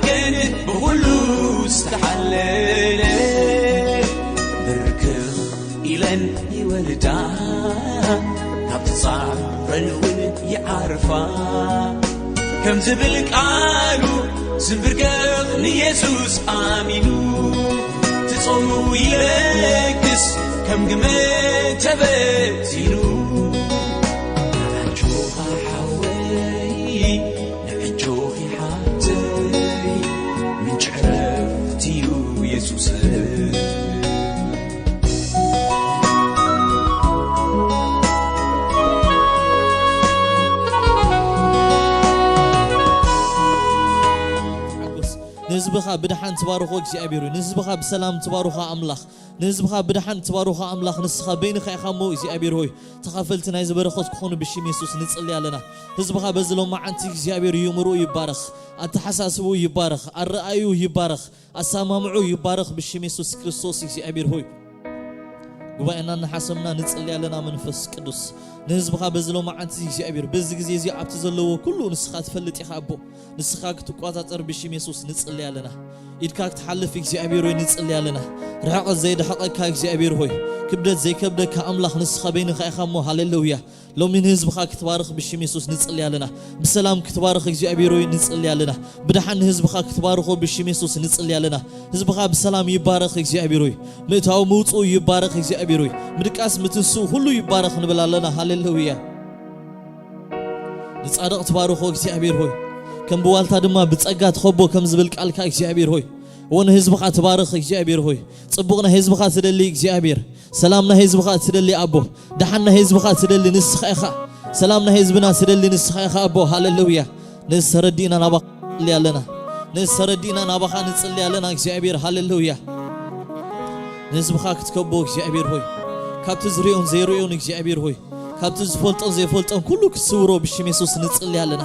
ግን ብኹሉ ዝተሓለለ ብርክኽ ኢለን ይወልዳ፣ ካብቲ ጻዕረን እውን ይዓርፋ። ከም ዝብል ቃሉ ዝንብርከኽ ንየሱስ ኣሚኑ፣ ትጾሙ ይለግስ ከም ግመ ተበቲኑ። ኣጆኻ ሓወይ፣ ንዕጆኺ ሓብተይ፣ ምንጪ ዕረፍቲ እዩ የሱስ። ሓጎስ። ንህዝብኻ ብድሓን ትባርኾ እግዚኣብሔር እዩ። ንህዝብኻ ብሰላም ትባርኾ ኣምላኽ። ንህዝብኻ ብድሓን ትባርኾ ኣምላኽ ንስኻ በይንኻ ኢኻ እሞ እግዚኣብሔር ሆይ፣ ተኻፈልቲ ናይዚ በረኸት ክኾኑ ብሽም የሱስ ንጽሊ ኣለና። ህዝብኻ በዚ ሎማዓንቲ እግዚኣብሔር ይምርኡ ይባረኽ፣ ኣተሓሳስቡ ይባረኽ፣ ኣረኣዩ ይባረኽ፣ ኣሰማምዑ ይባረኽ ብሽም የሱስ ክርስቶስ እግዚኣብሔር ሆይ። ጉባኤና እናሓሰምና ንጽሊ ኣለና። መንፈስ ቅዱስ ንህዝብኻ በዚ ሎማዓንቲ እግዚኣብሔር በዚ ግዜ እዚ ኣብቲ ዘለዎ ኩሉ ንስኻ ትፈልጥ ኢኻ ኣቦ። ንስኻ ክትቆጻጸር ብሽም የሱስ ንጽሊ ኣለና። ኢድካ ክትሓልፍ እግዚኣብሔር ሆይ ንጽሊ ኣለና። ርሕቀት ዘይድሕቐካ እግዚኣብሔር ሆይ፣ ክብደት ዘይከብደካ ኣምላኽ ንስኻ በይንኻ ኢኻ እሞ ሃሌሉያ። ሎሚ ንህዝብኻ ክትባርኽ ብሽም የሱስ ንጽሊ ኣለና። ብሰላም ክትባርኽ እግዚኣብሔር ሆይ ንጽሊ ኣለና። ብድሓን ንህዝብኻ ክትባርኾ ብሽም የሱስ ንጽሊ ኣለና። ህዝብኻ ብሰላም ይባረኽ እግዚኣብሔር ሆይ። ምእታው ምውጽኡ ይባረኽ እግዚኣብሔር ሆይ። ምድቃስ ምትንስኡ ኩሉ ይባረኽ ንብል ኣለና። ሃሌሉያ። ንጻድቕ ትባርኾ እግዚኣብሔር ሆይ። ከም ብዋልታ ድማ ብጸጋ ትኸቦ ከም ዝብል ቃልካ እግዚኣብሔር ሆይ። እወ ንህዝብኻ ትባርኽ እግዚኣብሔር ሆይ። ጽቡቕ ናይ ህዝብኻ ትደሊ እግዚኣብሔር። ሰላም ናይ ህዝብኻ ትደሊ ኣቦ። ደሓን ናይ ህዝብኻ ትደሊ ንስኻ ኢኻ። ሰላም ናይ ህዝብና ትደሊ ንስኻ ኢኻ ኣቦ። ሃሌሉያ። ነዚ ተረዲእና ናባኻ ንጽሊ ኣለና። ነዚ ተረዲእና ናባኻ ንጽሊ ኣለና እግዚኣብሔር። ሃሌሉያ። ንህዝብኻ ክትከቦ እግዚኣብሔር ሆይ። ካብቲ ዝርእዮን ዘይርእዮን እግዚኣብሔር ሆይ። ካብቲ ዝፈልጦን ዘይፈልጦን ኩሉ ክትስውሮ ብሽም የሱስ ንጽሊ ኣለና።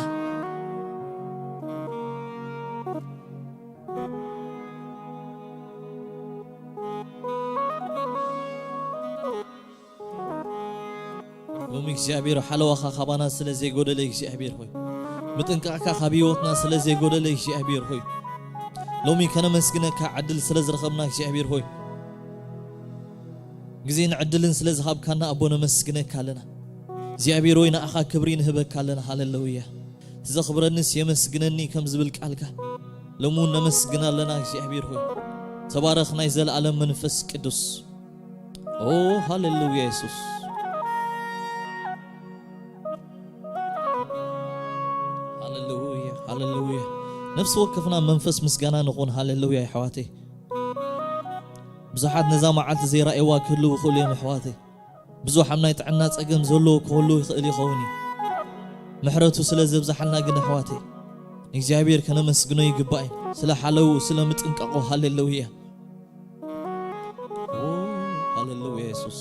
ሎሚ እግዚኣብሔር ሓለዋኻ ካባና ስለ ዘይጎደለ እግዚኣብሔር ሆይ። ምጥንቃቕካ ካብ ህይወትና ስለ ዘይጎደለ እግዚኣብሔር ሆይ። ሎሚ ከነመስግነካ ዕድል ስለ ዝረኸብና እግዚኣብሔር ሆይ። ግዜን ዕድልን ስለ ዝሃብካና ኣቦ ነመስግነካ ኣለና። እግዚኣብሔር ሆይ ንኣኻ ክብሪ ንህበካ ኣለና። ሃሌሉያ። ትዘኽብረንስ የመስግነኒ ከም ዝብል ቃልካ ሎሚ እውን ነመስግን ኣለና እግዚኣብሔር ሆይ። ተባረኽ ናይ ዘለኣለም መንፈስ ቅዱስ። ኦ ሃሌሉያ የሱስ። ሃሌሉያ፣ ሃሌሉያ። ነፍሲ ወከፍና መንፈስ ምስጋና ንኹን። ሃሌሉያ ኣሕዋተይ። ብዙሓት ነዛ መዓልቲ ዘይረኣይዋ ክህልው ይኽእሉ እዮም ኣሕዋተይ። ብዙሕ ኣብ ናይ ጥዕና ጸገም ዘለዎ ክህሉ ይኽእል ይኸውን እዩ። ምሕረቱ ስለ ዘብዝሓልና ግን ኣሕዋተይ፣ ንእግዚኣብሔር ከነመስግኖ ይግባእ እዩ። ስለ ሓለዉ፣ ስለ ምጥንቃቑ። ሃሌሉያ። ኦ፣ ሃሌሉያ የሱስ።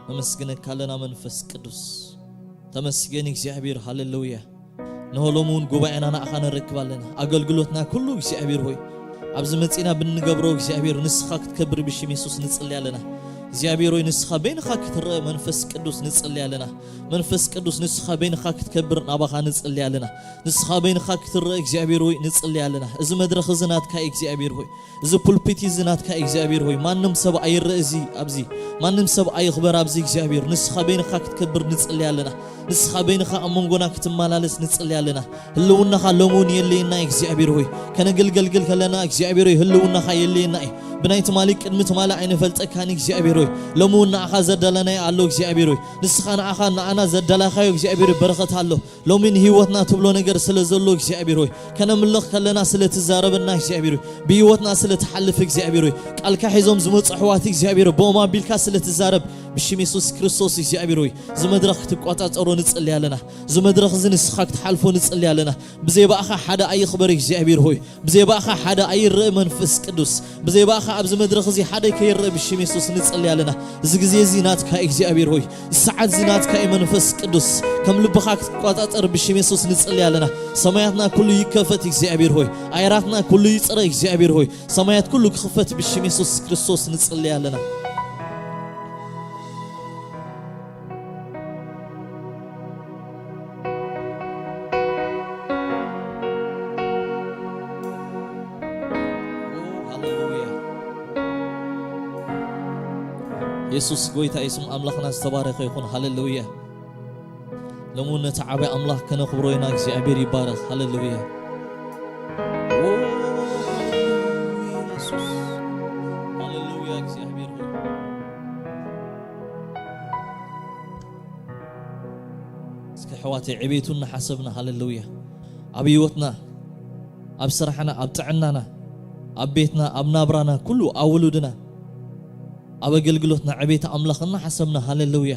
ነመስግነካ ኣለና መንፈስ ቅዱስ። ተመስገን እግዚኣብሔር። ሃሌሉያ። እንሆ ሎሚ እውን ጉባኤና ንኣኻ ነረክብ ኣለና። ኣገልግሎትና ኩሉ እግዚኣብሔር ሆይ፣ ኣብዚ መጺና ብንገብሮ እግዚኣብሔር ንስኻ ክትከብር ብሽም የሱስ ንጽሊ ኣለና። እግዚኣብሔር ሆይ ንስኻ በይንኻ ክትረአ መንፈስ ቅዱስ ንጽሊ ኣለና። መንፈስ ቅዱስ ንስኻ በይንኻ ክትከብር ናባኻ ንጽሊ ኣለና። ንስኻ በይንኻ ክትረአ እግዚኣብሔር ሆይ ንጽሊ ኣለና። እዚ መድረኽ እዚ ናትካ እዩ እግዚኣብሔር ሆይ። እዚ ፑልፒት እዚ ናትካ እግዚኣብሔር ሆይ፣ ማንም ሰብ ኣይረእ እዚ ኣብዚ፣ ማንም ሰብ ኣይኽበር ኣብዚ እግዚኣብሔር። ንስኻ በይንኻ ክትከብር ንጽሊ ኣለና። ንስኻ በይንኻ ኣብ መንጎና ክትመላለስ ንጽሊ ኣለና። ህልውናኻ ሎሚ እውን የለየና እግዚኣብሔር ሆይ። ከነገልገልግል ከለና እግዚኣብሔር ሆይ ህልውናኻ የለየና እዩ። ብናይ ትማሊ ቅድሚ ትማሊ ኣይንፈልጠካን እግዚኣብሔር ሆይ። ሎሚ እውን ንኣኻ ዘዳለናዮ ኣሎ እግዚኣብሔር ሆይ። ንስኻ ንኣኻ ንኣና ዘዳላኻዮ እግዚኣብሔር ሆይ በረኸት ኣሎ። ሎሚ ንህይወትና ትብሎ ነገር ስለ ዘሎ እግዚኣብሔር ሆይ፣ ከነምልኽ ከለና ስለ ትዛረበና እግዚኣብሔር ሆይ፣ ብህይወትና ስለ ትሓልፍ እግዚኣብሔር ሆይ፣ ቃልካ ሒዞም ዝመጹ ኣሕዋት እግዚኣብሔር ሆይ፣ ብኦም ኣቢልካ ስለ ትዛረብ ብሽም የሱስ ክርስቶስ እግዚኣብሔር ሆይ፣ እዚ መድረኽ ክትቆጻጸሮ ንጽሊ ኣለና። እዚ መድረኽ እዚ ንስኻ ክትሓልፎ ንጽሊ ኣለና። ብዘይ ብኣኻ ሓደ ኣይኽበር እግዚኣብሔር ሆይ፣ ብዘይ ብኣኻ ሓደ ኣይረእ መንፈስ ቅዱስ፣ ብዘይ ብኣኻ ኣብዚ መድረኽ እዚ ሓደ ከይረእ ብሽም የሱስ ንጽሊ ኣለና። እዚ ግዜ እዚ ናትካ እግዚኣብሔር ሆይ፣ እዚ ሰዓት እዚ ናትካ እዩ መንፈስ ቅዱስ። ከም ልብኻ ክትቆጻጸር ብሽም የሱስ ንጽሊ ኣለና። ሰማያትና ኩሉ ይከፈት እግዚኣብሔር ሆይ፣ ኣየራትና ኩሉ ይጽረ እግዚኣብሔር ሆይ፣ ሰማያት ኩሉ ክኽፈት ብሽም የሱስ ክርስቶስ ንጽሊ ኣለና። የሱስ ጎይታ እዩ፣ ስም ኣምላኽና ዝተባረኸ ይኹን። ሃሌሉያ። ሎሚ እውን ነቲ ዓቢ ኣምላኽ ከነኽብሮ ኢና። እግዚኣብሔር ይባረኽ። ሃሌሉያ። ኦ፣ ሃሌሉያ የሱስ። ሃሌሉያ እግዚኣብሔር ሆይ። እስኪ ኣሕዋተይ ዕቤቱ እናሓሰብና፣ ሃሌሉያ፣ ኣብ ህይወትና፣ ኣብ ስራሕና፣ ኣብ ጥዕናና፣ ኣብ ቤትና፣ ኣብ ናብራና፣ ኩሉ ኣብ ውሉድና፣ ኣብ ኣገልግሎትና ዕቤት ኣምላኽ እናሓሰብና፣ ሃሌሉያ፣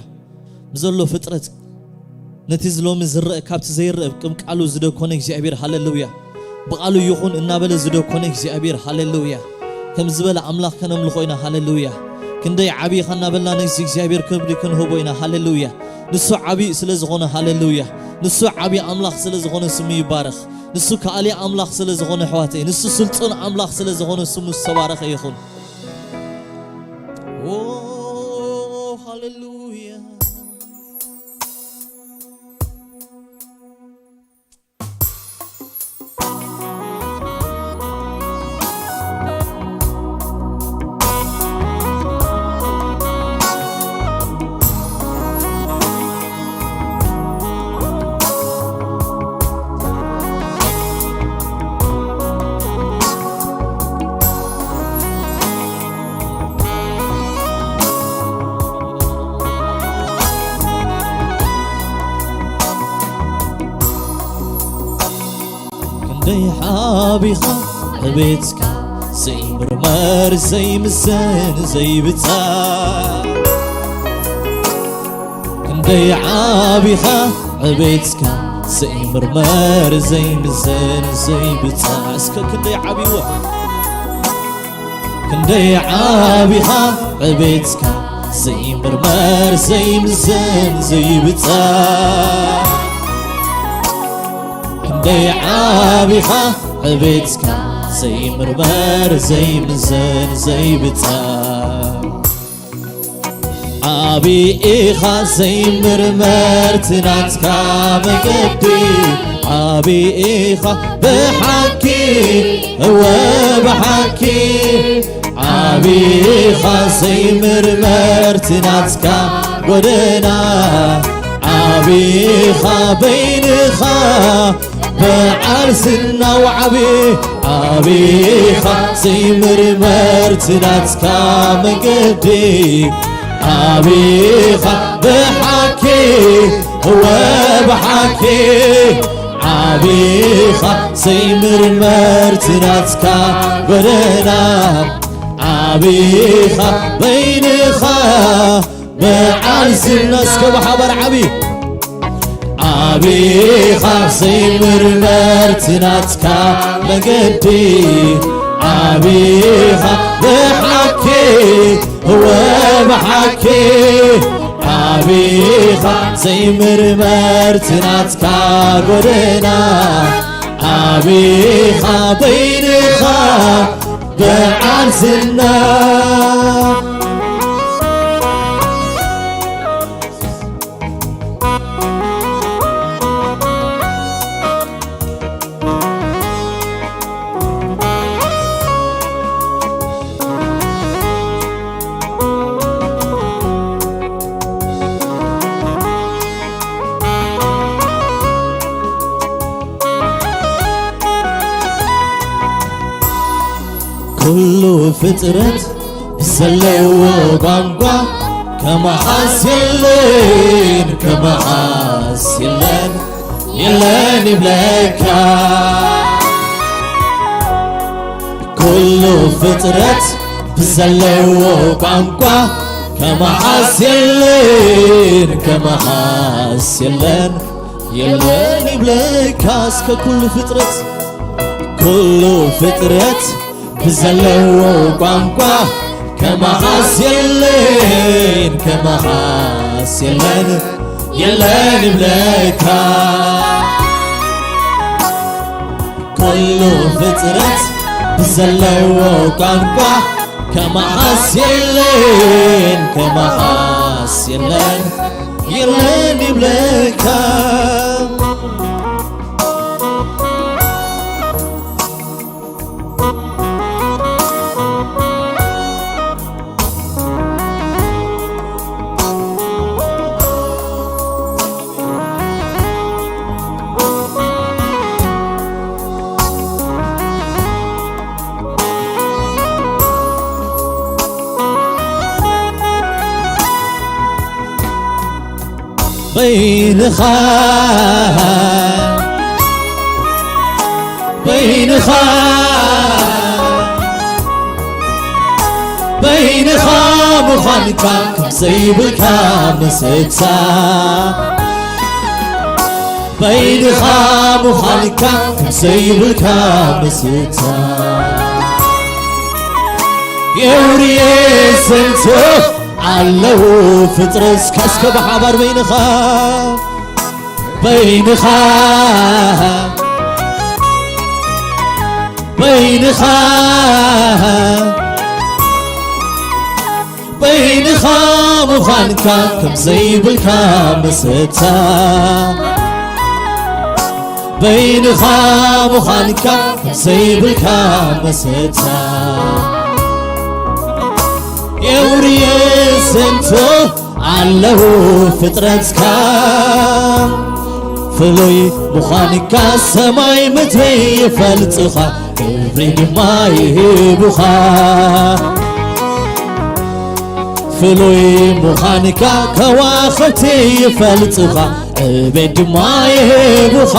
ብዘሎ ፍጥረት ነቲ ሎሚ ዝረአ ካብቲ ዘይረአ ቅም ቃሉ ዝደኮነ እግዚኣብሔር፣ ሃሌሉያ፣ ብቓሉ ይኹን እናበለ ዝደኮነ እግዚኣብሔር፣ ሃሌሉያ፣ ከም ዝበለ ኣምላኽ ከነምልኾ ኢና። ሃሌሉያ። ክንደይ ዓብዪ ኢኻ እናበልና ነዚ እግዚኣብሔር ክብሪ ክንህቦ ኢና። ሃሌሉያ። ንሱ ዓብዪ ስለ ዝኾነ፣ ሃሌሉያ፣ ንሱ ዓብዪ ኣምላኽ ስለ ዝኾነ ስሙ ይባረኽ። ንሱ ከኣሊ ኣምላኽ ስለ ዝኾነ፣ ኣሕዋተይ፣ ንሱ ስልጡን ኣምላኽ ስለ ዝኾነ ስሙ ዝተባረኸ ይኹን። ኦ፣ ሃሌሉያ። ክንደይ ዓቢኻ ዕቤትካ ዘይምርመር ዘይምዘን ዘይብጻ። ክንደይ ዓቢኻ ዕቤትካ ዘይምርመር ዘይምዘን ዘይብጻ። እስከ ክንደይ ዓቢዎ፣ ክንደይ ዓቢኻ ዕቤትካ ዘይምርመር ዘይምዘን ዘይብጻ። ክንደይ ዓቢኻ ዕቤትካ ዘይምርመር ዘይምዘን ዘይብጻ። ዓቢ ኢኻ ዘይምርመር እቲ ናትካ መገዲ። ዓቢ ኢኻ ብሓቂ፣ እወ ብሓቂ። ዓቢ ኢኻ ዘይምርመር እቲ ናትካ ጎደና። ዓቢ ኢኻ በይንኻ በዓል ዝናው ዓቢ፣ ዓቢ ኢኻ ዘይምርመር እቲ ናትካ መገዲ። ዓቢ ኢኻ ብሓቂ፣ እወ ብሓቂ። ዓቢ ኢኻ ዘይምርመር እቲ ናትካ ጎደና። ዓቢ ኢኻ በይንኻ በዓል ዝና። እስከ ብሓባር ዓቢ። ዓቢ ኢኻ ዘይምርመር እቲ ናትካ መገዲ። ዓቢ ኢኻ ብሓቂ፣ እወ ብሓቂ። ዓቢ ኢኻ ዘይምርመር እቲ ናትካ ጎደና። ዓቢ ኢኻ በይንኻ በዓል ዝና። ኩሉ ፍጥረት ብዘለዎ ቋንቋ ከማኻስ የለን፣ ከማኻስ የለን፣ የለን ይብለካ። ኩሉ ፍጥረት ብዘለዎ ቋንቋ ከማኻስ የለን፣ ከማኻስ የለን፣ የለን ይብለካ። እስከ ኩሉ ፍጥረት፣ ኩሉ ፍጥረት ብዘለዎ ቋንቋ ከማኻስ የለን፣ ከማኻስ የለን፣ የለን ይብለካ። ኩሉ ፍጥረት ብዘለዎ ቋንቋ ከማኻስ የለን፣ ከማኻስ የለን፣ የለን ይብለካ። በይንኻ፣ በይንኻ፣ በይንኻ ምዃንካ ከም ዘይብልካ ምስታ፣ በይንኻ ምዃንካ ከም ዘይብልካ ምስታ። የውርየ ዘንቶ ኣለዉ ፍጥረት እስከ ብሓባር በይንኻ፣ በይንኻ፣ በይንኻ፣ በይንኻ ምዃንካ ከም ዘይብልካ ምስታ፣ በይንኻ ምዃንካ ከም ዘይብልካ ምስታ። የውርየ ዘንቶ ኣለዉ ፍጥረትካ፣ ፍሉይ ምዃንካ ሰማይ ምድሪ ይፈልጥኻ፣ ክብሪ ድማ ይህቡኻ። ፍሉይ ምዃንካ ከዋኽብቲ ይፈልጥኻ፣ ዕቤት ድማ ይህቡኻ።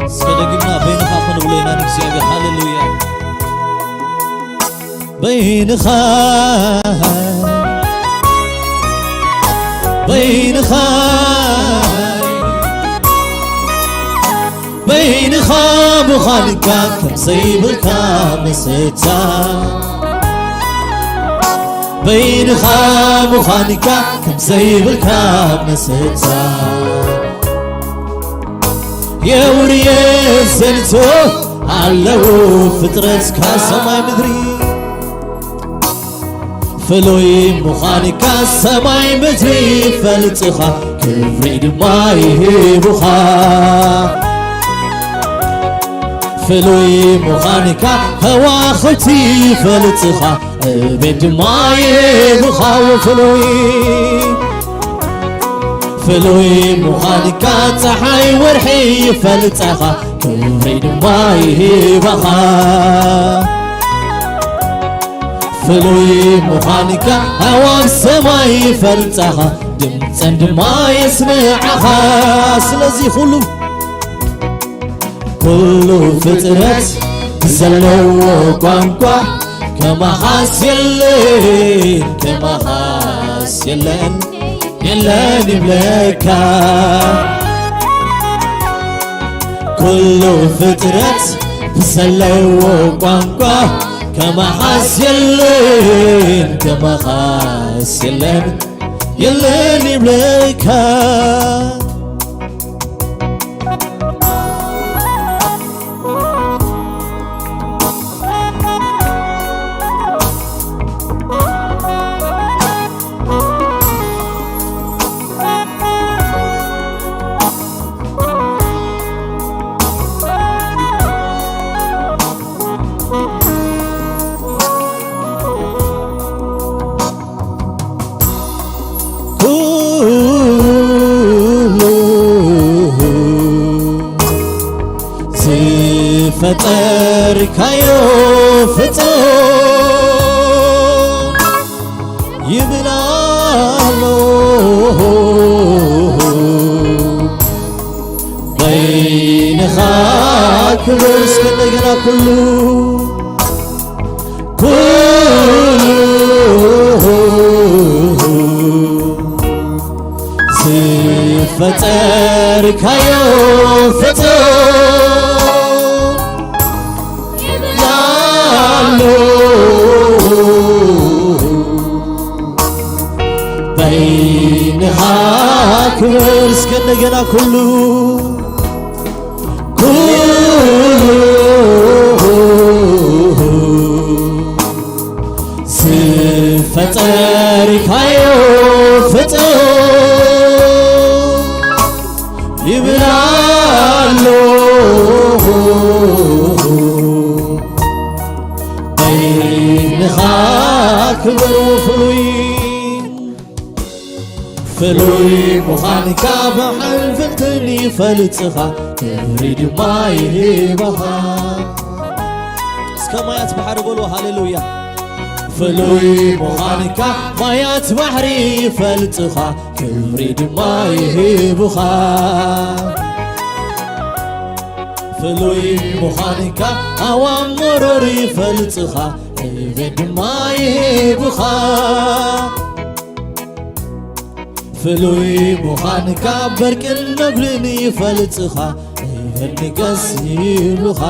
እስከ ደግምና በይንኻ ክንብሎ ኢና ንእግዚኣብሔር። ሃሌሉያ። በይንኻ፣ በይንኻ፣ በይንኻ ምዃንካ ከም ዘይብልካ ምስታ፣ በይንኻ ምዃንካ ከም ዘይብልካ ምስታ። የውርየ ዘንቶ ኣለዉ ፍጥረትካ ሰማይ ምድሪ፣ ፍሉይ ምዃንካ ሰማይ ምድሪ ይፈልጥኻ፣ ክብሪ ድማ ይህቡኻ። ፍሉይ ምዃንካ ከዋኽብቲ ይፈልጥኻ፣ ዕቤት ድማ ይህቡኻ። ፍሉይ፣ ፍሉይ ምዃንካ ጸሓይ ወርሒ ይፈልጣኻ፣ ክብሪ ድማ ይህባኻ። ፍሉይ ምዃንካ ኣዕዋፍ ሰማይ ይፈልጣኻ፣ ድምጸን ድማ የስምዓኻ። ስለዚ ኩሉ፣ ኩሉ ፍጥረት ብዘለዎ ቋንቋ ከማኻስ የለን፣ ከማኻስ የለን፣ የለን ይብለካ። ኩሉ ፍጥረት ብዘለዎ ቋንቋ ከማኻስ የለን፣ ከማኻስ የለን፣ የለን ይብለካ። ኩሉ ዝፈጠርካዮ ፍጡር ይብል ኣሎ በይንኻ ክብር። እስከ እንደገና ኩሉ ኩሉ ዝፈጠርካዮ ፍጡር ላሎ በይንኻ ክብር። እስከ እንደገና ኩሉ ኩሉ ዝፈጠርካዮ ፍጡር ፍሉይ ምዃንካ ብሕልፍንትን ይፈልጽኻ፣ ክብሪ ድማ ይህብኻ። እስከ ማያት ባሕሪ በሉ፣ ሃሌሉያ። ፍሉይ ምዃንካ ማያት ባሕሪ ይፈልጽኻ፣ ክብሪ ድማ ይህብኻ። ፍሉይ ምዃንካ ኣዋም መሮር ይፈልጽኻ፣ ዕቤት ድማ ይህብኻ። ፍሉይ ምዃንካ በርቅን ነብልን ይፈልጽኻ፣ ዕቤት ንገስ ይብሉኻ።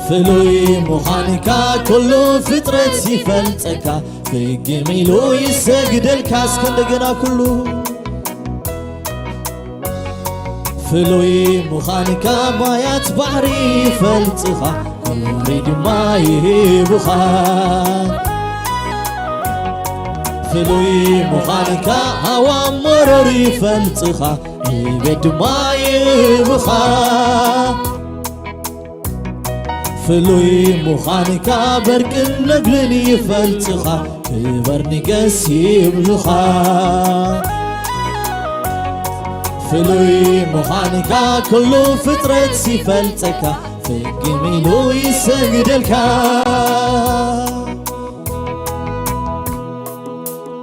ፍሉይ ምዃንካ ኩሉ ፍጥረት ይፈልጸካ፣ ፍግም ኢሉ ይሰግደልካ። እስከ እንደገና ኩሉ ፍሉይ ምዃንካ ማያት ባሕሪ ይፈልጽኻ፣ ክብሪ ድማ ይህብኻ። ፍሉይ ምዃንካ ኣዋም መሮር ይፈልጽኻ፣ ዕቤት ድማ ይህብኻ። ፍሉይ ምዃንካ በርቅን ነግልን ይፈልጽኻ፣ ክበር ንገስ ይብሉኻ። ፍሉይ ምዃንካ ኩሉ ፍጥረት ይፈልጸካ፣ ፍግም ኢሉ ይሰግደልካ።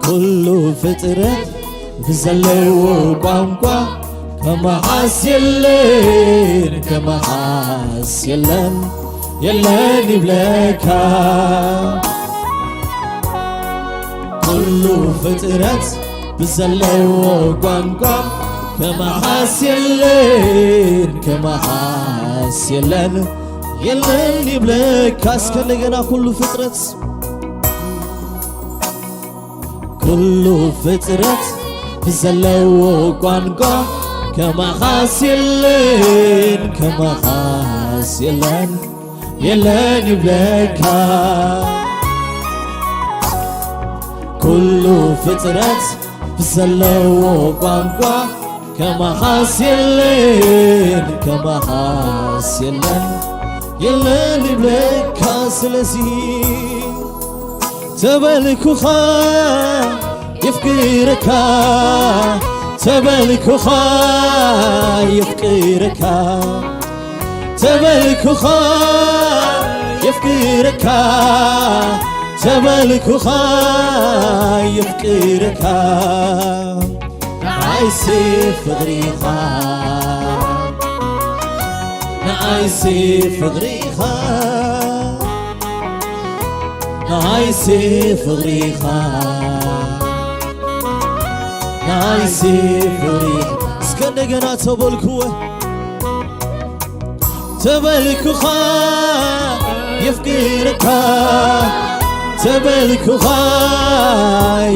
ኩሉ ፍጥረት ብዘለዎ ቋንቋ ከመኻስ የለን፣ ከመኻስ የለን፣ የለን ይብለካ። ኩሉ ፍጥረት ብዘለዎ ቋንቋ ከመኻስ የለን፣ ከመኻስ የለን፣ የለን ይብለካ። እስከ እንደገና ኩሉ ፍጥረት ኩሉ ፍጥረት ብዘለዎ ቋንቋ ከማኻስ የለን፣ ከማኻስ የለን፣ የለን ይብለካ። ኩሉ ፍጥረት ብዘለዎ ቋንቋ ከማኻስ የለን፣ ከማኻስ የለን፣ የለን ይብለካ። ስለዚ ተበልኩኻ የፍቅረካ፣ ተበልኩኻ የፍቅረካ፣ ተበልኩኻ የፍቅረካ፣ ተበልኩኻ የፍቅረካ። ንዓይሲ ፍቕሪኻ፣ ንዓይሲ ፍቕሪኻ፣ ንዓይሲ ፍቕሪኻ፣ ንዓይሲ ፍቕሪኻ። እስከ እንደገና ተበልኩወ፣ ተበልኩኻ የፍቅረካ፣ ተበልኩኻ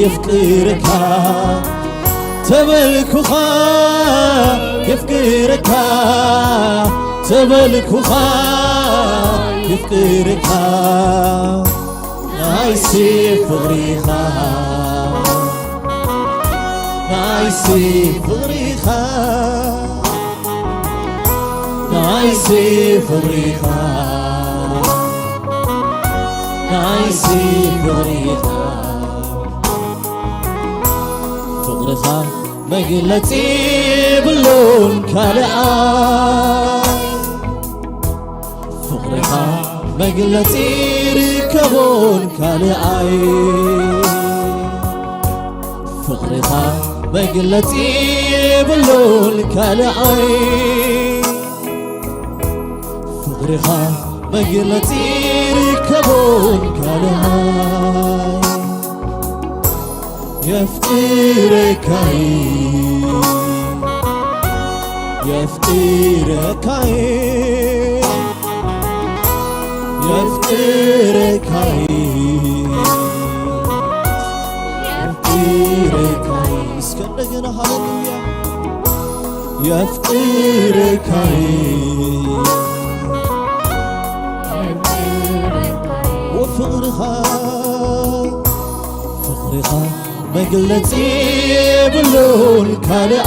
የፍቅረካ፣ ተበልኩኻ የፍቅረካ፣ ተበልኩኻ የፍቅረካ። ንዓይሲ ፍቕሪኻ፣ ንዓይሲ ፍቕሪኻ፣ ንዓይሲ ፍቕሪኻ፣ ንዓይሲ ፍቕሪኻ። ፍቕርኻ መግለጺ የብሉን ካልኣይ፣ ፍቕርኻ መግለጺ ርከቦን ካልኣይ፣ ፍቕርኻ መግለጺ የብሉን ካልኣይ፣ ፍቕርኻ መግለጺ ርከቦን ካልኣይ። የፍቅረካይ፣ የፍቅረካይ፣ የፍቅረካይ፣ የፍቅረካይ። እስከ እንደገና ሃሌሉያ። የፍቅረካይ፣ ወፍቅርኻ፣ ፍቕርኻ መግለጺ የብሉን ካልኣይ፣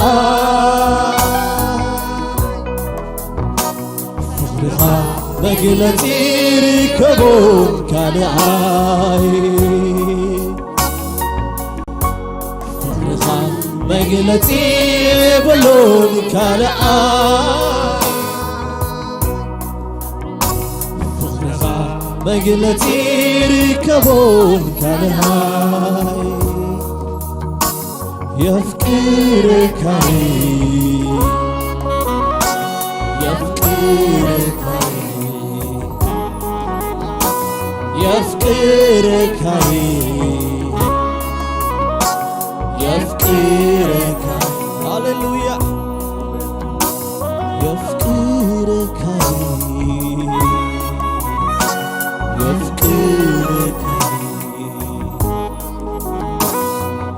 ፍቕርኻ መግለጺ ርከቦን ካልኣይ። መግለጺ የብሉን ካልኣ ፍቕርኻ መግለጺ ይርከቦን ካልኣይ የፍቅርካይ የፍቅርካይ የፍቅርካይ የፍቅርካይ ሃሌሉያ የፍቅርካይ የፍቅርካይ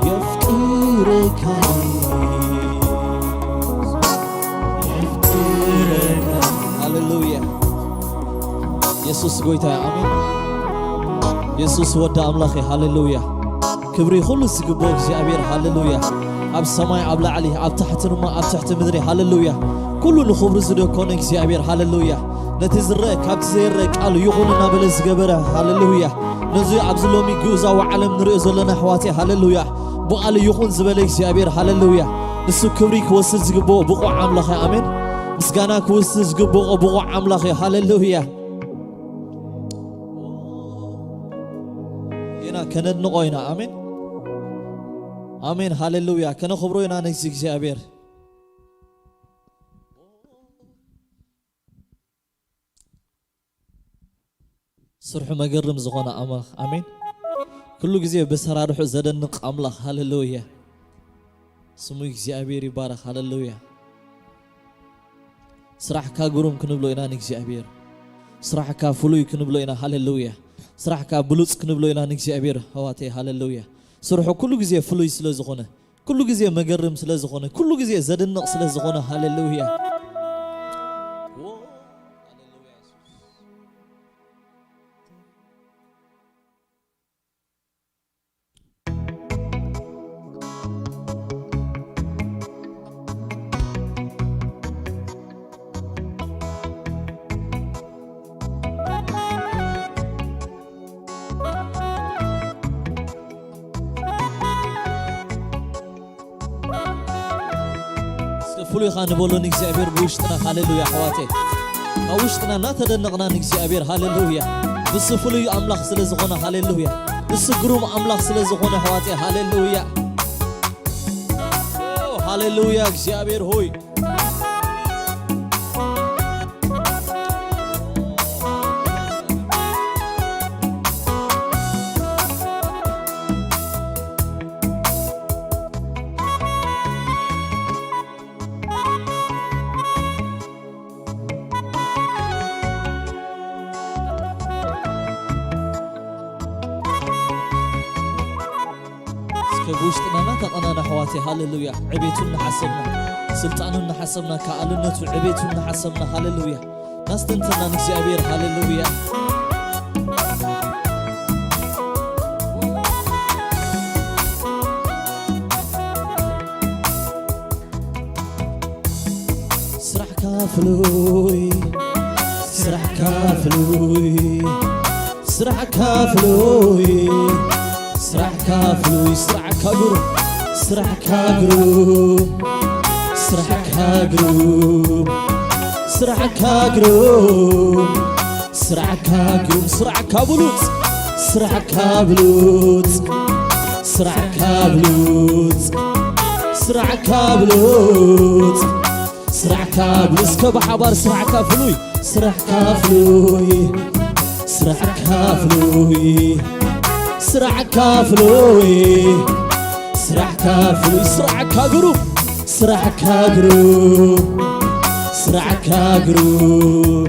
የፍቅርካይ የፍቅርካይ ሃሌሉያ የሱስ ጎይታ ኣሜን የሱስ ወዲ ኣምላኽ ሃሌሉያ ክብሪ ኩሉ ዝግብኦ እግዚኣብሔር ሃሌሉያ ኣብ ሰማይ ኣብ ላዕሊ ኣብ ታሕቲ ድማ ኣብ ትሕቲ ምድሪ ሃሌሉያ ኩሉ ንኽብሩ ዝደኮነ እግዚኣብሔር ሃሌሉያ ነቲ ዝረአ ካብቲ ዘይረአ ቃል ይኹን እናበለ ዝገበረ ሃሌሉያ ነዚ ኣብዚ ሎሚ ግእዛዊ ዓለም ንሪኦ ዘለና ኣሕዋተይ ሃሌሉያ ብቓሉ ይኹን ዝበለ እግዚኣብሔር ሃሌሉያ ንሱ ክብሪ ክወስድ ዝግብኦ ብቑዕ ኣምላኸ ኣሜን ምስጋና ክወስድ ዝግብኦ ብቑዕ ኣምላኸ ሃሌሉያ ኢና ከነድንቖ ኢና ኣሜን ኣሜን ሃሌሉያ ከነኽብሮ ኢና ነዚ እግዚኣብሔር ስርሑ መገርም ዝኾነ ኣምላኽ ኣሜን ኩሉ ግዜ ብሰራርሑ ዘደንቕ ኣምላኽ ሃሌሉያ ስሙ እግዚኣብሔር ይባረኽ ሃሌሉያ ስራሕካ ግሩም ክንብሎ ኢና ንእግዚኣብሔር ስራሕካ ፍሉይ ክንብሎ ኢና ሃሌሉያ ስራሕካ ብሉፅ ክንብሎ ኢና ንእግዚኣብሔር ኣሕዋተይ ሃሌሉያ ስርሑ ኩሉ ግዜ ፍሉይ ስለ ዝኾነ ኩሉ ግዜ መገርም ስለ ዝኾነ ኩሉ ግዜ ዘድንቕ ስለ ዝኾነ ሃሌሉያ ፍሉይኻ ንበሎ ንእግዚኣብሔር ብውሽጥና ሃሌሉያ ኣሕዋተይ ካብ ውሽጥና እናተደነቕና ንእግዚኣብሔር ሃሌሉያ ንሱ ፍሉይ ኣምላኽ ስለ ዝኾነ ሃሌሉያ ንሱ ግሩም ኣምላኽ ስለ ዝኾነ ኣሕዋተይ ሃሌሉያ ሃሌሉያ እግዚኣብሔር ሆይ እስከ ብውሽጥና እናተቐናና ኣሕዋተይ ሃሌሉያ ዕቤቱ እናሓሰብና ስልጣኑ እናሓሰብና ከኣልነቱ ዕቤቱ እናሓሰብና ሃሌሉያ ናስተንተና ንእግዚኣብሔር ሃሌሉያ ስራሕካ ፍሉይ ስራሕካ ፍሉይ ስራሕካ ፍሉይ ስራሕካ ፍሉይ ስራሕካ ግሩም ስራሕካ ግሩም ስራሕካ ግሩም ስራሕካ ግሩም ስራሕካ ግሩም ስራሕካ ብሉጽ ስራሕካ ብሉጽ ስራሕካ ብሉጽ ስራሕካ ብሉጽ ስራሕካ ብሉጽ እስከ ብሓባር ስራሕካ ፍሉይ ስራሕካ ፍሉይ ስራሕካ ፍሉይ ስራሕካ ፍሉይ ስራሕካ ፍሉይ ስራሕካ ግሩም ስራሕካ ግሩም ስራሕካ ግሩም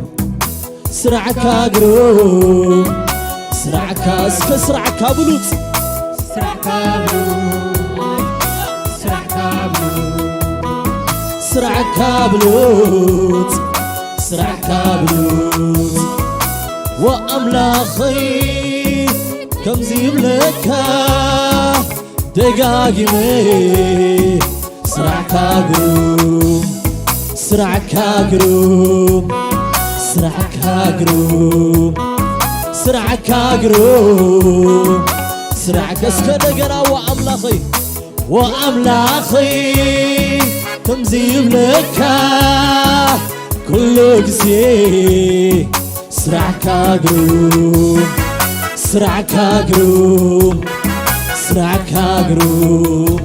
ስራሕካ ግሩም ስራሕካ እስከ ስራሕካ ብሉጽ ስራሕካ ብሉጽ ስራሕካ ብሉጽ ስራሕካ ብሉጽ ስራሕካ ብሉጽ ወኣምላኸይ ከምዚ ይብለካ ደጋጊመ ስራሕካ ግሩም ስራሕካ ግሩም ስራሕካ ግሩም ስራሕካ ግሩም ስራሕካ እስከ እንደገና ወኣምላኸይ ወኣምላኸይ ከምዚ ይብለካ ኩሉ ግዜ ስራሕካ ግሩም፣ ስራሕካ ግሩም፣ ስራሕካ ግሩም፣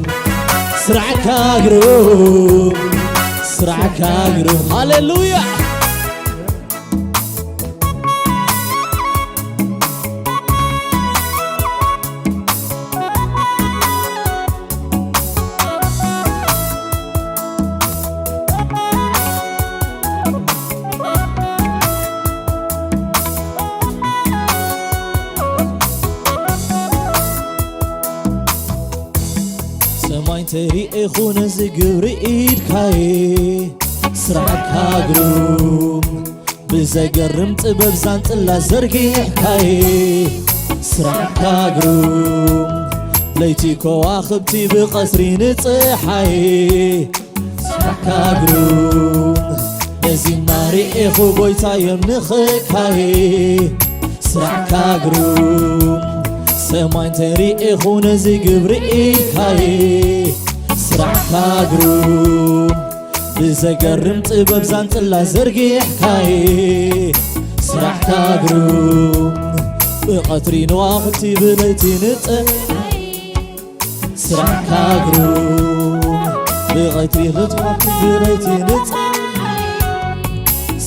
ስራሕካ ግሩም፣ ስራሕካ ግሩም። ሃሌሉያ። ሰማይ እንተሪኤኹ ነዚ ግብሪ ኢድካየ ስራሕካ ግሩም ብዘገርም ጥበብ ዛንጽላ ዘርጊሕካየ ስራሕካ ግሩም ለይቲ ከዋኽብቲ ብቐስሪ ንጽሓየ ስራሕካ ግሩም ነዚ እናርኤኹ ጎይታ የምልኸካየ ስራሕካ ግሩም ሰማይ እንተርኤኹ ነዚ ግብሪ ኢድካየ ስራሕካ ግሩም ብዘገርም ጥበብ ዛንጽላ ዘርጊሕካየ ስራሕካ ግሩም ብቐትሪ ንዋኽብቲ ብለይቲ ንጸ ስራሕካ ግሩም ብቐትሪ ክትዋኽብቲ ብለይቲ ንጸ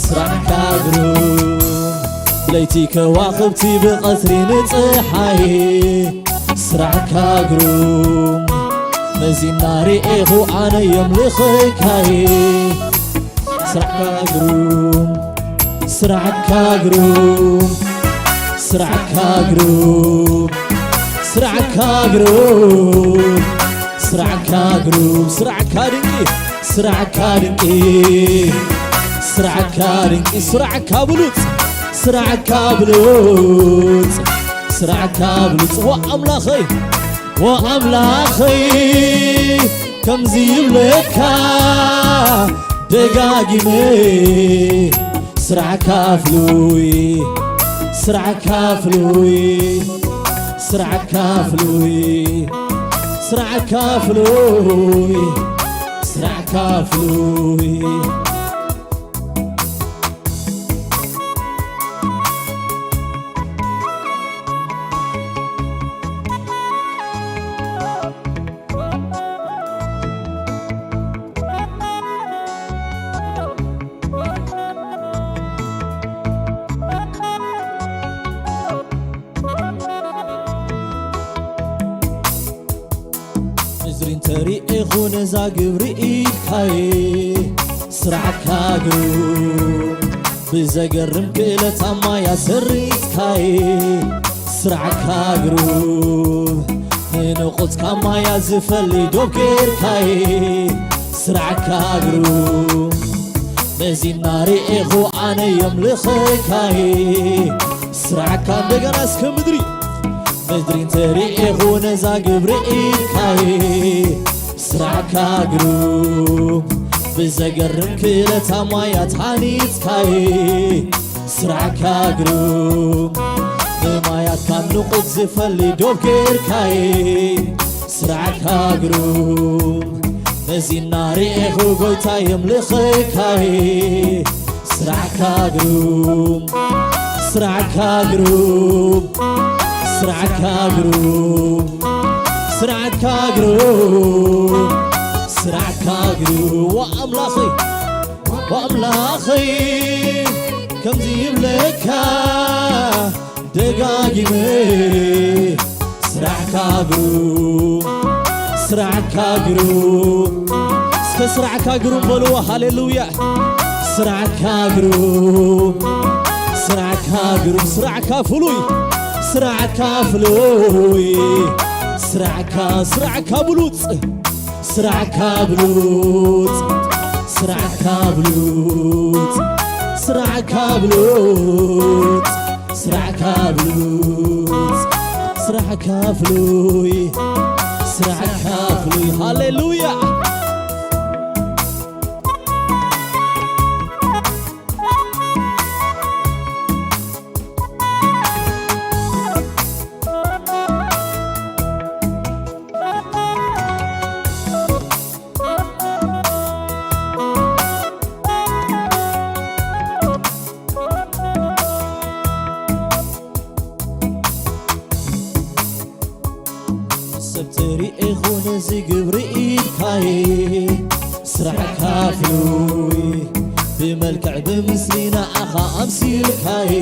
ስራሕካ ግሩም ለይቲ ከዋኽብቲ ብቐትሪ ንጸሓይ ስራሕካ ግሩም ነዚ እናርኤኹ ኣነ የምልኸካየ ስራሕካ ግሩም ስራሕካ ግሩም ስራሕካ ግሩም ስራሕካ ግሩም ስራሕካ ግሩም ስራሕካ ድንቂ ስራሕካ ድንቂ ስራሕካ ድንቂ ስራሕካ ብሉጽ ስራሕካ ብሉጽ ስራሕካ ብሉጽ ወኣምላኸይ ወኣምላኸይ ከምዚ ይብለካ ደጋጊመ ስራሕካ ፍሉይ ስራሕካ ፍሉይ ስራሕካ ፍሉይ ስራሕካ ፍሉይ ስራሕካ ፍሉይ ምድሪ እንተሪኤኹ ነዛ ግብሪ ኢድካየ ስራሕካ ግሩም ብዘገርም ክእለት ኣማያ ሰሪትካየ ስራሕካ ግሩም ንንቑጽካ ማያ ዝፈሊ ዶብ ጌርካየ ስራሕካ ግሩም ነዚ እናርኤኹ ኣነ የምልኸካየ ስራሕካ እንደገና እስከ ምድሪ ምድሪ እንተርኤኹ ነዛ ግብሪ ኢድካየ ስራሕካ ግሩም ብዘገርም ክእለት ኣማያት ሃኒጽካየ ስራሕካ ግሩም ብማያት ካብ ንቑጽ ዝፈሊ ዶብ ጌርካየ ስራሕካ ግሩም ነዚ እናርኤኹ ጎይታ የምልኸካየ ስራሕካ ግሩም ስራሕካ ግሩም ስራሕካ ግሩም ስራሕካ ግሩም ስራሕካ ግሩም ወኣምላኸይ ወኣምላኸይ ከምዚ ይብለካ ደጋጊመ ስራሕካ ግሩም ስራሕካ ግሩም እስከ ስራሕካ ግሩም በልዎ ሃሌሉያ ስራሕካ ግሩም ስራሕካ ግሩም ስራሕካ ፍሉይ ስራሕካ ፍሉይ ስራሕካ ስራሕካ ብሉጽ ስራሕካ ብሉጽ ስራሕካ ብሉጽ ስራሕካ ብሉጽ ስራሕካ ብሉጽ ስራሕካ ፍሉይ ስራሕካ ፍሉይ ሃሌሉያ ርኤኹ ነዚ ግብሪ ኢድካይ፣ ስራሕካ ፍሉይ፣ ብመልክዕ ብምስሊ ንኣኻ ኣምሲልካይ።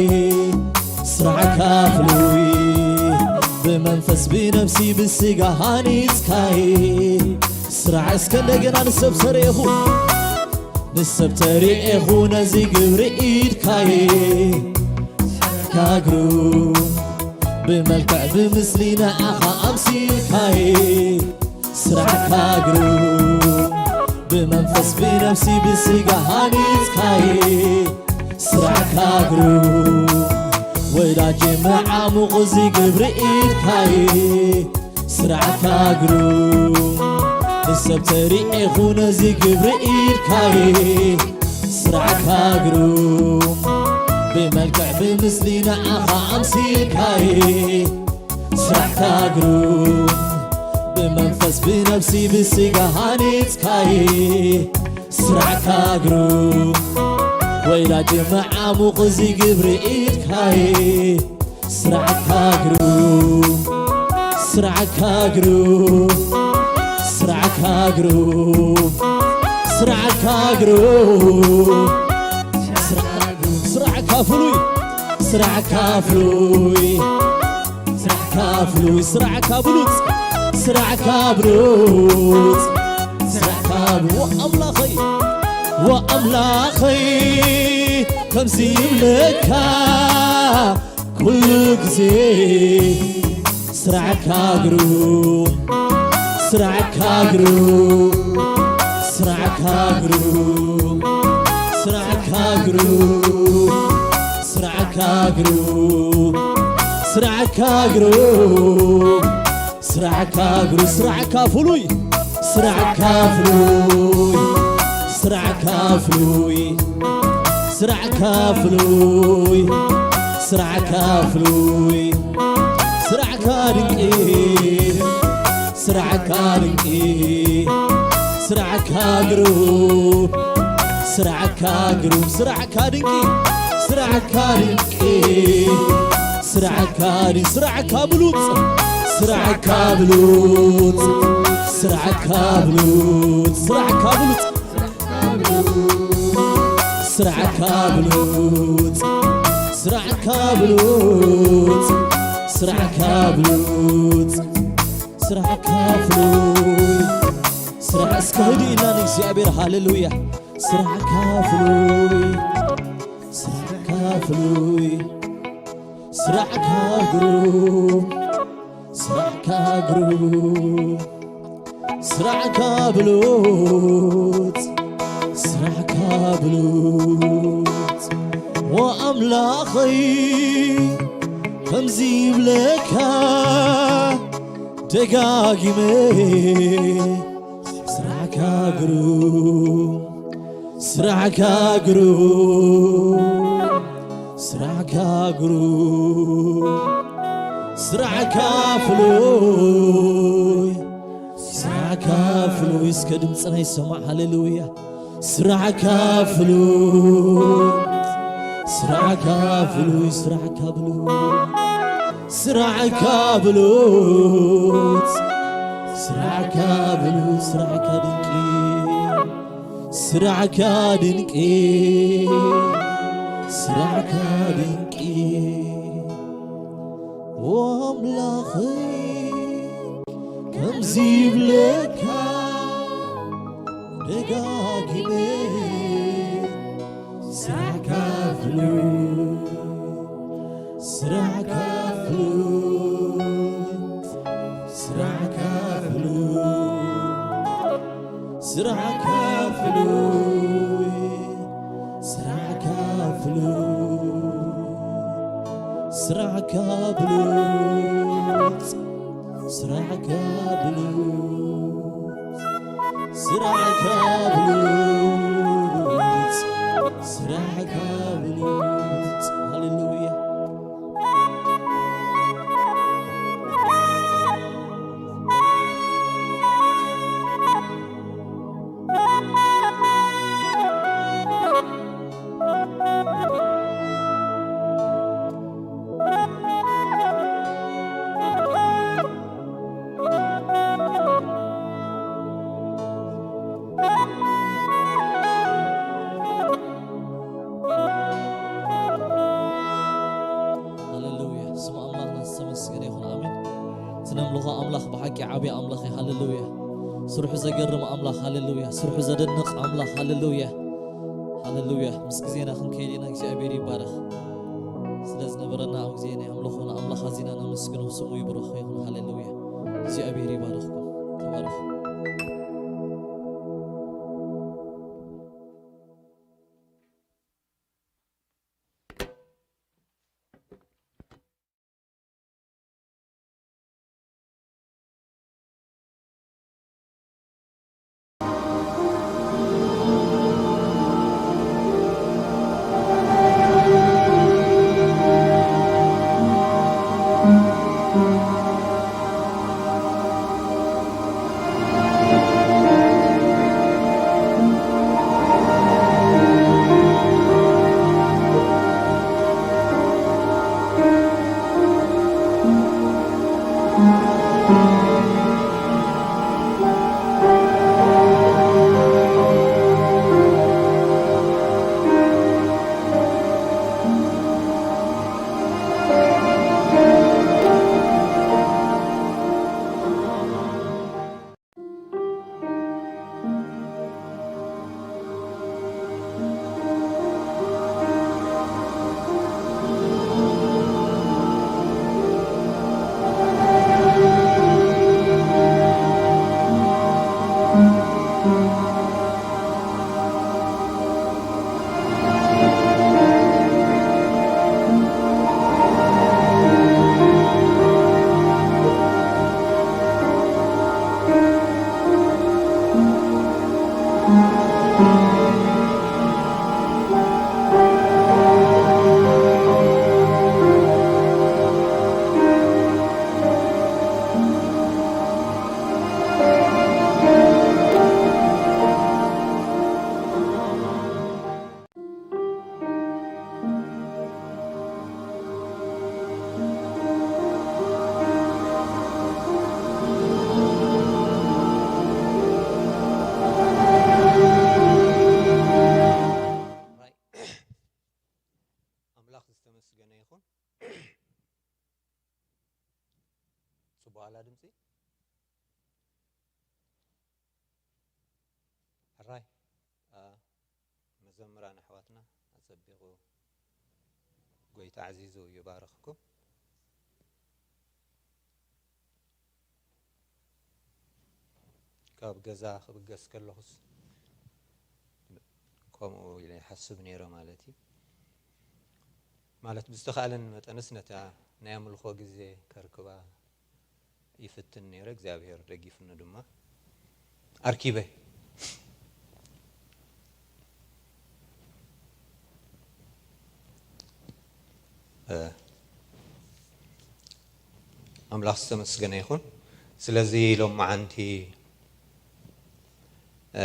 ስራሕካ ፍሉይ፣ ብመንፈስ ብነፍሲ ብስጋ ሃኒጽካይ። ስራሕ እስከ እንደገና ንሰብ ተርእኹ፣ ንሰብ ተርእኹ ነዚ ግብሪ ኢድካይ። ስራሕካ ግሩም፣ ብመልክዕ ብምስሊ ንኣኻ ኣምሲልካይ። ስራሕካ ግሩም፣ ብመንፈስ ብነፍሲ ብስጋ ሃኒጽካይ። ስራሕካ ግሩም፣ ወዳጅ መዓሙቕ እዚ ግብሪ ኢድካይ። ስራሕካ ግሩም፣ ንሰብ ተርእኹ ነዚ ግብሪ ኢድካይ። ስራሕካ ግሩም፣ ብመልክዕ ብምስሊ ንኣኻ ኣምሲልካይ። ስራሕካ ግሩም፣ ብመንፈስ ብነፍሲ ብስጋ ሃኒጽካይ። ስራሕካ ግሩም፣ ወይላጅ መዓሙቕ እዚ ግብሪ ኢድካይ። ስራሕካ ግሩም፣ ስራሕካ ግሩም፣ ስራሕካ ግሩም፣ ስራሕካ ግሩም፣ ስራሕካ ግሩም፣ ስራሕካ ፍሉይ፣ ስራሕካ ፍሉይ፣ ስራሕካ ፍሉይ፣ ስራሕካ ብሉጽ፣ ስራሕካ ብሉጽ፣ ስራሕካ ብሉ-፣ ወኣምላኸይ፣ ወኣምላኸይ ከምዚ ይብለካ ኩሉ ግዜ። ስራሕካ ግሩም፣ ስራሕካ ግሩም፣ ስራሕካ ግሩም፣ ስራሕካ ግሩም፣ ስራሕካ ግሩም፣ ስራሕካ ግሩም፣ ስራሕካ ግሩም፣ ስራሕካ ፍሉይ፣ ስራሕካ ፍሉይ፣ ስራሕካ ፍሉይ፣ ስራሕካ ፍሉይ፣ ስራሕካ ፍሉይ፣ ስራሕካ ድንቂ፣ ስራሕካ ድንቂ፣ ስራሕካ ግሩም፣ ስራሕካ ግሩም፣ ስራሕካ ድንቂ፣ ስራሕካ ድንቂ፣ ስራሕካ ድንቂ፣ ስራሕካ ብሉጽ፣ ስራሕካ ብሉጽ፣ ስራሕካ ብሉጽ፣ ስራሕካ ብሉጽ፣ ስራሕካ ብሉጽ፣ ስራሕካ ብሉጽ፣ ስራሕካ ብሉጽ፣ ስራሕካ ፍሉይ፣ ስራሕ እስከ ህድእና ንእግዚኣብሔር። ሃሌሉያ። ስራሕካ ፍሉይ፣ ስራሕካ ፍሉይ፣ ስራሕካ ግሩም፣ ስራሕካ ግሩም፣ ስራሕካ ብሉጽ፣ ስራሕካ ብሉጽ፣ ወኣምላኸይ ከምዚ ይብለካ ደጋጊመ፣ ስራሕካ ግሩም፣ ስራሕካ ግሩም፣ ስራሕካ ግሩም፣ ስራሕካ ፍሉይ፣ ስራሕካ ፍሉይ። እስከ ድምፅና ይሰማዕ። ሃሌሉያ። ስራሕካ ፍሉይ፣ ስራሕካ ፍሉይ፣ ስራሕካ ብሉጽ፣ ስራሕካ ብሉጽ፣ ስራሕካ ብሉጽ፣ ስራሕካ ድንቂ፣ ስራሕካ ድንቂ፣ ስራሕካ ድንቂ። ወኣምላኸይ ከምዚ ይብለካ ደጋጊመ፣ ስራሕካ ፍሉይ፣ ስራሕካ ፍሉይ፣ ስራሕካ ፍሉይ፣ ስራሕካ ፍሉይ፣ ስራሕካ ፍሉይ፣ ስራሕካ ብሉጽ፣ ስራሕካ ብሉጽ፣ ስራሕካ ብሉጽ፣ ስራሕካ ብሉጽ። ሃሌሉያ። ነምልኾ ኣምላኽ ብሓቂ ዓብዪ ኣምላኽ እዩ። ሃሌሉያ። ስርሑ ዘገርም ኣምላኽ፣ ሃሌሉያ። ስርሑ ዘደንቕ ኣምላኽ፣ ሃሌሉያ። ሃሌሉያ። ምስ ግዜና ክንከይድ ኢና። እግዚኣብሔር ይባረኽ። ስለ ዝነበረና ኣብ ግዜ ናይ ኣምልኾ ንኣምላኽ ኣዚና ነመስግኖ። ስሙ ይብረኽ ይኹን። ሃሌሉያ። እግዚኣብሔር ይባረኽኩም። ተባረኹ። ኣምላኽ ዝተመስገነ ይኹን። ጽቡቕ ኣላ ድምጺ። ሕራይ፣ ኣ፣ መዘምራን ኣሕዋትና ኣጸቢቑ ጎይታ ኣዕዚዙ ይባርኽኩም። ካብ ገዛ ክብገስ ከለኹስ ከምኡ ኢለ ይሓስብ ነይረ ማለት እዩ። ማለት ብዝተኻእለኒ መጠንስ ነታ ናይ ኣምልኾ ግዜ ከርክባ ይፍትን ነይረ። እግዚኣብሔር ደጊፉኒ ድማ ኣርኪበ። እ፣ ኣምላኽ ዝተመስገነ ይኹን። ስለዚ ሎመዓንቲ፣ እ፣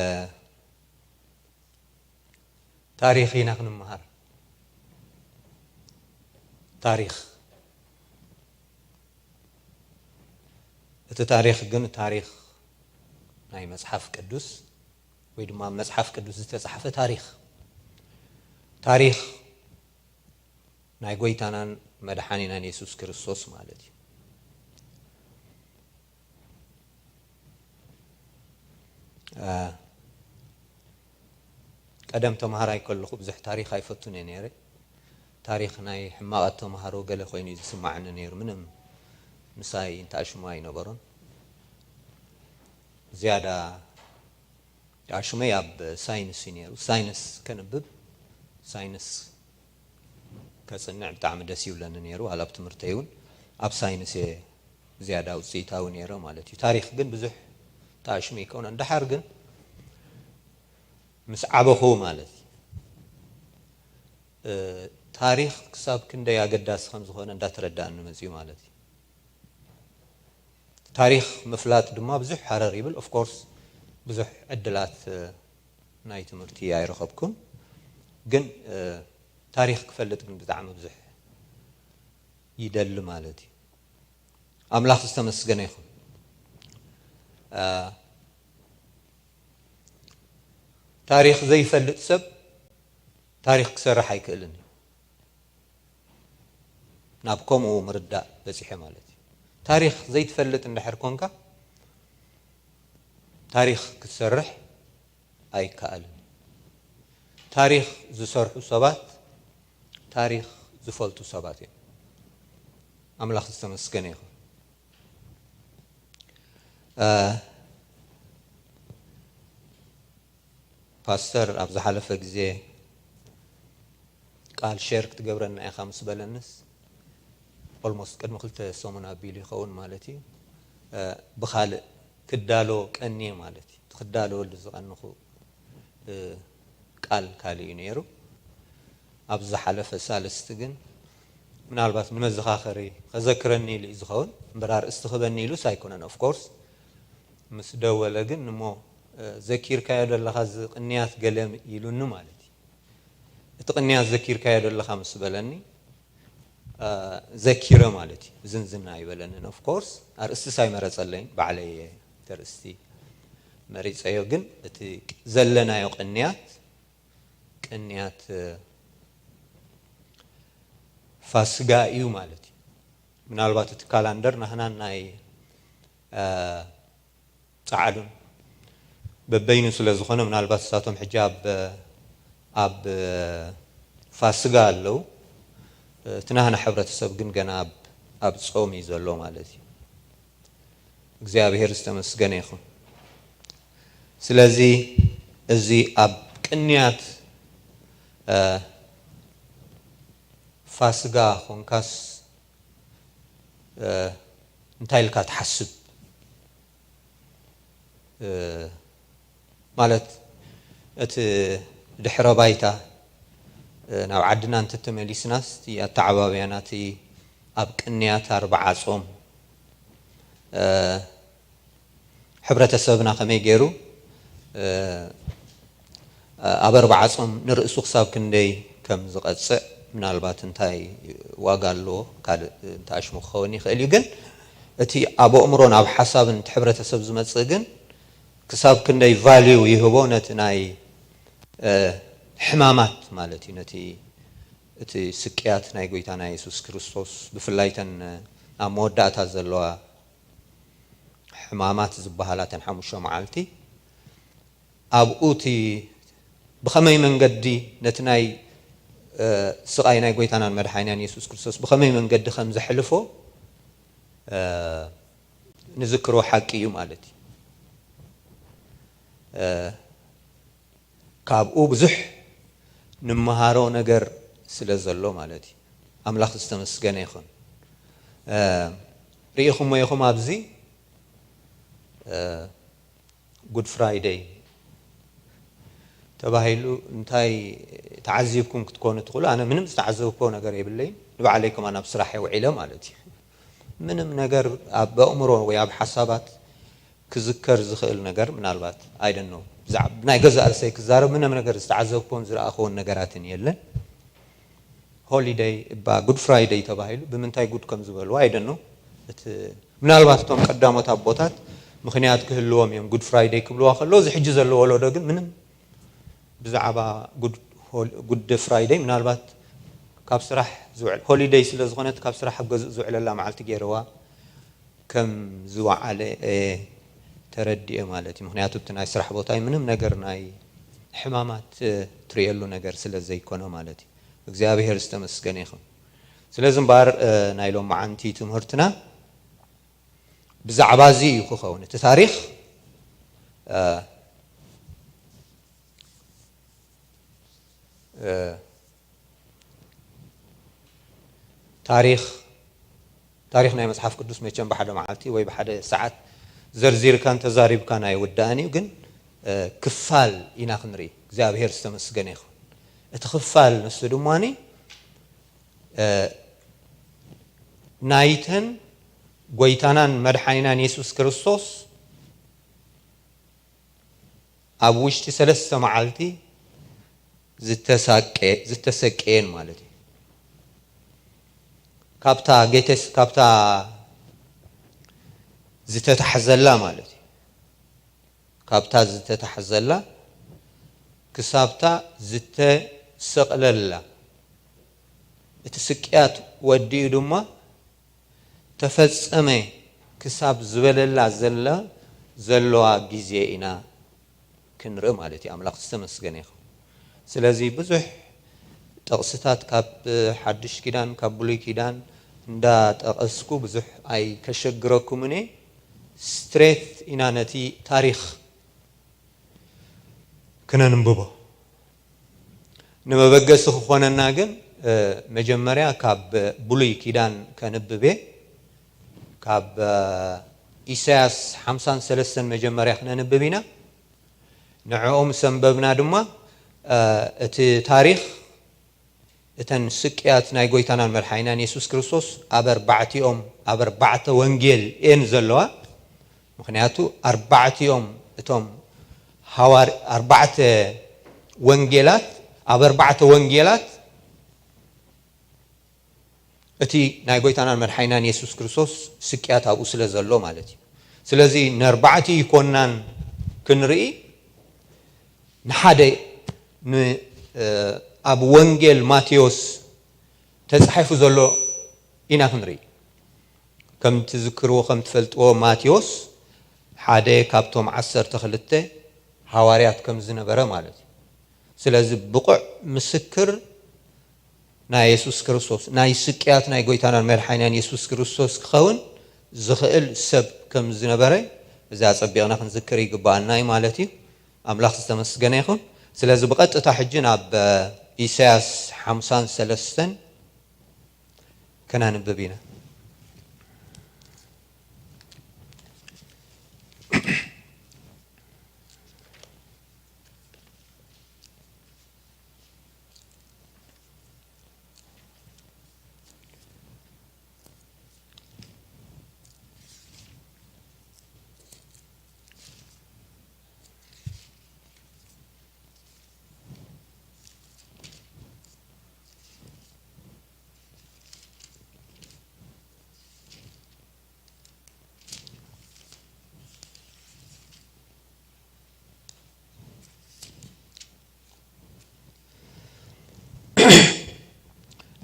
ታሪኽ ኢና ክንመሃር። ታሪኽ። እቲ ታሪኽ ግን ታሪኽ ናይ መጽሓፍ ቅዱስ ወይ ድማ ኣብ መጽሓፍ ቅዱስ ዝተጻሕፈ ታሪኽ፣ ታሪኽ ናይ ጎይታናን መድሓኒናን የሱስ ክርስቶስ ማለት እዩ። እ፣ ቀደም ተምሃራይ ከለኹ ብዙሕ ታሪኽ ኣይፈቱን እየ ነይረ። ታሪኽ ናይ ሕማቓት ተምሃሮ ገለ ኮይኑ እዩ ዝስማዓኒ ነይሩ። ምንም ምሳይ እንተኣሽሙ ኣይነበሮን። ዝያዳ ኣሽመይ ኣብ ሳይንስ እዩ ነይሩ። ሳይንስ ከንብብ፣ ሳይንስ ከጽንዕ ብጣዕሚ ደስ ይብለኒ ነይሩ። ዋላ ኣብ ትምህርተይ እውን ኣብ ሳይንስ እየ ዝያዳ ውጽኢታዊ ነይረ ማለት እዩ። ታሪኽ ግን ብዙሕ ተኣሽሙ ይከውን። እንድሓር ግን ምስ ዓበኹ ማለት እዩ፣ እ፣ ታሪኽ ክሳብ ክንደይ ኣገዳሲ ከም ዝኾነ እንዳተረዳእኒ መጽዩ ማለት እዩ። ታሪኽ ምፍላጥ ድማ ብዙሕ ሃረር ይብል። ኦፍ ኮርስ ብዙሕ ዕድላት፣ እ፣ ናይ ትምህርቲ ኣይረኸብኩን። ግን፣ እ፣ ታሪኽ ክፈልጥ ግን ብጣዕሚ ብዙሕ ይደሊ ማለት እዩ። ኣምላኽ ዝተመስገነ ይኹን። እ፣ ታሪኽ ዘይፈልጥ ሰብ ታሪኽ ክሰርሕ ኣይክእልን እዩ። ናብ ከምኡ ምርዳእ በጺሐ ማለት እዩ። ታሪኽ ዘይትፈልጥ እንድሕር ኮንካ፣ ታሪኽ ክትሰርሕ ኣይከኣልን። ታሪኽ ዝሰርሑ ሰባት ታሪኽ ዝፈልጡ ሰባት እዮም። ኣምላኽ ዝተመስገነ ይኹን። እ፣ ፓስተር ኣብ ዝሓለፈ ግዜ ቃል ሼር ክትገብረና ኢኻ ምስ በለንስ፣ ኦልሞስት ቅድሚ ክልተ ሰሙን ኣቢሉ ይኸውን ማለት እዩ። እ፣ ብኻልእ ክዳሎ ቀንየ ማለት እዩ። እቲ ክዳለወሉ ዝቐንኹ፣ እ፣ ቃል ካልእ እዩ ነይሩ። ኣብ ዝሓለፈ ሳልስቲ ግን ምናልባት ንመዘኻኸሪ ከዘክረኒ ኢሉ እዩ ዝኸውን እምበር፣ ኣርእስቲ ክበኒ ኢሉስ ኣይኮነን። ኦፍ ኮርስ ምስ ደወለ ግን፣ እሞ፣ እ፣ ዘኪርካዮ ዘለኻ እዚ ቅንያት ገለ ኢሉኒ ማለት እዩ። እቲ ቅንያት ዘኪርካዮ ዘለኻ ምስ በለኒ፣ እ፣ ዘኪረ ማለት እዩ። ዝንዝና ኣይበለንን። ኦፍ ኮርስ ኣርእስቲስ ኣይመረጸለይን፣ ባዕለይ እየ እቲ ኣርእስቲ መሪጸዮ። ግን እቲ ዘለናዮ ቅንያት፣ ቅንያት፣ እ፣ ፋስጋ እዩ ማለት እዩ። ምናልባት እቲ ካላንደር ናህናን ናይ፣ እ፣ ጸዓዱን በበይኑ ስለ ዝኾነ፣ ምናልባት እሳቶም ሕጂ ኣብ፣ ኣብ ፋስጋ ኣለዉ። እቲ ናህና ሕብረተሰብ ግን ገና ኣብ፣ ኣብ ጾም እዩ ዘሎ ማለት እዩ። እግዚኣብሔር ዝተመስገነ ይኹን። ስለዚ እዚ ኣብ ቅንያት፣ እ፣ ፋስጋ ኾንካስ፣ እ፣ እንታይ ኢልካ ትሓስብ? እ፣ ማለት እቲ ድሕረ ባይታ፣ እ፣ ናብ ዓድና እንተተመሊስናስ እቲ ኣተዓባብያና፣ እቲ ኣብ ቅንያት ኣርብዓ ጾም፣ እ፣ ሕብረተሰብና ከመይ ገይሩ፣ እ፣ ኣብ ኣርብዓ ጾም ንርእሱ ክሳብ ክንደይ ከም ዝቐጽዕ፣ ምናልባት እንታይ ዋጋ ኣለዎ፣ ካልእ እንተኣሽሙ ክኸውን ይኽእል እዩ። ግን እቲ ኣብ ኣእምሮን ኣብ ሓሳብን እቲ ሕብረተሰብ ዝመጽእ ግን ክሳብ ክንደይ ቫልዩ ይህቦ ነቲ ናይ፣ እ፣ ሕማማት ማለት እዩ። ነቲ፣ እቲ ስቅያት ናይ ጎይታና የሱስ ክርስቶስ፣ ብፍላይ እተን ኣብ መወዳእታ ዘለዋ ሕማማት ዝበሃላ እተን ሓሙሽተ መዓልቲ፣ ኣብኡ እቲ ብኸመይ መንገዲ ነቲ ናይ፣ እ፣ ስቓይ ናይ ጎይታናን መድሓኒናን የሱስ ክርስቶስ ብኸመይ መንገዲ ከም ዘሕልፎ፣ እ፣ ንዝክሮ ሓቂ እዩ ማለት እዩ። እ፣ ካብኡ ብዙሕ ንመሃሮ ነገር ስለ ዘሎ ማለት እዩ። ኣምላኽ ዝተመስገነ ይኹን። እ፣ ርኢኹሞ ኢኹም ኣብዚ፣ እ፣ ጉድ ፍራይደይ ተባሂሉ እንታይ ተዓዚብኩም ክትኮኑ ትኽእሉ። ኣነ ምንም ዝተዓዘብኩዎ ነገር የብለይን። ንባዕለይ ከማን ኣብ ስራሕ ውዒለ ማለት እዩ። ምንም ነገር ኣብ ኣእምሮ ወይ ኣብ ሓሳባት ክዝከር ዝኽእል ነገር ምናልባት፣ I don't know፣ ብዛዕባ ናይ ገዛእ ርእሰይ ክዛረብ፣ ምንም ነገር ዝተዓዘብኩዎን ዝረኣኽዎን ነገራትን የለን። ሆሊደይ እባ ጉድ ፍራይደይ ተባሂሉ ብምንታይ ጉድ ከም ዝበልዎ፣ I don't know። እቲ፣ ምናልባት እቶም ቀዳሞት ኣቦታት ምኽንያት ክህልዎም እዮም ጉድ ፍራይደይ ክብልዋ ከለዉ፣ እዚ ሕጂ ዘሎ ወለዶ ግን ምንም ብዛዕባ ጉድ ሆል-፣ ጉድ ፍራይደይ፣ ምናልባት ካብ ስራሕ ዝውዕል፣ ሆሊደይ ስለ ዝኾነት ካብ ስራሕ ኣብ ገዝእ ዝውዕለላ መዓልቲ ገይርዋ ከም ዝወዓለ እየ ተረዲኤ ማለት እዩ። ምኽንያቱ እቲ ናይ ስራሕ ቦታይ ምንም ነገር ናይ ሕማማት፣ እ፣ ትርእየሉ ነገር ስለ ዘይኮነ ማለት እዩ። እግዚኣብሔር ዝተመስገነ ይኹን። ስለዚ እምበኣር፣ እ፣ ናይ ሎመዓንቲ ትምህርትና ብዛዕባ እዚ እዩ ክኸውን። እቲ ታሪኽ፣ እ፣ እ፣ ታሪኽ፣ ታሪኽ ናይ መጽሓፍ ቅዱስ መቸም ብሓደ መዓልቲ ወይ ብሓደ ሰዓት ዘርዚርካን ተዛሪብካን ኣይውዳእን እዩ። ግን፣ እ፣ ክፋል ኢና ክንርኢ። እግዚኣብሔር ዝተመስገነ ይኹን። እቲ ክፋል ንሱ ድማኒ፣ እ፣ ናይተን ጎይታናን መድሓኒናን የሱስ ክርስቶስ ኣብ ውሽጢ ሰለስተ መዓልቲ ዝተሳቀ-፣ ዝተሰቀየን ማለት እዩ። ካብታ ጌቴስ-፣ ካብታ ዝተታሕዘላ ማለት እዩ። ካብታ ዝተታሕዘላ ክሳብታ ዝተሰቕለላ፣ እቲ ስቅያት ወዲኡ ድማ ተፈጸመ ክሳብ ዝበለላ ዘላ ዘለዋ ግዜ ኢና ክንርኢ ማለት እዩ። ኣምላኽ ዝተመስገነ ይኹን። ስለዚ ብዙሕ ጥቕስታት ካብ ሓድሽ ኪዳን፣ ካብ ብሉይ ኪዳን እንዳጠቐስኩ ብዙሕ ኣይከሸግረኩምን እየ። ስትሬት ኢና ነቲ ታሪኽ ክነንብቦ። ንመበገሲ ክኾነና ግን፣ እ፣ መጀመርያ ካብ ብሉይ ኪዳን ከንብብ እየ። ካብ፣ እ፣ ኢሳያስ ሓምሳን ሰለስተን መጀመርያ ክነንብብ ኢና። ንዕኦም ሰንበብና ድማ፣ እ፣ እቲ ታሪኽ፣ እተን ስቅያት ናይ ጎይታናን መድሓኒናን የሱስ ክርስቶስ ኣብ ኣርባዕቲኦም፣ ኣብ ኣርባዕተ ወንጌል እየን ዘለዋ። ምኽንያቱ ኣርባዕቲኦም እቶም ሃዋር-፣ ኣርባዕተ ወንጌላት፣ ኣብ ኣርባዕተ ወንጌላት እቲ ናይ ጎይታናን መድሓኒናን የሱስ ክርስቶስ ስቅያት ኣብኡ ስለ ዘሎ ማለት እዩ። ስለዚ ነርባዕቲኡ ይኮናን ክንርኢ፣ ንሓደ ን-፣ እ፣ ኣብ ወንጌል ማቴዎስ ተጻሒፉ ዘሎ ኢና ክንርኢ። ከም ትዝክርዎ፣ ከም ትፈልጥዎ፣ ማቴዎስ ሓደ ካብቶም ዓሰርተ ክልተ ሃዋርያት ከም ዝነበረ ማለት እዩ። ስለዚ ብቑዕ ምስክር ናይ የሱስ ክርስቶስ፣ ናይ ስቅያት ናይ ጎይታናን መድሓኒናን የሱስ ክርስቶስ ክኸውን ዝኽእል ሰብ ከም ዝነበረ፣ እዚ ኣጸቢቕና ክንዝክር ይግባኣና እዩ ማለት እዩ። ኣምላኽ ዝተመስገነ ይኹን። ስለዚ ብቐጥታ ሕጂ ናብ፣ እ፣ ኢሳያስ ሓምሳን ሰለስተን ከናንብብ ኢና።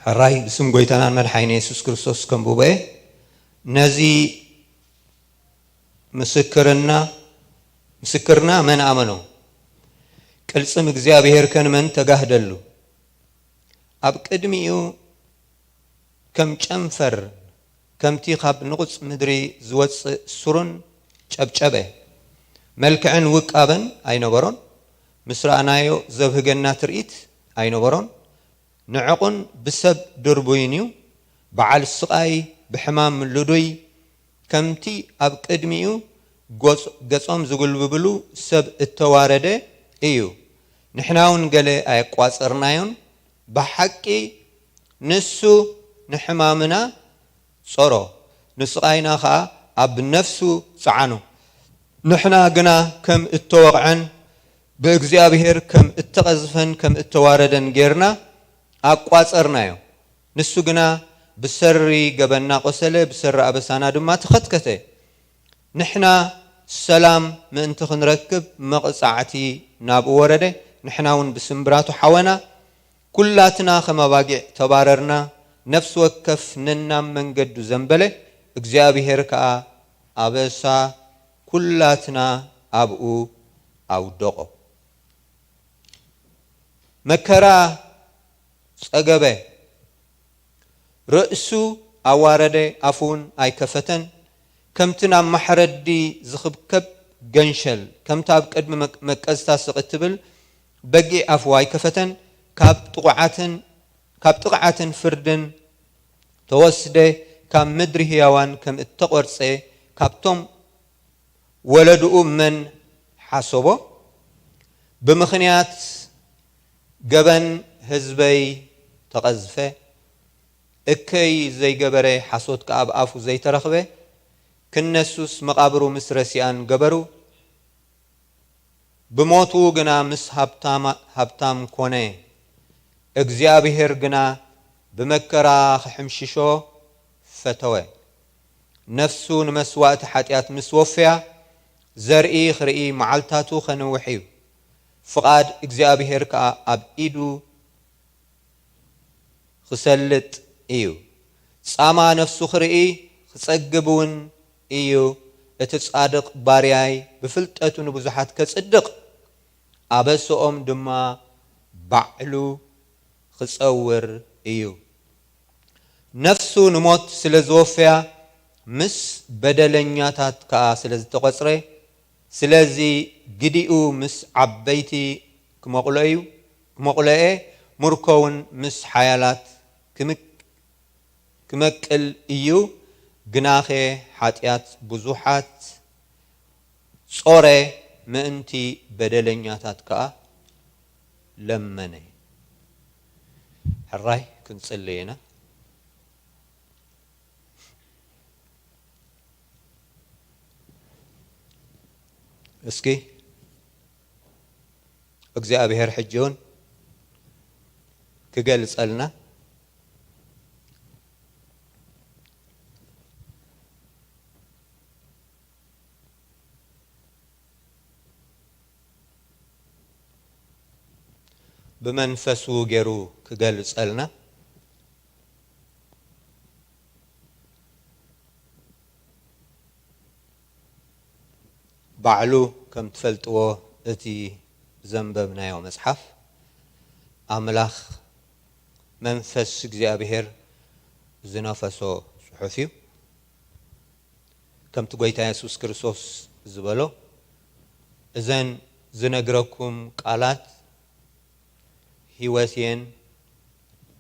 ሕራይ ብስም ጎይታናን መድሓኒና የሱስ ክርስቶስ ከንብቦ እየ። ነዚ ምስክርና፣ ምስክርና መን ኣመኖ? ቅልጽም እግዚኣብሔር ከ ንመን ተጋህደሉ? ኣብ ቅድሚኡ ከም ጨንፈር፣ ከምቲ ካብ ንቑጽ ምድሪ ዝወጽእ ስሩን ጨብጨበ። መልክዕን ውቃበን ኣይነበሮን። ምስ ረኣናዮ ዘብህገና ትርኢት ኣይነበሮን። ንዕቑን ብሰብ ድርቡይን እዩ። በዓል ስቓይ፣ ብሕማም ልዱይ፣ ከምቲ ኣብ ቅድሚኡ ጎጽ-፣ ገጾም ዝጉልብብሉ ሰብ እተዋረደ እዩ። ንሕና እውን ገለ ኣየቋጸርናዮን፣ ብሓቂ ንሱ ንሕማምና ጾሮ፣ ንስቓይና ኸኣ ኣብ ነፍሱ ጸዓኖ። ንሕና ግና ከም እተወቕዐን ብእግዚኣብሔር ከም እተቐዝፈን ከም እተዋረደን ጌርና ኣቋጸርናዮ። ንሱ ግና ብሰሪ ገበንና ቆሰለ፣ ብሰሪ ኣበሳና ድማ ተኸትከተ። ንሕና ሰላም ምእንቲ ክንረክብ መቕጻዕቲ ናብኡ ወረደ፣ ንሕና እውን ብስምብራቱ ሓወና። ኩላትና ከም ኣባጊዕ ተባረርና፣ ነፍሲ ወከፍ ነናብ መንገዱ ዘንበለ፣ እግዚኣብሔር ከኣ ኣበሳ ኩላትና ኣብኡ ኣውደቖ። መከራ ጸገበ፣ ርእሱ ኣዋረደ፣ ኣፉ እውን ኣይከፈተን። ከምቲ ናብ ማሕረዲ ዝኽብከብ ገንሸል፣ ከምቲ ኣብ ቅድሚ መቅ-፣ መቀዝታ ስቕ እትብል በጊዕ ኣፉ ኣይከፈተን። ካብ ጥቑዓትን፣ ካብ ጥቕዓትን ፍርድን ተወስደ፣ ካብ ምድሪ ህያዋን ከም እተቖርጸ፣ ካብቶም ወለድኡ መን ሓሰቦ? ብምኽንያት ገበን ህዝበይ ተቐዝፈ፣ እከይ ዘይገበረ፣ ሓሶት ከኣ ኣብ ኣፉ ዘይተረኽበ። ክነሱስ መቓብሩ ምስ ረሲኣን ገበሩ፣ ብሞቱ ግና ምስ ሃብታማ-፣ ሃብታም ኮነ። እግዚኣብሔር ግና ብመከራ ክሕምሽሾ ፈተወ። ነፍሱ ንመስዋእቲ ሓጢኣት ምስ ወፈያ፣ ዘርኢ ክርኢ መዓልታቱ ከንውሕ እዩ። ፍቓድ እግዚኣብሔር ከኣ ኣብ ኢዱ ክሰልጥ እዩ። ጻማ ነፍሱ ክርኢ ክጸግብ እውን እዩ። እቲ ጻድቕ ባርያይ ብፍልጠቱ ንብዙሓት ከጽድቕ፣ ኣበስኦም ድማ ባዕሉ ክጸውር እዩ። ነፍሱ ንሞት ስለ ዝወፈያ፣ ምስ በደለኛታት ከኣ ስለ ዝተቖጽረ፣ ስለዚ ግዲኡ ምስ ዓበይቲ ክመቑሎ እዩ፣ ክመቑሎ እየ፣ ምርኮውን ምስ ሓያላት ክምቅ-፣ ክመቅል እዩ። ግናኸ ሓጢኣት ብዙሓት ጾረ፣ ምእንቲ በደለኛታት ከኣ ለመነ። ሕራይ ክንጽሊ ኢና። እስኪ እግዚኣብሔር ሕጂ እውን ክገልጸልና፣ ብመንፈሱ ገይሩ ክገልጸልና። ባዕሉ ከም ትፈልጥዎ፣ እቲ ዘንበብናዮ መጽሓፍ ኣምላኽ መንፈስ እግዚኣብሔር ዝነፈሶ ጽሑፍ እዩ። ከምቲ ጐይታ የሱስ ክርስቶስ ዝበሎ፣ እዘን ዝነግረኩም ቃላት ህይወት እየን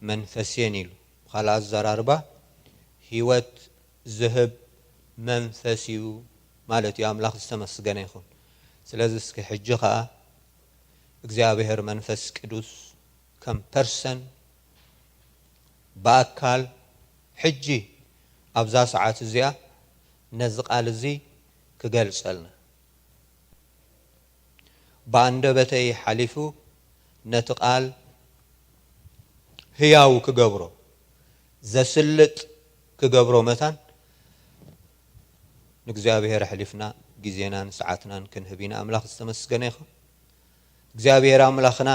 መንፈስ እየን ኢሉ። ብኻልእ ኣዘራርባ፣ ህይወት ዝህብ መንፈስ እዩ ማለት እዩ። ኣምላኽ ዝተመስገነ ይኹን። ስለዚ እስኪ ሕጂ ኸኣ እግዚኣብሔር መንፈስ ቅዱስ ከም ፐርሰን ብኣካል ሕጂ ኣብዛ ሰዓት እዚኣ ነዚ ቃል እዚ ክገልጸልና፣ ብኣንደበተይ ሓሊፉ ነቲ ቃል ህያው ክገብሮ፣ ዘስልጥ ክገብሮ መታን ንእግዚኣብሔር ኣሕሊፍና ግዜናን ሰዓትናን ክንህብ ኢና። ኣምላኽ ዝተመስገነ ይኹን። እግዚኣብሔር ኣምላኽና፣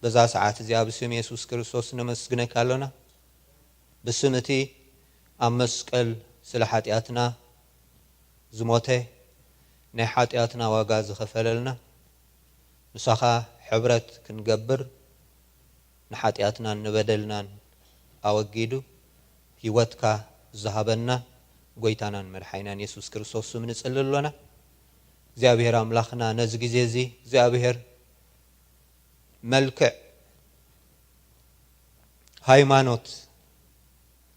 በዛ ሰዓት እዚኣ ብስም የሱስ ክርስቶስ ነመስግነካ ኣሎና። ብስም እቲ ኣብ መስቀል ስለ ሓጢኣትና ዝሞተ፣ ናይ ሓጢኣትና ዋጋ ዝኸፈለልና፣ ምሳኻ ሕብረት ክንገብር፣ ንሓጢኣትናን ንበደልናን ኣወጊዱ ህይወትካ ዝሃበና ጐይታናን መድሓኒናን የሱስ ክርስቶስ ስም ንጽሊ ኣሎና። እግዚኣብሔር ኣምላኽና፣ ነዚ ግዜ እዚ እግዚኣብሔር መልክዕ ሃይማኖት፣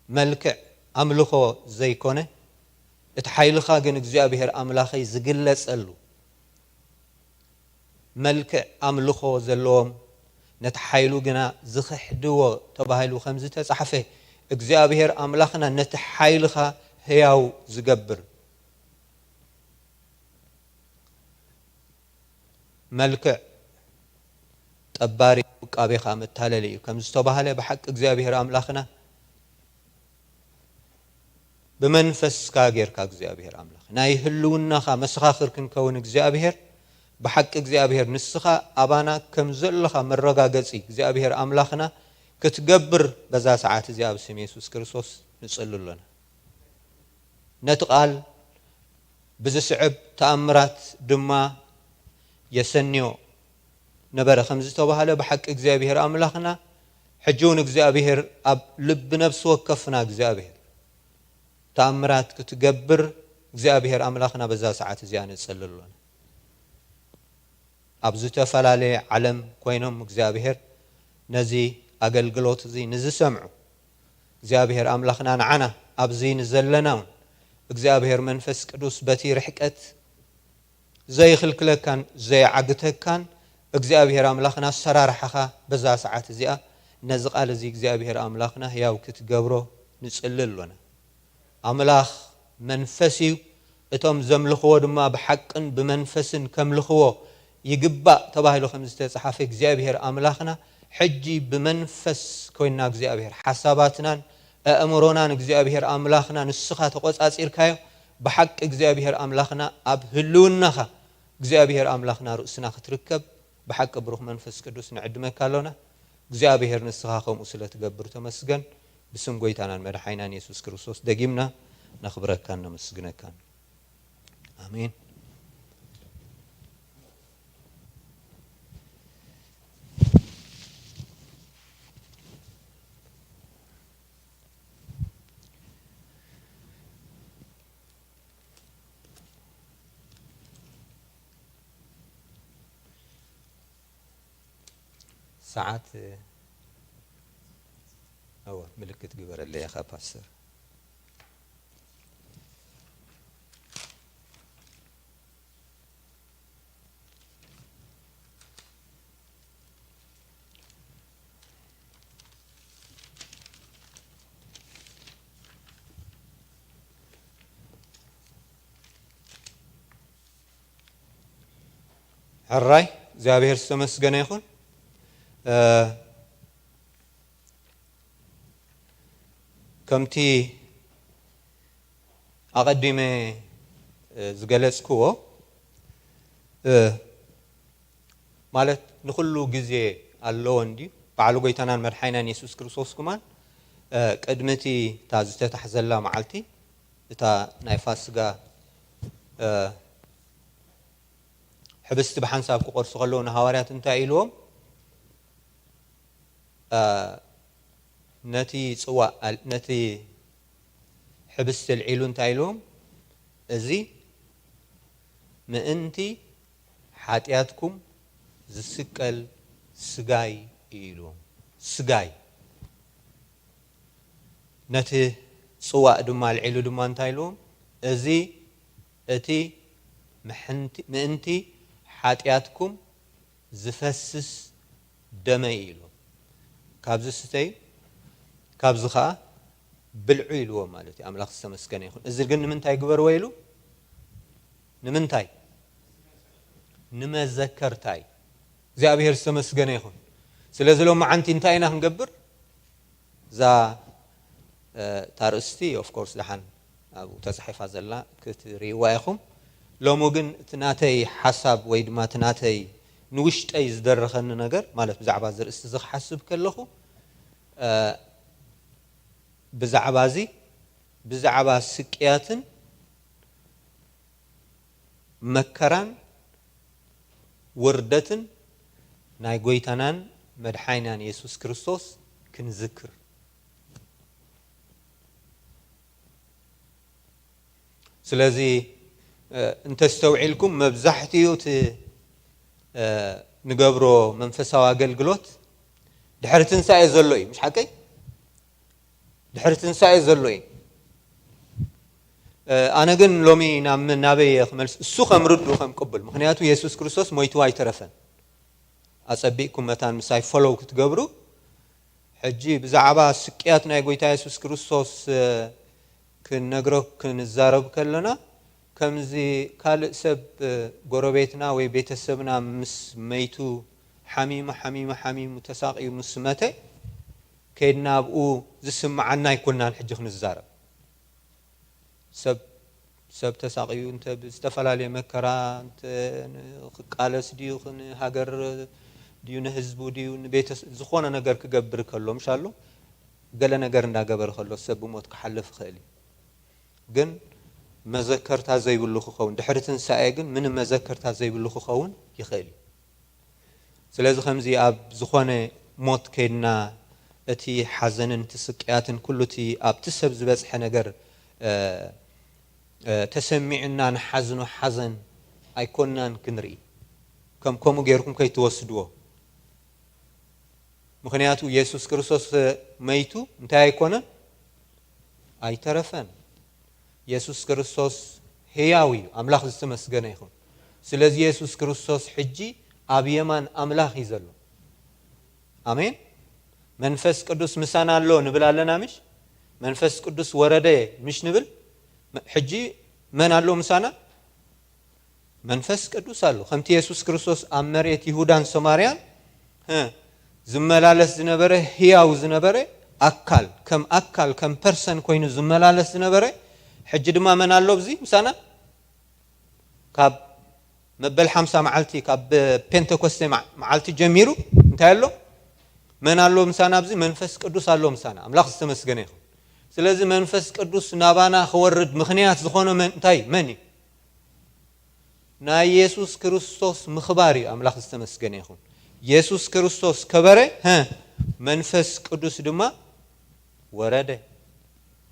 መልክዕ ኣምልኾ ዘይኮነ፣ እቲ ሓይልኻ ግን እግዚኣብሔር ኣምላኸይ ዝግለጸሉ፣ መልክዕ ኣምልኾ ዘለዎም፣ ነቲ ሓይሉ ግና ዝኽሕድዎ ተባሂሉ ከም ዝተጻሕፈ፣ እግዚኣብሔር ኣምላኽና ነቲ ሓይልኻ ህያው ዝገብር፣ መልክዕ ጠባሪ ውቃቤኻ መታለሊ እዩ ከም ዝተባህለ፣ ብሓቂ እግዚኣብሔር ኣምላኽና ብመንፈስካ ጌርካ እግዚኣብሔር ኣምላኽ ናይ ህልውናኻ መሰኻኽር ክንከውን እግዚኣብሔር፣ ብሓቂ እግዚኣብሔር ንስኻ ኣባና ከም ዘለኻ መረጋገጺ እግዚኣብሔር ኣምላኽና ክትገብር በዛ ሰዓት እዚኣ ብስም የሱስ ክርስቶስ ንጽሊ ኣሎና። ነቲ ቃል ብዝስዕብ ተኣምራት ድማ የሰንዮ ነበረ ከም ዝተባህለ፣ ብሓቂ እግዚኣብሔር ኣምላኽና ሕጂ እውን እግዚኣብሔር ኣብ ልቢ ነፍሲ ወከፍና እግዚኣብሔር ተኣምራት ክትገብር እግዚኣብሔር ኣምላኽና በዛ ሰዓት እዚኣ ንጽሊ ኣሎና። ኣብ ዝተፈላለየ ዓለም ኮይኖም እግዚኣብሔር ነዚ ኣገልግሎት እዚ ንዝሰምዑ እግዚኣብሔር ኣምላኽና ንዓና ኣብዚ ንዘለና እውን እግዚኣብሔር መንፈስ ቅዱስ በቲ ርሕቀት ዘይኽልክለካን ዘይዓግተካን እግዚኣብሔር ኣምላኽና ኣሰራርሓኻ በዛ ሰዓት እዚኣ ነዚ ቃል እዚ እግዚኣብሔር ኣምላኽና ህያው ክትገብሮ ንጽሊ ኣሎና። ኣምላኽ መንፈስ እዩ፣ እቶም ዘምልኽዎ ድማ ብሓቅን ብመንፈስን ከምልኽዎ ይግባእ ተባሂሉ ከም ዝተጻሓፈ እግዚኣብሔር ኣምላኽና ሕጂ ብመንፈስ ኮይንና እግዚኣብሔር ሓሳባትናን ኣእምሮናን እግዚኣብሔር ኣምላኽና ንስኻ ተቖጻጺርካዮ። ብሓቂ እግዚኣብሔር ኣምላኽና ኣብ ህልውናኻ እግዚኣብሔር ኣምላኽና ርእስና ክትርከብ ብሓቂ ብሩኽ መንፈስ ቅዱስ ንዕድመካ ኣሎና። እግዚኣብሔር ንስኻ ከምኡ ስለ ትገብር ተመስገን። ብስም ጐይታናን መድሓኒናን የሱስ ክርስቶስ ደጊምና ነኽብረካን ነመስግነካን። ኣሜን። ሰዓት፣ እወ፣ ምልክት ግበረለይ ኢኻ ፓስተር። ሕራይ እግዚኣብሔር ዝተመስገነ ይኹን። እ፣ ከምቲ ኣቐዲመ፣ እ፣ ዝገለጽክዎ፣ እ፣ ማለት ንኹሉ ግዜ ኣለዎ እንድዩ። ባዕሉ ጎይታናን መድሓይናን የሱስ ክርስቶስ ኩማን፣ እ፣ ቅድሚ እቲ እታ ዝተታሕዘላ መዓልቲ፣ እታ ናይ ፋስጋ፣ እ፣ ሕብስቲ ብሓንሳብ ክቆርሱ ከለዉ ንሃዋርያት እንታይ ኢልዎም? እ፣ ነቲ ጽዋእ ኣል-፣ ነቲ ሕብስቲ ኣልዒሉ እንታይ ኢልዎም? "እዚ ምእንቲ ሓጢኣትኩም ዝስቀል ስጋይ" እዩ ኢልዎም። ስጋይ። ነቲ ጽዋእ ድማ ኣልዒሉ ድማ እንታይ ኢልዎም? "እዚ እቲ ምሕንቲ-፣ ምእንቲ ሓጢኣትኩም ዝፈስስ ደመይ" እዩ ኢልዎም። "ካብዚ ስተዩ፣ ካብዚ ኸኣ ብልዑ" ኢልዎም ማለት እዩ። ኣምላኽ ዝተመስገነ ይኹን። እዚ ግን ንምንታይ ግበርዎ ኢሉ? ንምንታይ? ንመዘከርታ እዩ። እግዚኣብሔር ዝተመስገነ ይኹን። ስለዚ ሎማዓንቲ እንታይ ኢና ክንገብር? እዛ፣ እ፣ እታ ርእስቲ ኦፍ ኮርስ ደሓን ኣብኡ ተጻሒፋ ዘላ ክትርእይዋ ኢኹም። ሎሚ ግን እቲ ናተይ ሓሳብ ወይ ድማ እቲ ናተይ ንውሽጠይ ዝደረኸኒ ነገር፣ ማለት ብዛዕባ እዚ ርእስቲ እዚ ክሓስብ ከለኹ፣ እ፣ ብዛዕባ እዚ፣ ብዛዕባ ስቅያትን መከራን ውርደትን ናይ ጎይታናን መድሓይናን የሱስ ክርስቶስ ክንዝክር። ስለዚ፣ እ፣ እንተስተውዒልኩም መብዛሕትኡ እቲ፣ እ፣ ንገብሮ መንፈሳዊ ኣገልግሎት ድሕሪ ትንሳኤ ዘሎ እዩ። ምሽ ሓቀይ? ድሕሪ ትንሳኤ ዘሎ እዩ። እ፣ ኣነ ግን ሎሚ ናብ ምን-፣ ናበይ እየ ክመልስ? እሱ ከም ርዱ ከም ቅቡል። ምኽንያቱ የሱስ ክርስቶስ ሞይቱ ኣይተረፈን። ኣጸቢቕኩም መታን ምሳይ ፎሎው ክትገብሩ፣ ሕጂ ብዛዕባ ስቅያት ናይ ጎይታ የሱስ ክርስቶስ፣ እ፣ ክንነግሮ ክንዛረብ ከለና፣ ከምዚ ካልእ ሰብ፣ እ፣ ጎረቤትና ወይ ቤተሰብና ምስ መይቱ፣ ሓሚሙ፣ ሓሚሙ፣ ሓሚሙ፣ ተሳቕዩ ምስ መተ፣ ከይድና ኣብኡ ዝስምዓና ኣይኮናን ሕጂ ክንዛረብ። ሰብ፣ ሰብ ተሳቕዩ እንተ ብዝተፈላለየ መከራ እንተ ን-፣ ክቃለስ ድዩ፣ ንሃገር ድዩ፣ ንህዝቡ ድዩ፣ ንቤተስ-፣ ዝኾነ ነገር ክገብር ከሎ፣ ምሻሉ ገለ ነገር እንዳገበረ ከሎ ሰብ ብሞት ክሓልፍ ይኽእል እዩ። ግን መዘከርታ ዘይብሉ ክኸውን፣ ድሕሪ ትንሳኤ ግን ምንም መዘከርታ ዘይብሉ ክኸውን ይኽእል እዩ። ስለዚ ከምዚ ኣብ ዝኾነ ሞት ከይድና እቲ ሓዘንን እቲ ስቅያትን ኩሉ እቲ ኣብቲ ሰብ ዝበጽሐ ነገር፣ እ፣ እ፣ ተሰሚዑና ንሓዝኖ ሓዘን ኣይኮናን ክንርኢ። ከም ከምኡ ጌርኩም ከይትወስድዎ። ምኽንያቱ የሱስ ክርስቶስ መይቱ እንታይ ኣይኮነን? ኣይተረፈን። የሱስ ክርስቶስ ህያው እዩ። ኣምላኽ ዝተመስገነ ይኹን። ስለዚ የሱስ ክርስቶስ ሕጂ ኣብ የማን ኣምላኽ እዩ ዘሎ። ኣሜን። መንፈስ ቅዱስ ምሳና ኣሎ ንብል ኣለና ምሽ? መንፈስ ቅዱስ ወረደ ምሽ ንብል? መ-፣ ሕጂ መን ኣሎ ምሳና? መንፈስ ቅዱስ ኣሎ። ከምቲ የሱስ ክርስቶስ ኣብ መሬት ይሁዳን ሰማርያን፣ እ፣ ዝመላለስ ዝነበረ፣ ህያው ዝነበረ ኣካል፣ ከም ኣካል፣ ከም ፐርሰን ኮይኑ ዝመላለስ ዝነበረ፣ ሕጂ ድማ መን ኣሎ ኣብዚ ምሳና? ካብ መበል ሓምሳ መዓልቲ፣ ካብ ፔንተኮስቴ መዓ-፣ መዓልቲ ጀሚሩ እንታይ ኣሎ? መን ኣሎ ምሳና ኣብዚ? መንፈስ ቅዱስ ኣሎ ምሳና። ኣምላኽ ዝተመስገነ ይኹን። ስለዚ መንፈስ ቅዱስ ናባና ክወርድ ምኽንያት ዝኾነ መን እንታይ መን እዩ? ናይ የሱስ ክርስቶስ ምኽባር እዩ። ኣምላኽ ዝተመስገነ ይኹን። የሱስ ክርስቶስ ከበረ፣ ሀ መንፈስ ቅዱስ ድማ ወረደ።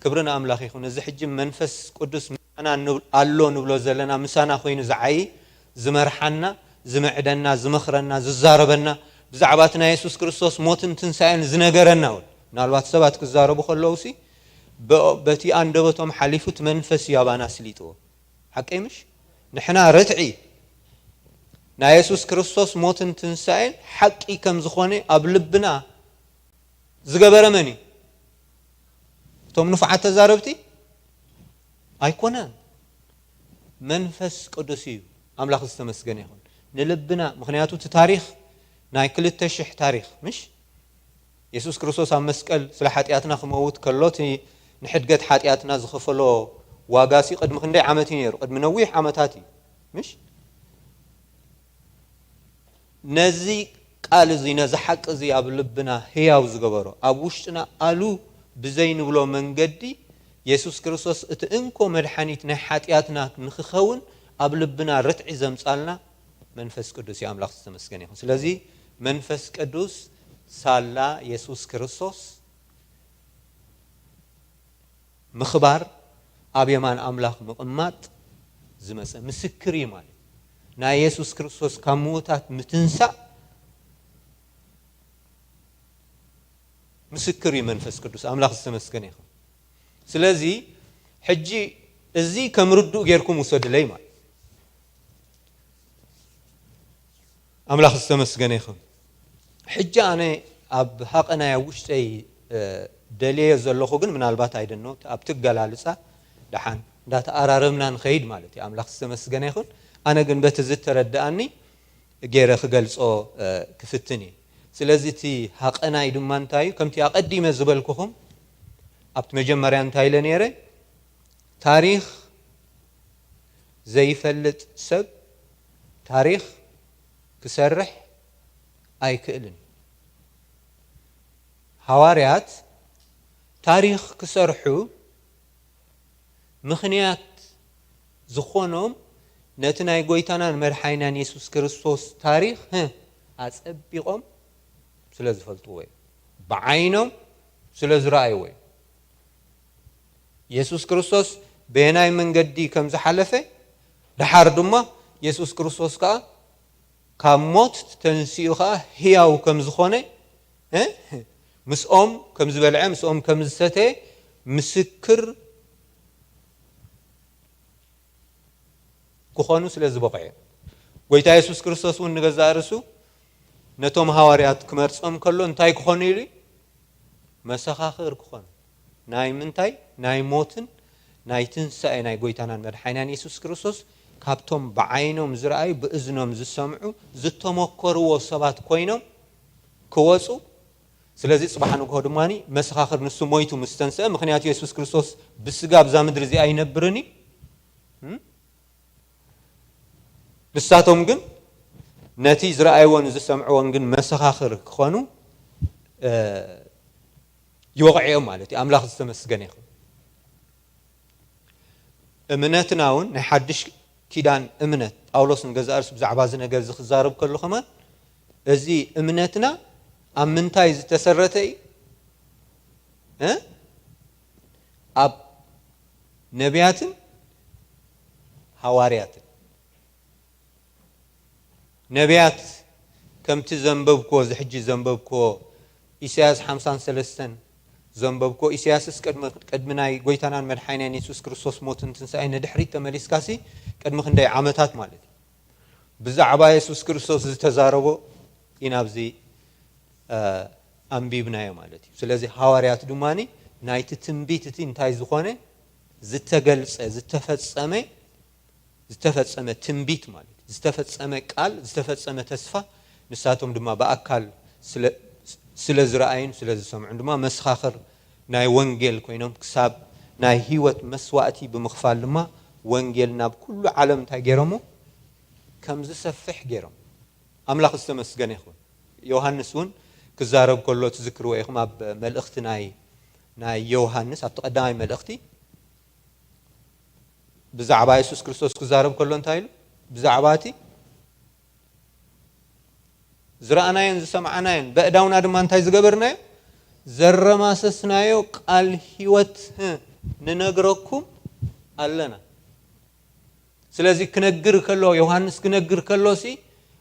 ክብሪ ንኣምላኽ ይኹን። እዚ ሕጂ መንፈስ ቅዱስ ምሳና ኣሎ ንብሎ ዘለና ምሳና ኮይኑ ዝዓይ ዝመርሓና፣ ዝምዕደና፣ ዝመኽረና፣ ዝዛረበና፣ ብዛዕባ እቲ ናይ የሱስ ክርስቶስ ሞትን ትንሳኤን ዝነገረና እውን ምናልባት ሰባት ክዛረቡ ከለውሲ በቲ ኣንደበቶም ሓሊፉ እቲ መንፈስ እዩ ኣባና ስሊጥዎ። ሓቀይ ምሽ? ንሕና ርትዒ ናይ የሱስ ክርስቶስ ሞትን ትንሳኤን ሓቂ ከም ዝኾነ ኣብ ልብና ዝገበረ መን እዩ? እቶም ንፉዓት ተዛረብቲ ኣይኮነን፣ መንፈስ ቅዱስ እዩ። ኣምላኽ ዝተመስገነ ይኹን። ንልብና፣ ምኽንያቱ እቲ ታሪኽ ናይ ክልተ ሽሕ ታሪኽ ምሽ? የሱስ ክርስቶስ ኣብ መስቀል ስለ ሓጢኣትና ክመውት ከሎ እቲ ንሕድገት ሓጢኣትና ዝኸፈሎ ዋጋ ሲ ቅድሚ ክንደይ ዓመት እዩ ነይሩ? ቅድሚ ነዊሕ ዓመታት እዩ ምሽ? ነዚ ቃል እዚ ነዚ ሓቂ እዚ ኣብ ልብና ህያው ዝገበሮ ኣብ ውሽጥና ኣሉ ብዘይንብሎ መንገዲ የሱስ ክርስቶስ እቲ እንኮ መድሓኒት ናይ ሓጢኣትና ንክኸውን ኣብ ልብና ርትዒ ዘምጻልና መንፈስ ቅዱስ እዩ። ኣምላኽ ዝተመስገነ ይኹን። ስለዚ መንፈስ ቅዱስ ሳላ የሱስ ክርስቶስ ምኽባር ኣብ የማን ኣምላኽ ምቕማጥ ዝመፀ ምስክር እዩ ማለት እዩ። ናይ የሱስ ክርስቶስ ካብ ምዉታት ምትንሳእ ምስክር እዩ መንፈስ ቅዱስ። ኣምላኽ ዝተመስገነ ይኹን። ስለዚ ሕጂ እዚ ከም ርዱእ ጌርኩም ውሰድለይ ማለት ኣምላኽ ዝተመስገነ ይኹን። ሕጂ ኣነ ኣብ ሃቐናይ ኣብ ውሽጠይ ደልየ ዘለኹ ግን ምናልባት ኣይደኖ ኣብቲ ኣገላልፃ ደሓን እንዳተኣራረምና ንኸይድ ማለት እዩ። ኣምላኽ ዝተመስገነ ይኹን። ኣነ ግን በቲ ዝተረድኣኒ ገይረ ክገልፆ ክፍትን እየ። ስለዚ እቲ ሃቐናይ ድማ እንታይ እዩ? ከምቲ ኣቐዲመ ዝበልኩኹም ኣብቲ መጀመርያ እንታይ ኢለ ነይረ? ታሪኽ ዘይፈልጥ ሰብ ታሪኽ ክሰርሕ ኣይክእልን። ሃዋርያት ታሪኽ ክሰርሑ ምኽንያት ዝኾኖም ነቲ ናይ ጎይታናን መድሓይናን የሱስ ክርስቶስ ታሪኽ ኣጸቢቖም ስለ ዝፈልጥዎ እዩ። ብዓይኖም ስለ ዝረኣይዎ እዩ። የሱስ ክርስቶስ በየናይ መንገዲ ከም ዝሓለፈ ደሓር ድማ የሱስ ክርስቶስ ከኣ ካብ ሞት ተንሲኡ ከኣ ህያው ከም ዝኾነ ምስኦም ከም ዝበልዐ ምስኦም ከም ዝሰተ ምስክር ክኾኑ ስለ ዝበቕዑ እዮም። ጎይታ የሱስ ክርስቶስ እውን ንገዛእ ርእሱ ነቶም ሃዋርያት ክመርጾም ከሎ እንታይ ክኾኑ ኢሉ እዩ? መሰኻኽር ክኾኑ። ናይ ምንታይ? ናይ ሞትን ናይ ትንሳኤ ናይ ጎይታናን መድሓይናን የሱስ ክርስቶስ ካብቶም ብዓይኖም ዝረኣዩ ብእዝኖም ዝሰምዑ ዝተመኮርዎ ሰባት ኮይኖም ክወፁ። ስለዚ ፅባሕ ንግሆ ድማ መሰኻኽር ንሱ ሞይቱ ምስ ተንስአ፣ ምክንያቱ የሱስ ክርስቶስ ብስጋ ኣብዛ ምድሪ እዚኣ ኣይነብርን እዩ። ንሳቶም ግን ነቲ ዝረኣይዎን ዝሰምዕዎን ግን መሰኻኽር ክኾኑ ይወቕዕዮም ማለት እዩ። ኣምላኽ ዝተመስገነ ይኹን። እምነትና እውን ናይ ሓድሽ ኪዳን እምነት ጳውሎስ ንገዛእ ርእሱ ብዛዕባ እዚ ነገር እዚ ክዛረብ ከሎ ከማን እዚ እምነትና ኣብ ምንታይ ዝተሰረተ እዩ? ኣብ ነቢያትን ሃዋርያትን። ነቢያት ከምቲ ዘንበብክዎ እዚ ሕጂ ዘንበብክዎ ኢሳያስ ሓምሳን ሰለስተን ዘንበብክዎ ኢሳያስስ ቅድሚ ናይ ጎይታናን መድሓይናን የሱስ ክርስቶስ ሞትን ትንሳኤ ንድሕሪት ተመሊስካሲ ቅድሚ ክንደይ ዓመታት ማለት እዩ ብዛዕባ የሱስ ክርስቶስ ዝተዛረቦ ኢና ኣብዚ ኣንቢብናዮ ማለት እዩ። ስለዚ ሃዋርያት ድማ ናይቲ ትንቢት እቲ እንታይ ዝኾነ ዝተገልጸ ዝተፈጸመ ዝተፈጸመ ትንቢት ማለት ዝተፈጸመ ቃል ዝተፈጸመ ተስፋ ንሳቶም ድማ ብኣካል ስለ ዝረኣዩን ስለ ዝሰምዑን ድማ መስኻኽር ናይ ወንጌል ኮይኖም ክሳብ ናይ ህይወት መስዋእቲ ብምኽፋል ድማ ወንጌል ናብ ኩሉ ዓለም እንታይ ገይሮሞ ከም ዝሰፍሕ ገይሮም። ኣምላኽ ዝተመስገነ ይኹን። ዮሃንስ እውን ክዛረብ ከሎ ትዝክርዎ ኢኹም ኣብ መልእኽቲ ናይ ናይ ዮሃንስ ኣብቲ ቀዳማይ መልእኽቲ ብዛዕባ የሱስ ክርስቶስ ክዛረብ ከሎ እንታይ ኢሉ? ብዛዕባ እቲ ዝረኣናዮን ዝሰማዕናዮን በእዳውና ድማ እንታይ ዝገበርናዮ ዘረማሰስናዮ ቃል ህይወት ንነግረኩም ኣለና። ስለዚ ክነግር ከሎ፣ ዮሃንስ ክነግር ከሎ ሲ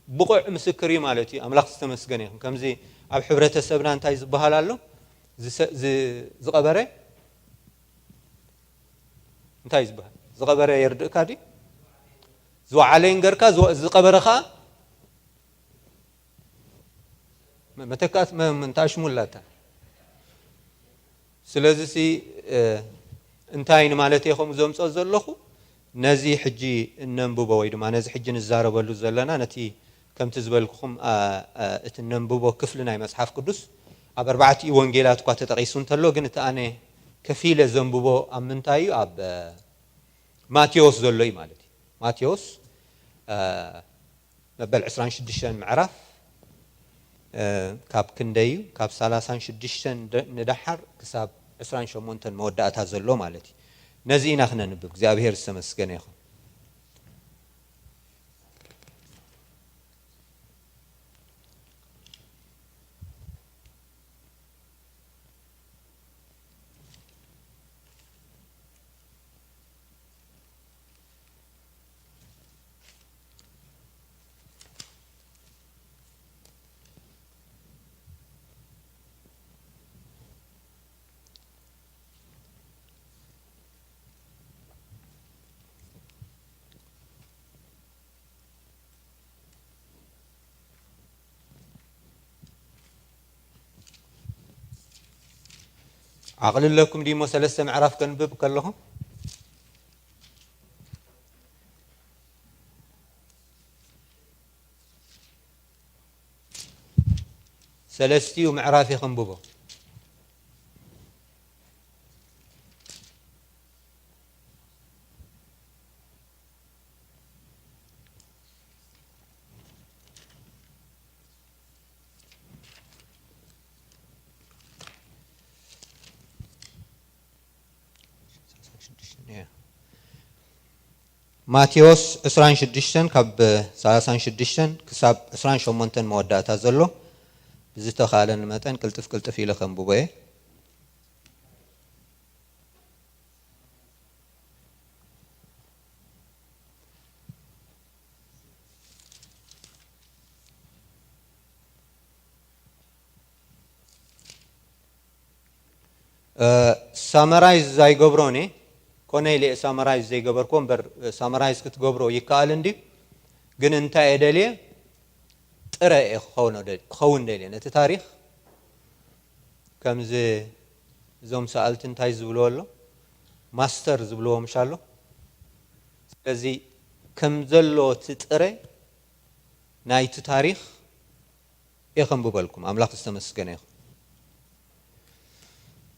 ብቑዕ ምስክር እዩ ማለት እዩ። ኣምላኽ ዝተመስገነ ይኹን። ከምዚ ኣብ ሕብረተሰብና እንታይ ዝበሃል ኣሎ? ዝሰ- ዝ- ዝቐበረ እንታይ ዝበሃል? ዝቐበረ የርድእካ ድዩ? ዝወዓለ ይንገርካ፣ ዝወ- ዝቐበረ ኸዓ መተካት ምንታይ ሽሙላታ። ስለዚ ሲ እንታይ ንማለት እየ ከምኡ ዘምፅኦ ዘለኹ? ነዚ ሕጂ እነንብቦ ወይ ድማ ነዚ ሕጂ ንዛረበሉ ዘለና ነቲ ከምቲ ዝበልኩኹም እቲ እነንብቦ ክፍሊ ናይ መፅሓፍ ቅዱስ ኣብ ኣርባዕቲኡ ወንጌላት እኳ ተጠቒሱ እንተሎ ግን እቲ ኣነ ከፊለ ዘንብቦ ኣብ ምንታይ እዩ? ኣብ ማቴዎስ ዘሎ እዩ ማለት እዩ። ማቴዎስ መበል ዕስራን ሽዱሽተን ምዕራፍ ካብ ክንደይ እዩ? ካብ ሰላሳን ሽዱሽተን ንደሓር ክሳብ ዕስራን ሸሞንተን መወዳእታ ዘሎ ማለት እዩ። ነዚ ኢና ክነንብብ። እግዚኣብሔር ዝተመስገነ ይኹን። ዓቕሊ ኣለኩም ድሞ ሰለስተ ምዕራፍ ከንብብ ከለኹም? ሰለስቲኡ ምዕራፍ ይኸንብቦ። ማቴዎስ ዕስራን ሽዱሽተን ካብ ሰላሳን ሽዱሽተን ክሳብ ዕስራን ሸሞንተን መወዳእታ ዘሎ ብዝተኻእለኒ መጠን ቅልጥፍ ቅልጥፍ ኢለ ከንብቦ እየ። ሳመራይዝ ኣይገብሮን እየ። ኮነ ኢለ እየ ሳመራይዝ ዘይገበርኩዎ እምበር ሳመራይዝ ክትገብሮ ይከኣል እንድዩ። ግን እንታይ እየ ደልየ ጥረ እየ ክኸውን ደልየ ነቲ ታሪኽ ከምዚ እዞም ሰኣልቲ እንታይ ዝብልዎ ኣሎ ማስተር ዝብልዎ ምሽ ኣሎ። ስለዚ ከም ዘሎ እቲ ጥረ ናይቲ ታሪኽ እየ ከንብበልኩም። ኣምላኽ ዝተመስገነ ይኹን።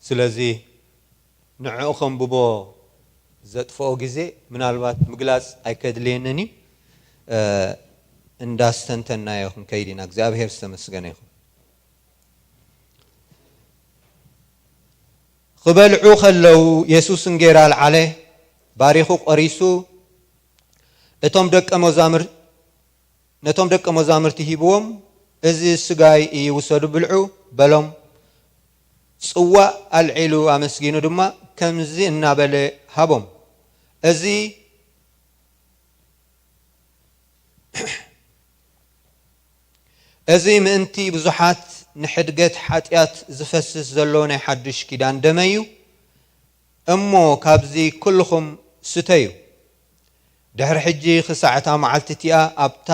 ስለዚ ንዕኡ ከንብቦ ዘጥፍኦ ግዜ ምናልባት ምግላፅ ኣይከድልየንን እዩ። እንዳስተንተናዮ ክንከይድ ኢና። እግዚኣብሔር ዝተመስገነ ይኹን። ክበልዑ ከለዉ የሱስ እንጌራ ኣልዓለ፣ ባሪኹ ቆሪሱ እቶም ደቀ መዛምር ነቶም ደቀ መዛሙርቲ ሂብዎም፣ "እዚ ስጋይ እዩ፣ ውሰዱ ብልዑ" በሎም። ጽዋእ ኣልዒሉ ኣመስጊኑ ድማ ከምዚ እናበለ ሃቦም፣ "እዚ እዚ ምእንቲ ብዙሓት ንሕድገት ሓጢኣት ዝፈስስ ዘሎ ናይ ሓድሽ ኪዳን ደመይ እዩ። እሞ ካብዚ ኩልኹም ስተዩ። ድሕሪ ሕጂ ክሳዕ እታ መዓልቲ እቲኣ ኣብታ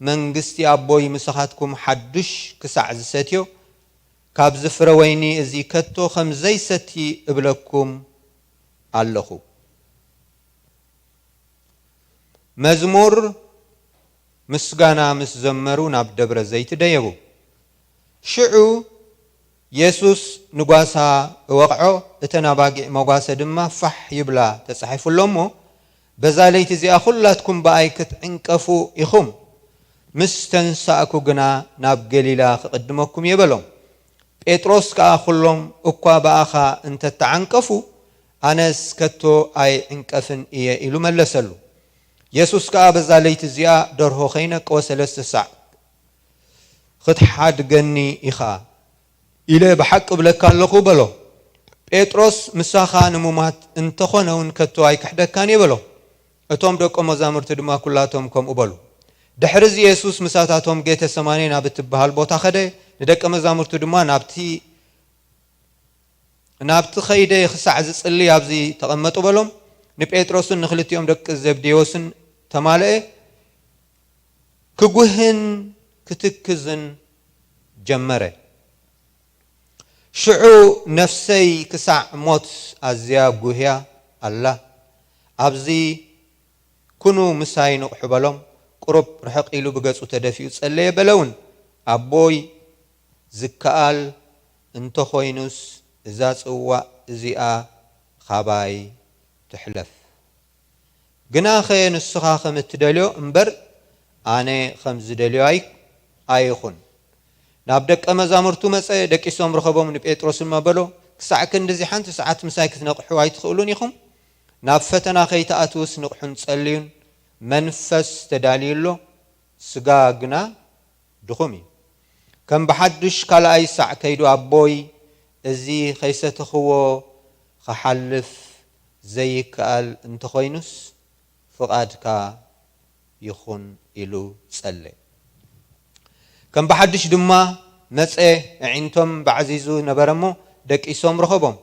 መንግስቲ ኣቦይ ምሳኻትኩም ሓዱሽ ክሳዕ ዝሰትዮ፣ ካብዚ ፍረ ወይኒ እዚ ከቶ ከም ዘይሰቲ እብለኩም ኣለኹ።" መዝሙር ምስጋና ምስ ዘመሩ ናብ ደብረ ዘይት ደየቡ። ሽዑ የሱስ ንጓሳ እወቕዖ፣ እተን ኣባጊዕ መጓሰ ድማ ፋሕ ይብላ ተጻሒፉ ኣሎ እሞ፣ በዛ ለይቲ እዚኣ ኹላትኩም ብኣይ ክትዕንቀፉ ኢኹም። ምስ ተንሳእኩ ግና ናብ ገሊላ ክቕድመኩም እየ በሎም። ጴጥሮስ ከኣ፣ ኩሎም እኳ ብኣኻ እንተተዓንቀፉ፣ ኣነስ ከቶ ኣይዕንቀፍን እየ ኢሉ መለሰሉ። የሱስ ከኣ፣ በዛ ለይቲ እዚኣ ደርሆ ከይነቀወ ሰለስተ ሳዕ ክትሓድገኒ ኢኻ ኢለ ብሓቂ እብለካ ኣለኹ በሎ። ጴጥሮስ፣ ምሳኻ ንሙማት እንተኾነ እውን ከቶ ኣይክሕደካን እየ በሎ። እቶም ደቀ መዛሙርቲ ድማ ኩላቶም ከምኡ በሉ። ድሕሪ እዚ የሱስ ምሳታቶም ጌተ ሰማኔ ናብ እትበሃል ቦታ ኸደ፣ ንደቀ መዛሙርቱ ድማ ናብቲ ናብቲ ኸይደ ክሳዕ ዝጽሊ ኣብዚ ተቐመጡ በሎም። ንጴጥሮስን ንኽልቲኦም ደቂ ዘብዴዎስን ተማልአ፣ ክጉህን ክትክዝን ጀመረ። ሽዑ ነፍሰይ ክሳዕ ሞት ኣዝያ ጉህያ ኣላ። ኣብዚ ኩኑ ምሳይ ንቕሑ በሎም። ቁሩብ ርሕቕ ኢሉ ብገጹ ተደፊኡ ጸለየ። በለ እውን፣ ኣቦይ፣ ዝከኣል እንተኾይኑስ እዛ ጽዋእ እዚኣ ኻባይ ትሕለፍ። ግናኸ ንስኻ ከም እትደልዮ እምበር ኣነ ከም ዝደልዮ ኣይ-፣ ኣይኹን። ናብ ደቀ መዛሙርቱ መጸ፣ ደቂሶም ረኸቦም፣ ንጴጥሮስ ድማ በሎ፣ ክሳዕ ክንድዚ ሓንቲ ሰዓት ምሳይ ክትነቕሑ ኣይትኽእሉን ኢኹም? ናብ ፈተና ከይትኣትዉስ ንቕሑን ጸልዩን። መንፈስ ተዳልዩ ኣሎ፣ ስጋ ግና ድኹም እዩ። ከም ብሓድሽ ካልኣይ ሳዕ ከይዱ፣ ኣቦይ፣ እዚ ከይሰተኽዎ ክሓልፍ ዘይከኣል እንተኾይኑስ ፍቓድካ ይኹን ኢሉ ጸለ። ከም ብሓድሽ ድማ መጸ፣ ኣዒንቶም ባዕዚዙ ነበረ እሞ ደቂሶም ረኸቦም፣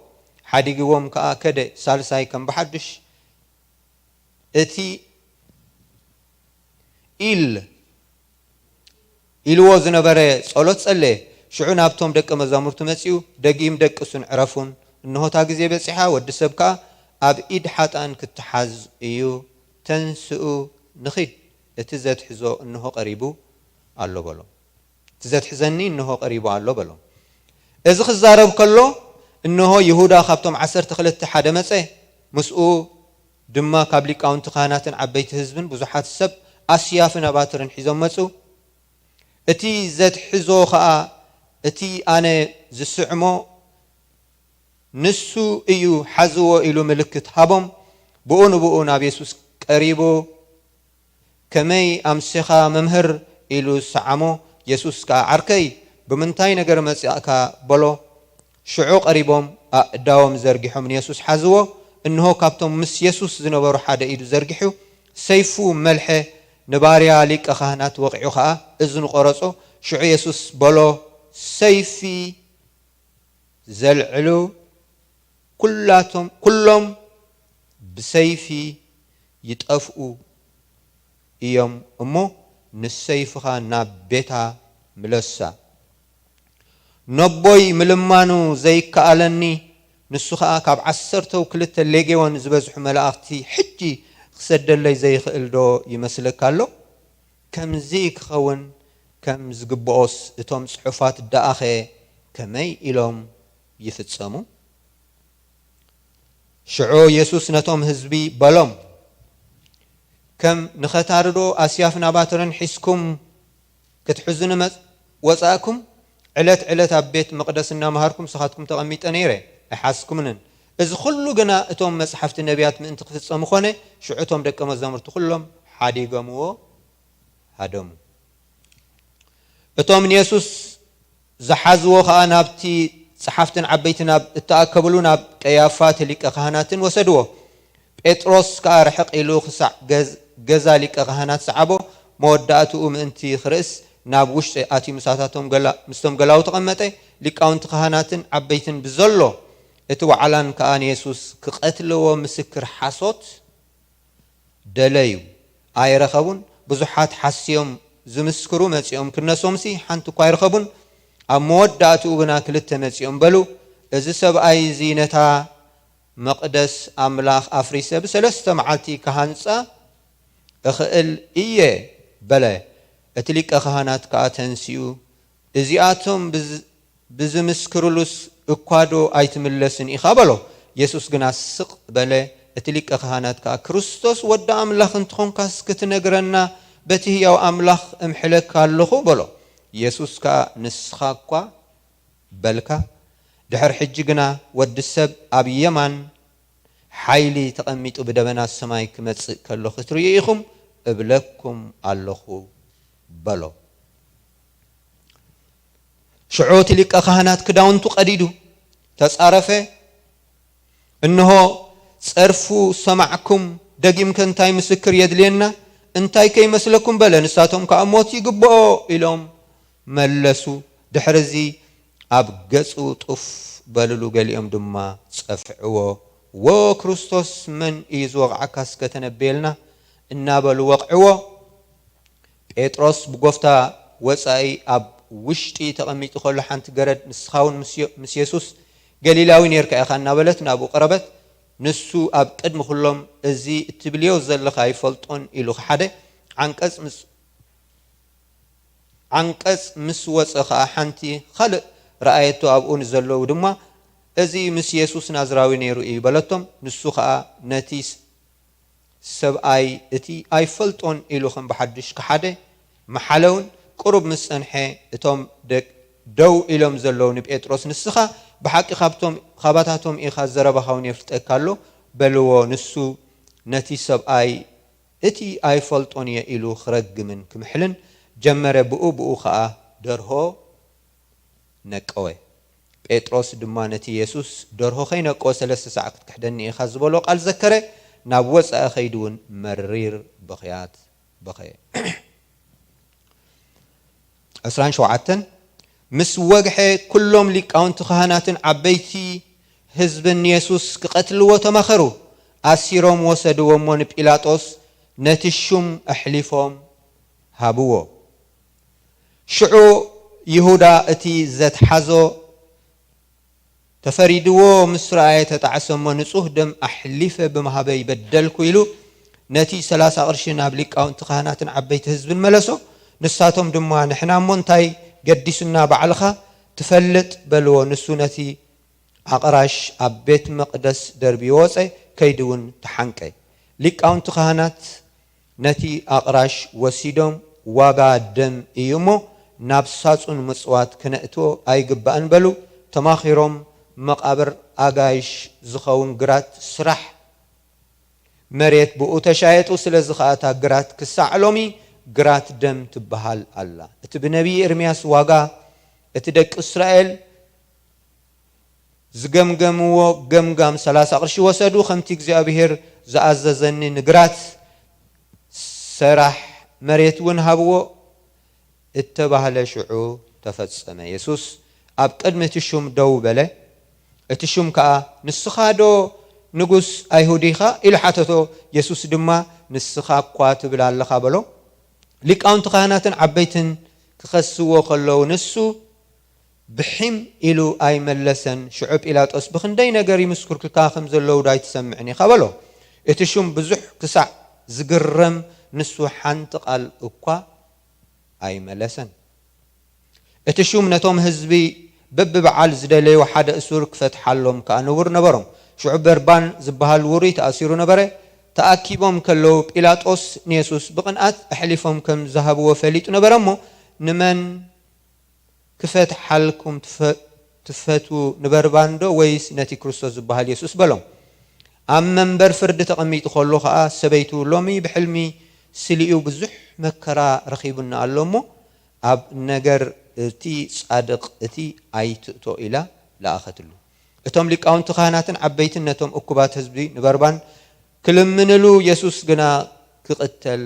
ሓዲግዎም ከኣ ከደ። ሳልሳይ ከም ብሓድሽ እቲ ኢል ኢልዎ ዝነበረ ጸሎት ጸለየ። ሽዑ ናብቶም ደቀ መዛሙርቱ መጺኡ፣ ደጊም ደቅሱን ዕረፉን፣ እንሆ እታ ግዜ በጺሓ፣ ወዲ ሰብ ከኣ ኣብ ኢድ ሓጥኣን ክትሓዝ እዩ። ተንስኡ ንኺድ፣ እቲ ዘትሕዞ እንሆ ቀሪቡ ኣሎ በሎም። እቲ ዘትሕዘኒ እንሆ ቀሪቡ ኣሎ በሎም። እዚ ክዛረብ ከሎ፣ እንሆ ይሁዳ ካብቶም ዓሰርተ ክልተ ሓደ መጸ፣ ምስኡ ድማ ካብ ሊቃውንቲ ካህናትን ዓበይቲ ህዝብን ብዙሓት ሰብ ኣስያፍን ኣባትርን ሒዞም መጹ። እቲ ዘትሕዞ ኸኣ እቲ ኣነ ዝስዕሞ ንሱ እዩ፣ ሓዝዎ ኢሉ ምልክት ሃቦም። ብኡ ንብኡ ናብ የሱስ ቀሪቡ፣ ከመይ ኣምሴኻ መምህር? ኢሉ ሰዓሞ። የሱስ ከኣ፣ ዓርከይ፣ ብምንታይ ነገር መጺእካ? በሎ። ሽዑ ቀሪቦም ኣእዳዎም ዘርጊሖም ንየሱስ ሓዝዎ። እንሆ ካብቶም ምስ የሱስ ዝነበሩ ሓደ ኢዱ ዘርጊሑ ሰይፉ መልሐ፣ ንባርያ ሊቀ ካህናት ወቒዑ ኸኣ እዝኑ ቈረጾ። ሽዑ የሱስ በሎ፣ ሰይፊ ዘልዕሉ ኩላቶም፣ ኩሎም ብሰይፊ ይጠፍኡ እዮም እሞ፣ ንሰይፍኻ ናብ ቤታ ምለሳ። ነቦይ ምልማኑ ዘይከኣለኒ፣ ንሱ ኸኣ ካብ ዓሰርተው ክልተ ሌጌዎን ዝበዝሑ መላእኽቲ ሕጂ ክሰደለይ ዘይኽእል ዶ ይመስለካ ኣሎ? ከምዚ ክኸውን ከም ዝግብኦስ፣ እቶም ጽሑፋት ደኣኸ ከመይ ኢሎም ይፍጸሙ? ሽዑ የሱስ ነቶም ህዝቢ በሎም፣ ከም ንኸታርዶ ኣስያፍን ኣባትርን ሒዝኩም ክትሕዙኒ መጽ-፣ ወጻእኩም? ዕለት ዕለት ኣብ ቤት መቕደስ እናመሃርኩም ንስኻትኩም ተቐሚጠ ነይረ፣ ኣይሓዝኩምንን። እዚ ኹሉ ግና እቶም መጽሓፍቲ ነቢያት ምእንቲ ክፍጸሙ ኾነ። ሽዑ እቶም ደቀ መዛሙርቲ ኩሎም ሓዲጎምዎ ሃደሙ። እቶም ንየሱስ ዝሓዝዎ ኸኣ ናብቲ ጸሓፍትን ዓበይትን ኣብ እተኣከብሉ ናብ ቀያፋ እቲ ሊቀ ካህናትን ወሰድዎ። ጴጥሮስ ከኣ ርሕቕ ኢሉ ክሳዕ ገዝ-፣ ገዛ ሊቀ ካህናት ሰዓቦ። መወዳእትኡ ምእንቲ ክርእስ ናብ ውሽጢ ኣትዩ ምሳታቶም ገላ-፣ ምስቶም ገላዉ ተቐመጠ። ሊቃውንቲ ካህናትን ዓበይትን ብዘሎ እቲ ዋዕላን ከኣ ንየሱስ ክቐትልዎ ምስክር ሓሶት ደለዩ፣ ኣይረኸቡን። ብዙሓት ሓስዮም ዝምስክሩ መጺኦም ክነሶምሲ ሓንቲ እኳ ኣይረኸቡን። ኣብ መወዳእትኡ ግና ክልተ መጺኦም በሉ፣ "እዚ ሰብኣይ እዚ ነታ መቕደስ ኣምላኽ ኣፍሪሰ ብሰለስተ መዓልቲ ክሃንጻ እኽእል እየ" በለ። እቲ ሊቀ ካህናት ከኣ ተንሲኡ፣ "እዚኣቶም ብዝ-፣ ብዝምስክሩሉስ እኳ ዶ ኣይትምለስን ኢኻ?" በሎ። የሱስ ግና ስቕ በለ። እቲ ሊቀ ካህናት ከኣ፣ "ክርስቶስ ወዲ ኣምላኽ እንተኾንካስ ክትነግረና በቲ ህያው ኣምላኽ እምሕለካ ኣለኹ" በሎ። የሱስ ከኣ፣ "ንስኻ እኳ በልካ። ድሕሪ ሕጂ ግና ወዲ ሰብ ኣብ የማን ሓይሊ ተቐሚጡ ብደበናት ሰማይ ክመጽእ ከሎ ክትርእዩ ኢኹም እብለኩም ኣለኹ በሎ። ሽዑ እቲ ሊቀ ካህናት ክዳውንቱ ቀዲዱ ተጻረፈ። እንሆ ጸርፉ ሰማዕኩም፣ ደጊምከ እንታይ ምስክር የድልየና? እንታይ ከይመስለኩም በለ። ንሳቶም ከኣ ሞት ይግብኦ ኢሎም መለሱ። ድሕርዚ ኣብ ገጹ ጡፍ በልሉ፣ ገሊኦም ድማ ጸፍዕዎ። ወ ክርስቶስ መን እዩ ዝወቕዓካ እስከ ተነብየልና እናበሉ ወቕዕዎ። ጴጥሮስ ብጎፍታ ወጻኢ ኣብ ውሽጢ ተቐሚጡ ከሎ ሓንቲ ገረድ ንስኻ እውን ምስ ዮ- ምስ የሱስ ገሊላዊ ኔርካ ኢኻ እናበለት ናብኡ ቀረበት። ንሱ ኣብ ቅድሚ ኩሎም እዚ እትብልዮ ዘለኻ ኣይፈልጦን ኢሉ ክሓደ። ዓንቀጽ ምስ ዓንቀጽ ምስ ወጸ ኸኣ ሓንቲ ኻልእ ረኣየቶ፣ ኣብኡ ንዘለዉ ድማ እዚ ምስ የሱስ ናዝራዊ ነይሩ እዩ በለቶም። ንሱ ኸኣ ነቲ ሰብኣይ እቲ ኣይፈልጦን ኢሉ ከም ብሓድሽ ክሓደ መሓለውን። ቁሩብ ምስ ጸንሐ እቶም ደው ኢሎም ዘለዉ ንጴጥሮስ ንስኻ ብሓቂ ካብቶም ካባታቶም ኢኻ፣ ዘረባኻ እውን የፍልጠካ ኣሎ በልዎ። ንሱ ነቲ ሰብኣይ እቲ ኣይፈልጦን እየ ኢሉ ክረግምን ክምሕልን ጀመረ። ብኡ ብኡ ኸኣ ደርሆ ነቀወ። ጴጥሮስ ድማ ነቲ የሱስ ደርሆ ከይነቀወ ሰለስተ ሳዕ ክትክሕደኒ ኢኻ ዝበሎ ቃል ዘከረ። ናብ ወጻኢ ኸይዱ እውን መሪር ብኽያት በኸየ። ዕስራን ሸውዓተን ምስ ወግሐ ኩሎም ሊቃውንቲ ካህናትን ዓበይቲ ህዝብን ንየሱስ ክቐትልዎ ተማኸሩ። ኣሲሮም ወሰድዎ እሞ ንጲላጦስ ነቲ ሹም ኣሕሊፎም ሃብዎ። ሽዑ ይሁዳ እቲ ዘትሓዞ ተፈሪድዎ ምስ ረኣየ ተጣዕሰ እሞ ንጹህ ደም ኣሕሊፈ ብምሃበይ በደልኩ ኢሉ ነቲ ሰላሳ ቅርሺ ናብ ሊቃውንቲ ካህናትን ዓበይቲ ህዝብን መለሶ። ንሳቶም ድማ ንሕና እሞ እንታይ ገዲሱና ባዕልኻ ትፈልጥ በልዎ። ንሱ ነቲ ኣቕራሽ ኣብ ቤት መቕደስ ደርብዩ ወጸ፣ ከይዱ እውን ተሓንቀ። ሊቃውንቲ ካህናት ነቲ ኣቕራሽ ወሲዶም ዋጋ ደም እዩ እሞ ናብ ሳጹን ምጽዋት ክነእትዎ ኣይግባእን በሉ። ተማኺሮም መቓብር ኣጋይሽ ዝኸውን ግራት ስራሕ መሬት ብኡ ተሻየጡ። ስለዚ ኸኣ እታ ግራት ክሳዕ ሎሚ ግራት ደም ትበሃል ኣላ። እቲ ብነቢይ ኤርምያስ ዋጋ እቲ ደቂ እስራኤል ዝገምገምዎ ገምጋም ሰላሳ ቅርሺ ወሰዱ፣ ከምቲ እግዚኣብሔር ዝኣዘዘኒ ንግራት ሰራሕ መሬት እውን ሃብዎ እተባህለ ሽዑ ተፈጸመ። የሱስ ኣብ ቅድሚ እቲ ሹም ደው በለ። እቲ ሹም ከኣ ንስኻ ዶ ንጉስ ኣይሁድ ኢኻ? ኢሉ ሓተቶ። የሱስ ድማ ንስኻ እኳ ትብል ኣለኻ በሎ። ሊቃውንቲ ካህናትን ዓበይትን ክኸስዎ ከለዉ ንሱ ብሒም ኢሉ ኣይመለሰን። ሽዑ ጲላጦስ ብኽንደይ ነገር ይምስክርኩልካ ከም ዘለዉ ዶ ኣይትሰምዕን ኢኻ በሎ። እቲ ሹም ብዙሕ ክሳዕ ዝግረም ንሱ ሓንቲ ቃል እኳ ኣይመለሰን። እቲ ሹም ነቶም ህዝቢ በብበዓል ዝደለዩ ሓደ እሱር ክፈትሓሎም ከኣ ንቡር ነበሮም። ሽዑ በርባን ዝበሃል ውሩይ ተኣሲሩ ነበረ። ተኣኪቦም ከለዉ ጲላጦስ ንየሱስ ብቕንኣት ኣሕሊፎም ከም ዝሃብዎ ፈሊጡ ነበረ እሞ ንመን ክፈትሓልኩም ትፈ- ትፈትዉ ንበርባን ዶ ወይስ ነቲ ክርስቶስ ዝበሃል የሱስ በሎም። ኣብ መንበር ፍርዲ ተቐሚጡ ከሎ ኸኣ ሰበይቱ ሎሚ ብሕልሚ ስሊኡ ብዙሕ መከራ ረኺቡና ኣሎ እሞ ኣብ ነገር እቲ ጻድቕ እቲ ኣይትእቶ ኢላ ለኣኸትሉ። እቶም ሊቃውንቲ ካህናትን ዓበይትን ነቶም እኩባት ህዝቢ ንበርባን ክልምንሉ የሱስ ግና ክቕተል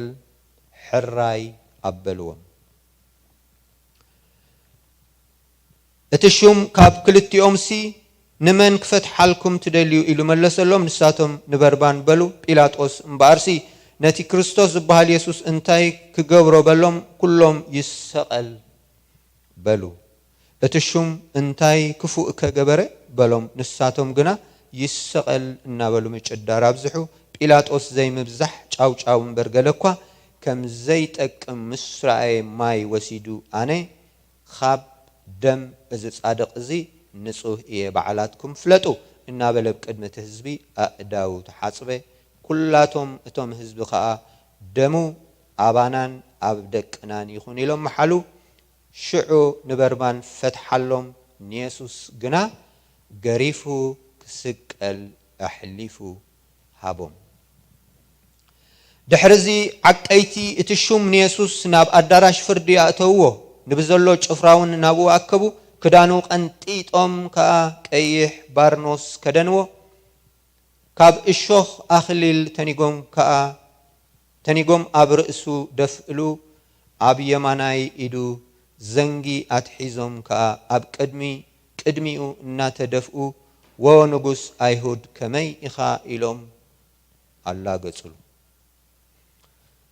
ሕራይ ኣበልዎም። እቲ ሹም ካብ ክልቲኦምሲ ንመን ክፈትሓልኩም ትደልዩ ኢሉ መለሰሎም። ንሳቶም ንበርባን በሉ። ጲላጦስ እምበኣርሲ ነቲ ክርስቶስ ዝበሃል የሱስ እንታይ ክገብሮ በሎም። ኩሎም ይሰቐል በሉ። እቲ ሹም እንታይ ክፉእ ከ ገበረ በሎም። ንሳቶም ግና ይሰቐል እናበሉ ምጭዳር ኣብዝሑ። ጲላጦስ ዘይምብዛሕ ጫውጫው እምበር ገለ እኳ ከም ዘይጠቅም ምስ ረኣየ ማይ ወሲዱ ኣነ ኻብ ደም እዚ ጻድቕ እዚ ንጹህ እየ፣ ባዕላትኩም ፍለጡ እናበለ ኣብ ቅድሚ እቲ ህዝቢ ኣእዳዉ ተሓጽበ። ኩላቶም እቶም ህዝቢ ኸኣ ደሙ ኣባናን ኣብ ደቅናን ይኹን ኢሎም መሓሉ። ሽዑ ንበርባን ፈትሓሎም፣ ንየሱስ ግና ገሪፉ ክስቀል ኣሕሊፉ ሃቦም። ድሕርዚ ዓቀይቲ እቲ ሹም ንየሱስ ናብ ኣዳራሽ ፍርዲ ኣእተውዎ። ንብዘሎ ጭፍራውን ናብኡ ኣከቡ። ክዳኑ ቀንጢጦም ከኣ ቀይሕ ባርኖስ ከደንዎ። ካብ እሾኽ ኣኽሊል ተኒጎም ከኣ ተኒጎም ኣብ ርእሱ ደፍእሉ። ኣብ የማናይ ኢዱ ዘንጊ ኣትሒዞም ከኣ ኣብ ቅድሚ ቅድሚኡ እናተደፍኡ፣ "ዎ ንጉስ ኣይሁድ ከመይ ኢኻ?" ኢሎም ኣላገጹሉ።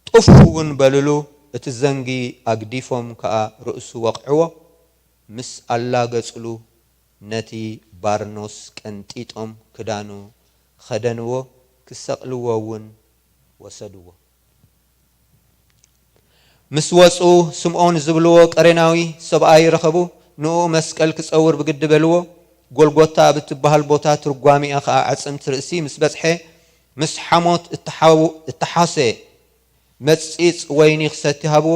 ጡፍ እውን በሉሉ። እቲ ዘንጊ ኣግዲፎም ከኣ ርእሱ ወቕዕዎ። ምስ ኣላገጹሉ ነቲ ባርኖስ ቀንጢጦም ክዳኑ ኸደንዎ፣ ክሰቕልዎ እውን ወሰድዎ። ምስ ወጹ ስምዖን ዝብልዎ ቀሬናዊ ሰብኣይ ረኸቡ። ንኡ መስቀል ክጸውር ብግዲ በልዎ። ጎልጎታ ብትበሃል ቦታ ትርጓሚኣ ኸኣ ኣዕጽምቲ ርእሲ ምስ በጽሐ ምስ ሓሞት እተሓው-፣ እተሓሰ። መጺጽ ወይኒ ክሰቲ ሃብዎ።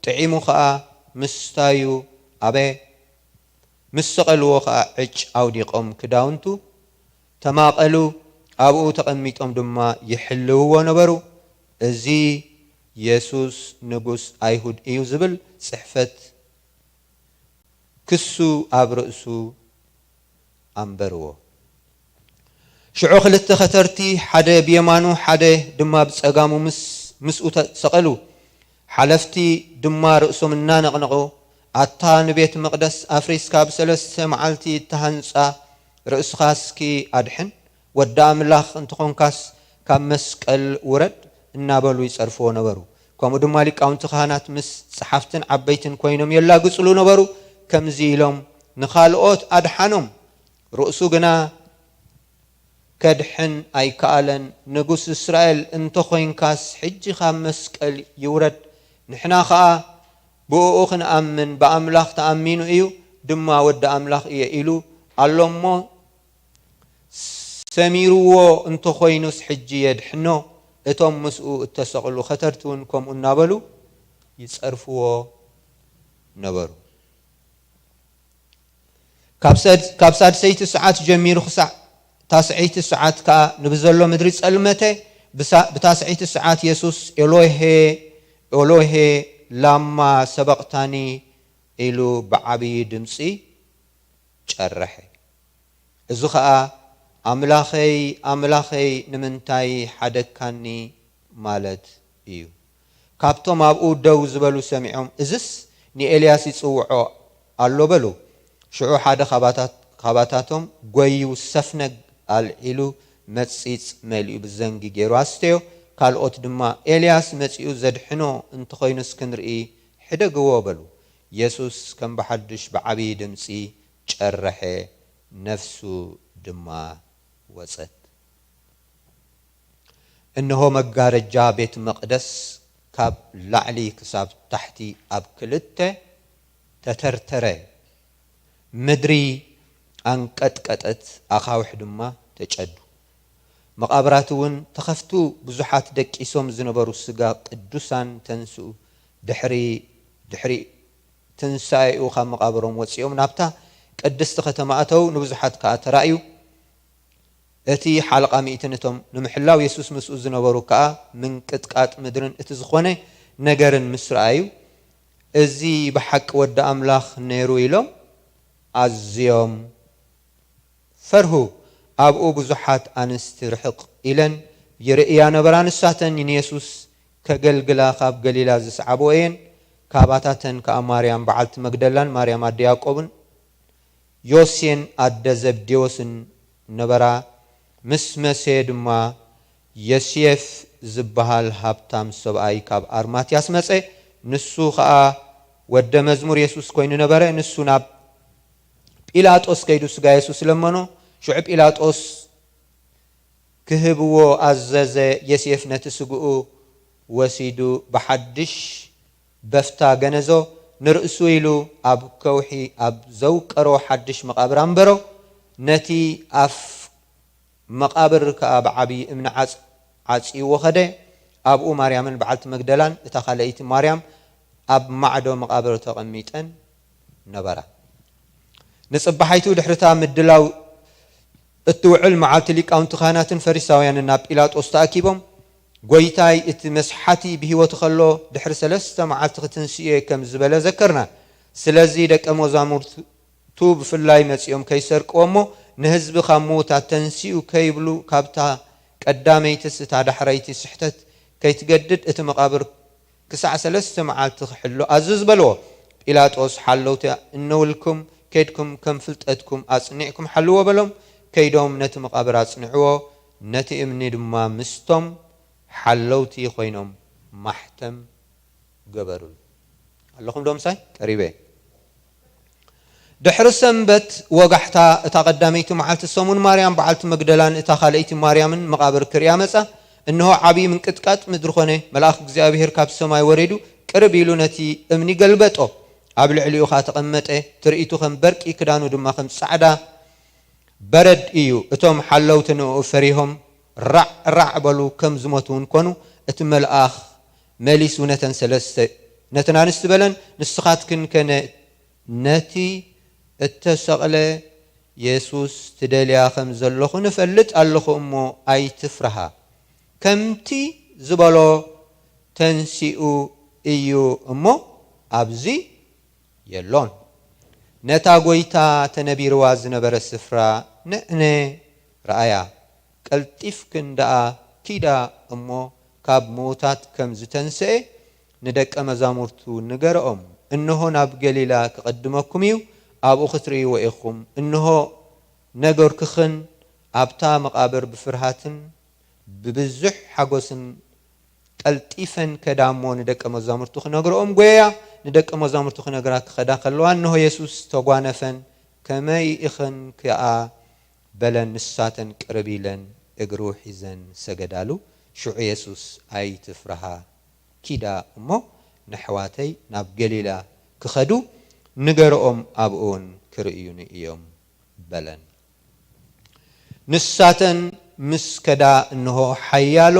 ጥዒሙ ኸኣ ምስታዩ ኣበ። ምስ ሰቐልዎ ኸኣ ዕጭ ኣውዲቖም ክዳውንቱ ተማቐሉ። ኣብኡ ተቐሚጦም ድማ ይሕልውዎ ነበሩ። "እዚ የሱስ ንጉስ ኣይሁድ እዩ" ዝብል ጽሕፈት ክሱ ኣብ ርእሱ ኣንበርዎ። ሽዑ ክልተ ኸተርቲ፣ ሓደ ብየማኑ ሓደ ድማ ብጸጋሙ ምስ፣ ምስኡ ተሰቐሉ። ሓለፍቲ ድማ ርእሶም እናነቕነቑ፣ "ኣታ ንቤት መቕደስ ኣፍሪስካ ብሰለስተ መዓልቲ እተሃንጻ፣ ርእስኻ እስኪ ኣድሕን፣ ወዲ ኣምላኽ እንተኾንካስ ካብ መስቀል ውረድ" እናበሉ ይጸርፍዎ ነበሩ። ከምኡ ድማ ሊቃውንቲ ካህናት ምስ ጸሓፍትን ዓበይትን ኮይኖም የላግጹሉ ነበሩ። ከምዚ ኢሎም ንኻልኦት ኣድሓኖም፣ ርእሱ ግና ከድሕን ኣይከኣለን። "ንጉስ እስራኤል እንተኾይንካስ፣ ሕጂ ካብ መስቀል ይውረድ። ንሕና ኸኣ ብእኡ ክንኣምን፣ ብኣምላኽ ተኣሚኑ እዩ፣ ድማ ወዲ ኣምላኽ እየ" ኢሉ ኣሎ እሞ፣ ሰሚርዎ እንተኾይኑስ፣ ሕጂ የድሕኖ። እቶም ምስኡ እተሰቕሉ ኸተርቲ እውን ከምኡ እናበሉ ይጸርፍዎ ነበሩ። ካብ ሰድ-፣ ካብ ሳድሰይቲ ሰዓት ጀሚሩ ክሳዕ ታስዐይቲ ሰዓት ከኣ ንብዘሎ ምድሪ ጸልመተ። ብሳ-፣ ብታስዐይቲ ሰዓት የሱስ፣ "ኤሎሄ፣ ኤሎሄ፣ ላማ ሰበቕታኒ?" ኢሉ ብዓብዪ ድምጺ ጨረሐ። እዚ ኸኣ፣ "ኣምላኸይ፣ ኣምላኸይ፣ ንምንታይ ሓደግካኒ?" ማለት እዩ። ካብቶም ኣብኡ ደው ዝበሉ ሰሚዖም፣ "እዝስ ንኤልያስ ይጽውዖ ኣሎ" በሉ። ሽዑ ሓደ ካባታት-፣ ካባታቶም ጐይዩ ሰፍነግ ኣልዒሉ መጺጽ መሊኡ ብዘንጊ ገይሩ ኣስተዮ። ካልኦት ድማ፣ "ኤልያስ መጺኡ ዘድሕኖ እንተኾይኑስ ክንርኢ ሕደግዎ" በሉ። የሱስ ከም ብሓድሽ ብዓብዪ ድምጺ ጨረሐ፣ ነፍሱ ድማ ወጸት። እንሆ መጋረጃ ቤት መቕደስ ካብ ላዕሊ ክሳብ ታሕቲ ኣብ ክልተ ተተርተረ። ምድሪ ኣንቀጥቀጠት፣ ኣኻውሕ ድማ ተጨዱ። መቓብራት እውን ተኸፍቱ፣ ብዙሓት ደቂሶም ዝነበሩ ስጋ ቅዱሳን ተንስኡ። ድሕሪ፣ ድሕሪ ትንሳኤኡ ካብ መቓብሮም ወጺኦም ናብታ ቅድስቲ ከተማ ኣተው፣ ንብዙሓት ከኣ ተራእዩ። እቲ ሓለቓ ሚእትን እቶም ንምሕላው የሱስ ምስኡ ዝነበሩ ከኣ ምንቅጥቃጥ ምድርን እቲ ዝኾነ ነገርን ምስ ረኣዩ፣ "እዚ ብሓቂ ወዲ ኣምላኽ ነይሩ" ኢሎም ኣዝዮም ፈርሁ። ኣብኡ ብዙሓት ኣንስቲ ርሕቕ ኢለን ይርእያ ነበራ፣ ንሳተን ንየሱስ ከገልግላ ካብ ገሊላ ዝሰዓብኦ እየን። ካባታተን ከኣ ማርያም በዓልቲ መግደላን ማርያም ኣደ ያዕቆብን ዮሴን ኣደ ዘብዴዎስን ነበራ። ምስ መሰየ ድማ ዮሴፍ ዝበሃል ሃብታም ሰብኣይ ካብ ኣርማትያስ መጸ። ንሱ ኸኣ ወደ መዝሙር የሱስ ኮይኑ ነበረ። ንሱ ናብ ጲላጦስ ከይዱ ስጋ የሱስ ለመኖ። ሽዑ ጲላጦስ ክህብዎ ኣዘዘ። ዮሴፍ ነቲ ስግኡ ወሲዱ ብሓድሽ በፍታ ገነዞ፣ ንርእሱ ኢሉ ኣብ ከውሒ ኣብ ዘውቀሮ ሓድሽ መቓብር ኣንበሮ። ነቲ ኣፍ መቓብር ከኣ ብዓብዪ እምኒ ዓጽ-፣ ዓጽይዎ ኸደ። ኣብኡ ማርያምን በዓልቲ መግደላን እታ ካልኣይቲ ማርያም ኣብ ማዕዶ መቓብር ተቐሚጠን ነበራ። ንጽባሓይቱ ድሕርታ ምድላው እትውዕል መዓልቲ ሊቃውንቲ ካህናትን ፈሪሳውያንን ናብ ጲላጦስ ተኣኪቦም፣ "ጐይታይ፣ እቲ መስሓቲ ብህይወቱ ኸሎ ድሕሪ ሰለስተ መዓልቲ ክትንስእ እየ" ከም ዝበለ ዘከርና። ስለዚ ደቀ መዛሙርቱ ብፍላይ መጺኦም ከይሰርቅዎ እሞ ንህዝቢ ካብ ምዉታት ተንሲኡ ከይብሉ ካብታ ቀዳመይትስ እታ ዳሕረይቲ ስሕተት ከይትገድድ እቲ መቓብር ክሳዕ ሰለስተ መዓልቲ ክሕሎ ኣዝዝ በልዎ። ጲላጦስ ሓለውቲ እነውልኩም ከይድኩም ከም ፍልጠትኩም ኣጽኒዕኩም ሓልዎ በሎም። ከይዶም ነቲ መቓብር ኣጽንዕዎ፣ ነቲ እምኒ ድማ ምስቶም ሓለውቲ ኮይኖም ማሕተም ገበሩሉ። ኣለኹም ዶ ምሳይ? ቀሪበ። ድሕሪ ሰንበት ወጋሕታ እታ ቀዳመይቲ መዓልቲ ሰሙን ማርያም በዓልቲ መግደላን እታ ካልኣይቲ ማርያምን መቓብር ክርእያ መጻ። እንሆ ዓብዪ ምንቅጥቃጥ ምድሪ ኾነ። መልኣኽ እግዚኣብሔር ካብ ሰማይ ወሪዱ ቅርብ ኢሉ ነቲ እምኒ ገልበጦ። ኣብ ልዕሊኡ ኸኣ ተቐመጠ። ትርኢቱ ከም በርቂ፣ ክዳኑ ድማ ከም ጻዕዳ በረድ እዩ። እቶም ሓለውቲ ንእኡ ፈሪሆም ራዕ ራዕ በሉ፣ ከም ዝሞቱ እውን ኮኑ። እቲ መልኣኽ መሊሱ ነተን ሰለስተ፣ ነተን ኣንስቲ በለን፣ "ንስኻትክን ከ ነ-፣ ነቲ እተሰቕለ የሱስ ትደልያ ከም ዘለኹ ንፈልጥ ኣለኹ እሞ ኣይትፍርሃ። ከምቲ ዝበሎ ተንሲኡ እዩ እሞ ኣብዚ የሎን። ነታ ጐይታ ተነቢርዋ ዝነበረ ስፍራ ንዕነ ረኣያ። ቀልጢፍክን ደኣ ኪዳ እሞ ካብ ምዉታት ከም ዝተንስኤ ንደቀ መዛሙርቱ ንገርኦም። እንሆ ናብ ገሊላ ክቕድመኩም እዩ፣ ኣብኡ ክትርእይዎ ኢኹም። እንሆ ነገርኩኽን፣ ኣብታ መቓብር ብፍርሃትን ብብዙሕ ሓጎስን ቀልጢፈን ከዳ እሞ ንደቀ መዛሙርቱ ክነግርኦም ጐየያ። ንደቀ መዛሙርቱ ክነግራ ክኸዳ ከለዋ፣ እንሆ የሱስ ተጓነፈን፣ "ከመይ ኢኽን ከኣ?" በለን። ንሳተን ቅርብ ኢለን እግሩ ሒዘን ሰገዳሉ። ሽዑ የሱስ፣ "ኣይትፍርሃ፣ ኪዳ እሞ ነሕዋተይ ናብ ገሊላ ክኸዱ ንገርኦም፣ ኣብኡ እውን ክርእዩኒ እዮም" በለን። ንሳተን ምስ ከዳ፣ እንሆ ሓያሎ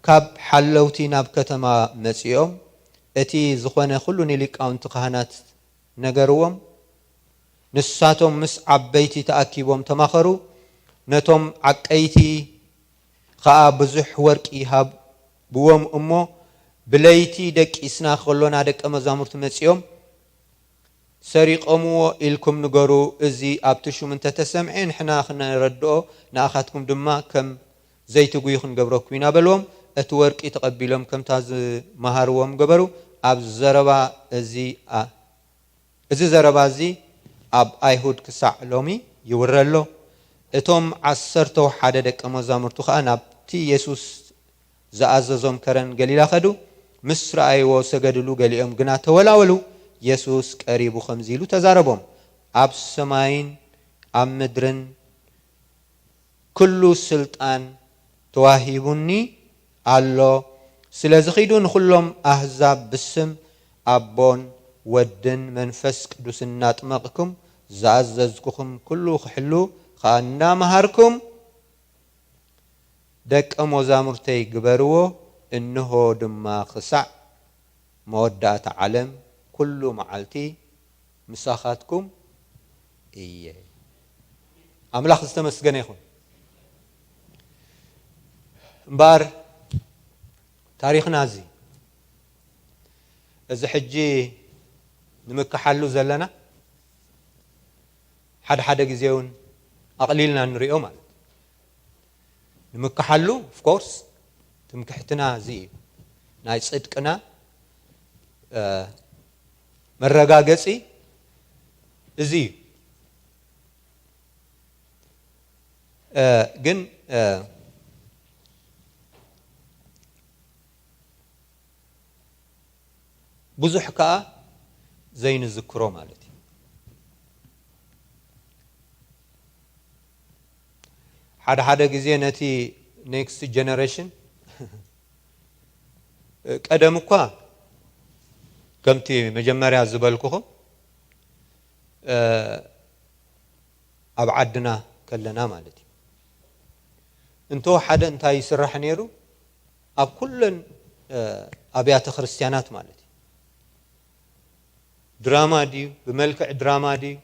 ካብ ሓለውቲ ናብ ከተማ መጺኦም፣ እቲ ዝኾነ ኩሉ ንሊቃውንቲ ካህናት ነገርዎም። ንሳቶም ምስ ዓበይቲ ተኣኪቦም ተማኸሩ። ነቶም ዓቀይቲ ኸኣ ብዙሕ ወርቂ ሃብዎም እሞ፣ "ብለይቲ ደቂስና ከሎና ደቀ መዛሙርቱ መጺኦም፣ 'ሰሪቖምዎ' ኢልኩም ንገሩ። እዚ ኣብቲ ሹም እንተ ተሰምዐ፣ ንሕና ኽነረድኦ፣ ንኣኻትኩም ድማ ከም ዘይትጉዩ ክንገብረኩም ኢና" በልዎም። እቲ ወርቂ ተቐቢሎም ከምታ ዝመሃርዎም ገበሩ። ኣብ ዘረባ እዚ ኣ-፣ እዚ ዘረባ እዚ ኣብ ኣይሁድ ክሳዕ ሎሚ ይውረ ኣሎ። እቶም ዓሰርተው ሓደ ደቀ መዛሙርቱ ኸኣ ናብቲ የሱስ ዝኣዘዞም ከረን ገሊላ ኸዱ። ምስ ረኣይዎ ሰገድሉ፣ ገሊኦም ግና ተወላወሉ። የሱስ ቀሪቡ ኸምዚ ኢሉ ተዛረቦም፣ "ኣብ ሰማይን ኣብ ምድርን ኩሉ ስልጣን ተዋሂቡኒ ኣሎ። ስለዚ ኺዱ ንኹሎም ኣህዛብ ብስም ኣቦን ወድን መንፈስ ቅዱስን እናጥመቕኩም ዝኣዘዝኩኹም ኩሉ ክሕሉ ኸኣ እናመሃርኩም ደቀ መዛሙርተይ ግበርዎ። እንሆ ድማ ክሳዕ መወዳእታ ዓለም ኩሉ መዓልቲ ምሳኻትኩም እየ።" ኣምላኽ ዝተመስገነ ይኹን። እምበኣር ታሪኽና እዚ፣ እዚ ሕጂ ንምክሓሉ ዘለና፣ ሓደ ሓደ ግዜ እውን ኣቕሊልና ንሪኦ ማለት እዩ። ንምክሓሉ፣ of course፣ ትምክሕትና እዚ እዩ። ናይ ጽድቅና፣ እ፣ መረጋገጺ እዚ እዩ። እ፣ ግን፣ እ፣ ብዙሕ ከኣ ዘይንዝክሮ ማለት እዩ። ሓደ ሓደ ግዜ ነቲ ኔክስት ጀነሬሽን፣ ቀደም እኳ ከምቲ መጀመርያ ዝበልኩኹም፣ እ፣ ኣብ ዓድና ከለና ማለት እዩ፣ እንተ ሓደ እንታይ ይስራሕ ነይሩ? ኣብ ኩለን፣ እ፣ ኣብያተ ክርስቲያናት ማለት እዩ፣ ድራማ ድዩ፣ ብመልክዕ ድራማ ድዩ፣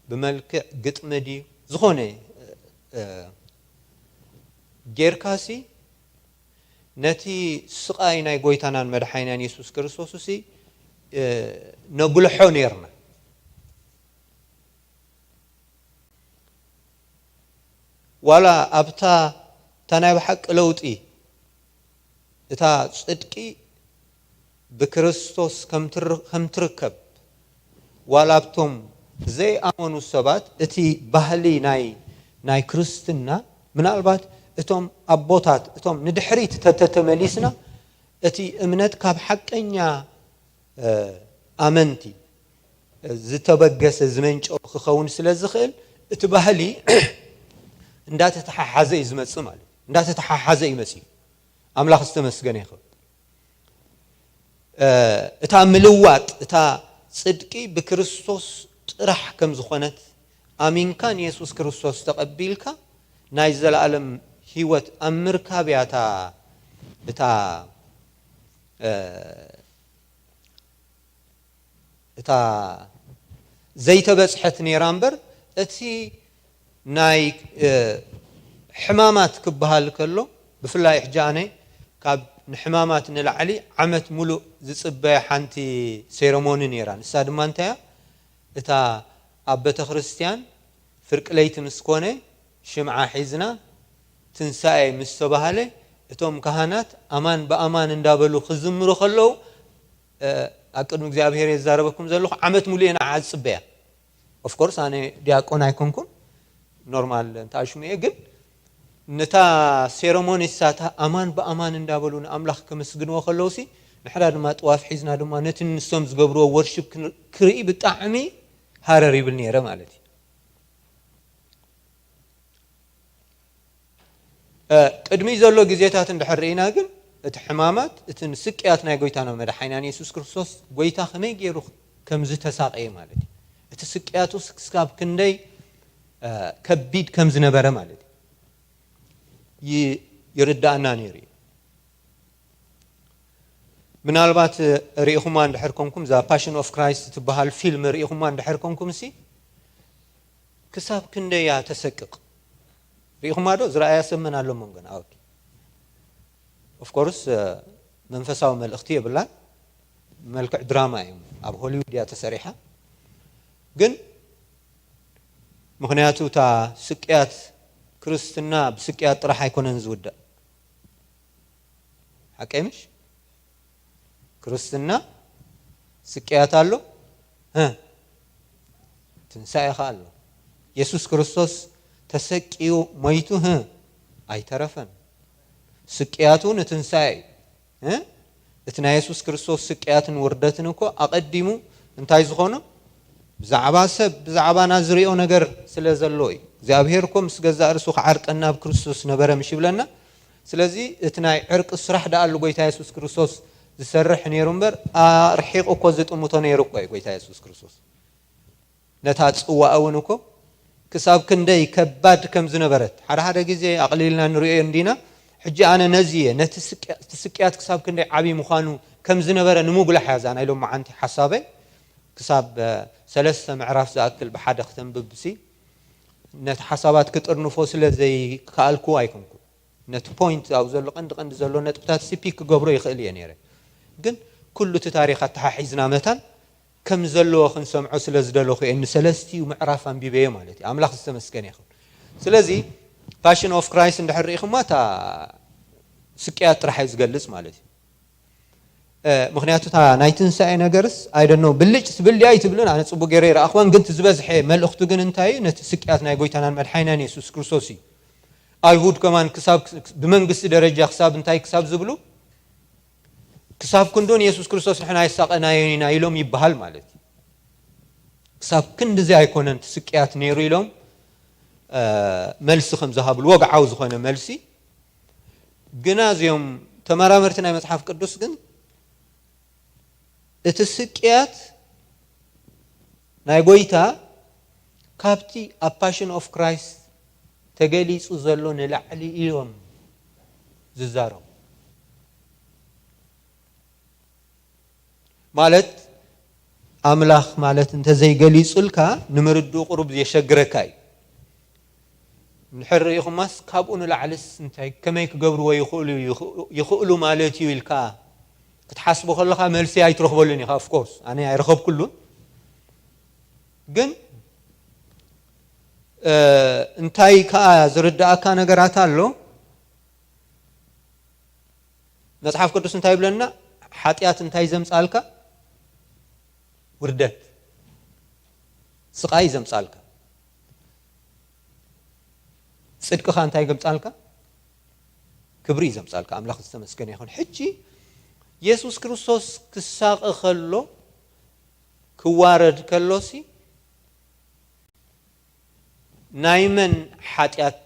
ብመልክዕ ግጥሚ ድዩ ዝኾነ ጌርካሲ ነቲ ስቓይ ናይ ጎይታናን መድሓይናን የሱስ ክርስቶስ ሲ ነጉልሖ ነርና። ዋላ ኣብታ እታ ናይ ብሓቂ ለውጢ እታ ጽድቂ ብክርስቶስ ከም ትርከብ ዋላ ኣብቶም ዘይኣመኑ ሰባት እቲ ባህሊ ናይ ናይ ክርስትና ምናልባት እቶም ኣቦታት እቶም ንድሕሪት ተተተመሊስና እቲ እምነት ካብ ሓቀኛ ኣመንቲ ዝተበገሰ ዝመንጨው ክኸውን ስለ ዝኽእል እቲ ባህሊ እንዳተተሓሓዘ እዩ ዝመጽእ ማለት እዩ። እንዳተተሓሓዘ እዩ መጽኡ። ኣምላኽ ዝተመስገነ ይኸውን። እታ ምልዋጥ እታ ጽድቂ ብክርስቶስ ጥራሕ ከም ዝኾነት ኣሚንካ ንየሱስ ክርስቶስ ተቐቢልካ ናይ ዘለኣለም ህይወት ኣብ ምርካብ እያ እታ እታ እታ ዘይተበጽሐት ነይራ እምበር እቲ ናይ ሕማማት ክበሃል ከሎ ብፍላይ ሕጂ ኣነ ካብ ንሕማማት ንላዕሊ ዓመት ሙሉእ ዝጽበያ ሓንቲ ሴረሞኒ ነይራ። ንሳ ድማ እንታይ እያ? እታ ኣብ ቤተ ክርስቲያን ፍርቂ ለይቲ ምስ ኮነ ሽምዓ ሒዝና ትንሳኤ ምስ ተባህለ እቶም ካህናት ኣማን ብኣማን እንዳበሉ ክዝምሩ ከለዉ ኣብ ቅድሚ እግዚኣብሔር የዛረበኩም ዘለኹ ዓመት ሙሉእ እየ ንዓ ዝጽበያ። ኦፍኮርስ ኣነ ዲያቆን ኣይኮንኩን ኖርማል እንተኣሽሙ እየ ግን ነታ ሴረሞኒ ሳታ ኣማን ብኣማን እንዳበሉ ንኣምላኽ ከመስግንዎ ከለውሲ ንሕና ድማ ጥዋፍ ሒዝና ድማ ነቲ ንሶም ዝገብርዎ ወርሽፕ ክርኢ ብጣዕሚ ሃረር ይብል ነይረ ማለት እዩ። ቅድሚ ዘሎ ግዜታት እንድሕር ርኢና ግን እቲ ሕማማት እቲ ስቅያት ናይ ጎይታና መድሓይናን የሱስ ክርስቶስ ጎይታ ከመይ ገይሩ ከም ዝተሳቀየ ማለት እዩ። እቲ ስቅያቱ ክስካብ ክንደይ ከቢድ ከም ዝነበረ ማለት እዩ ይርዳእና ነይሩ እዩ። ምናልባት ርኢኹማ እንድሕር ኮንኩም እዛ ፓሽን ኦፍ ክራይስት ትበሃል ፊልም ርኢኹማ እንድሕር ኮንኩም ሲ ክሳብ ክንደይ እያ ተሰቅቕ። ርኢኹማ ዶ? ዝረኣያ ሰብ መን ኣሎ መንጎና? ኦኬ። ኦፍኮርስ መንፈሳዊ መልእኽቲ የብላን። መልክዕ ድራማ እዮም። ኣብ ሆሊውድ እያ ተሰሪሓ። ግን ምኽንያቱ እታ ስቅያት ክርስትና ብስቅያት ጥራሕ ኣይኮነን ዝውዳእ። ሓቀይ ምሽ? ክርስትና ስቅያት ኣሎ፣ ትንሳኤ ኸዓ ኣሎ። የሱስ ክርስቶስ ተሰቅዩ ሞይቱ ኣይተረፈን። ስቅያቱ ንትንሳኤ እዩ። እቲ ናይ የሱስ ክርስቶስ ስቅያትን ውርደትን እኮ ኣቐዲሙ እንታይ ዝኾኖ ብዛዕባ ሰብ ብዛዕባና ዝሪኦ ነገር ስለ ዘሎ እዩ። እግዚኣብሔር እኮ ምስ ገዛእ ርእሱ ክዓርቀና ኣብ ክርስቶስ ነበረ ምሽ ይብለና። ስለዚ እቲ ናይ ዕርቂ ስራሕ ደኣ ኣሉ ጎይታ የሱስ ክርስቶስ ዝሰርሕ ነይሩ እምበር ኣርሒቑ እኮ ዝጥምቶ ነይሩ እኮ እዩ ጎይታ የሱስ ክርስቶስ። ነታ ጽዋእ እውን እኮ ክሳብ ክንደይ ከባድ ከም ዝነበረት ሓደ ሓደ ግዜ ኣቕሊልና ንርእዮ እንዲና። ሕጂ ኣነ ነዚ እየ ነቲ ስቅያት ክሳብ ክንደይ ዓብዪ ምዃኑ ከም ዝነበረ ንምጉላሕ እያ እዛ ናይ ሎማዓንቲ ሓሳበይ። ክሳብ ሰለስተ ምዕራፍ ዝኣክል ብሓደ ክተንብብሲ ነቲ ሓሳባት ክጥርንፎ ስለ ዘይከኣልኩ ኣይኮንኩ ነቲ ፖይንት ኣብ ዘሎ ቀንዲ ቀንዲ ዘሎ ነጥብታት ሲ ፒክ ክገብሮ ይኽእል እየ ነይረ። ግን ኩሉ እቲ ታሪኽ ኣተሓሒዝና መታን ከም ዘለዎ ክንሰምዖ ስለ ዝደለኹ እየ ንሰለስቲኡ ምዕራፍ ኣንቢበዮ ማለት እዩ። ኣምላኽ ዝተመስገነ ይኹን። ስለዚ ፓሽን ኦፍ ክራይስት እንድሕር ርኢኹማ እታ ስቅያት ጥራሕ እዩ ዝገልጽ ማለት እዩ። ምክንያቱ እታ ናይ ትንሳኤ ነገርስ ኣይደኖ ብልጭ ትብል ድያ ኣይትብልን ኣነ ፅቡቅ ገይረ ይረኣኽዋን ግን ዝበዝሐ መልእኽቱ ግን እንታይ እዩ ነቲ ስቅያት ናይ ጎይታናን መድሓይናን የሱስ ክርስቶስ እዩ። ኣይሁድ ከማን ክሳብ ብመንግስቲ ደረጃ ክሳብ እንታይ ክሳብ ዝብሉ ክሳብ ክንዶ ንየሱስ ክርስቶስ ንሕና የሳቀናዮ ኢና ኢሎም ይበሃል ማለት እዩ። ክሳብ ክንድዚ ኣይኮነን እቲ ስቅያት ነይሩ ኢሎም መልሲ ከም ዝሃብሉ ወግዓዊ ዝኾነ መልሲ ግና እዚኦም ተመራመርቲ ናይ መጽሓፍ ቅዱስ ግን እቲ ስቅያት ናይ ጎይታ ካብቲ ኣብ ፓሽን ኦፍ ክራይስት ተገሊጹ ዘሎ ንላዕሊ እዮም ዝዛረቡ። ማለት ኣምላኽ ማለት እንተዘይገሊጹልካ ንምርድኡ ቁሩብ የሸግረካ እዩ። እንድሕር ርኢኹማስ ካብኡ ንላዕልስ እንታይ ከመይ ክገብርዎ ይኽእሉ ይኽእሉ ማለት እዩ ኢልካ ክትሓስቦ ከለኻ መልሲ ኣይትረኽበሉን ኢኻ። Of course ኣነ ኣይረኸብኩሉን፣ ግን እንታይ ከኣ ዝርዳእካ ነገራት ኣሎ። መጽሓፍ ቅዱስ እንታይ ይብለና? ሓጢኣት እንታይ ዘምጻልካ? ውርደት፣ ስቓይ ዘምጻልካ። ጽድቅኻ እንታይ ገምጻልካ? ክብሪ እዩ ዘምጻልካ። ኣምላኽ ዝተመስገነ ይኹን። ሕጂ የሱስ ክርስቶስ ክሳቐ ከሎ፣ ክዋረድ ከሎሲ ናይ መን ሓጢኣት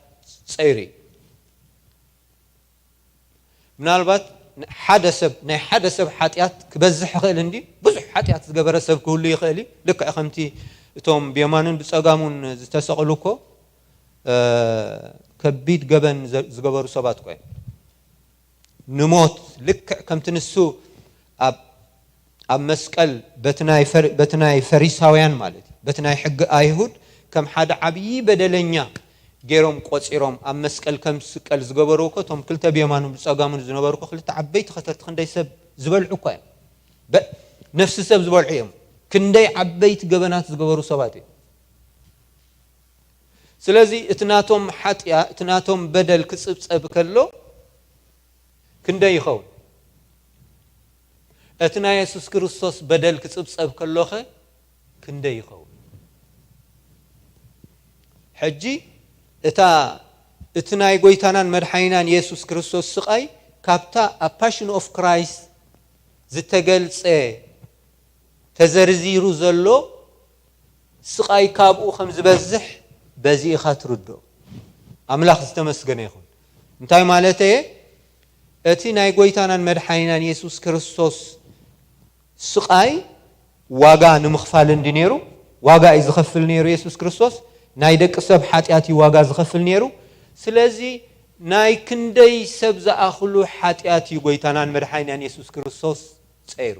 ጸይሩ እዩ? ምናልባት ሓደ ሰብ፣ ናይ ሓደ ሰብ ሓጢኣት ክበዝሕ ይኽእል እንዲ፣ ብዙሕ ሓጢኣት ዝገበረ ሰብ ክህሉ ይኽእል እዩ። ልክዕ ከምቲ እቶም ብየማኑን ብጸጋሙን ዝተሰቕሉ እኮ ከቢድ ገበን ዝገበሩ ሰባት እኮ እዮም። ንሞት ልክዕ ከምቲ ንሱ ኣብ ኣብ መስቀል በቲ ናይ ፈሪሳውያን ማለት እዩ፣ በቲ ናይ ሕጊ ኣይሁድ ከም ሓደ ዓብዪ በደለኛ ገይሮም ቆፂሮም ኣብ መስቀል ከም ዝስቀል ዝገበርዎ እኮ እቶም ክልተ ብየማኑ ብፀጋሙን ዝነበሩ እኮ ክልተ ዓበይቲ ከተርቲ ክንደይ ሰብ ዝበልዑ እኳ እዮም። ነፍሲ ሰብ ዝበልዑ እዮም። ክንደይ ዓበይቲ ገበናት ዝገበሩ ሰባት እዮም። ስለዚ እቲ ናቶም ሓጢያ እቲ ናቶም በደል ክፅብፀብ ከሎ ክንደይ ይኸውን? እቲ ናይ የሱስ ክርስቶስ በደል ክጽብጸብ ከሎኸ ክንደይ ይኸውን? ሕጂ እታ እቲ ናይ ጎይታናን መድሓኒናን የሱስ ክርስቶስ ስቓይ ካብታ ኣብ ፓሽን ኦፍ ክራይስት ዝተገልጸ ተዘርዚሩ ዘሎ ስቓይ ካብኡ ከም ዝበዝሕ በዚ ኢኻ ትርድኦ። ኣምላኽ ዝተመስገነ ይኹን። እንታይ ማለተየ? እቲ ናይ ጎይታናን መድሓኒናን የሱስ ክርስቶስ ስቓይ ዋጋ ንምኽፋል እንዲ ነይሩ፣ ዋጋ እዩ ዝኸፍል ነይሩ የሱስ ክርስቶስ። ናይ ደቂ ሰብ ሓጢኣት እዩ ዋጋ ዝኸፍል ነይሩ። ስለዚ ናይ ክንደይ ሰብ ዝኣኽሉ ሓጢኣት እዩ ጎይታናን መድሓኒናን የሱስ ክርስቶስ ጸይሩ?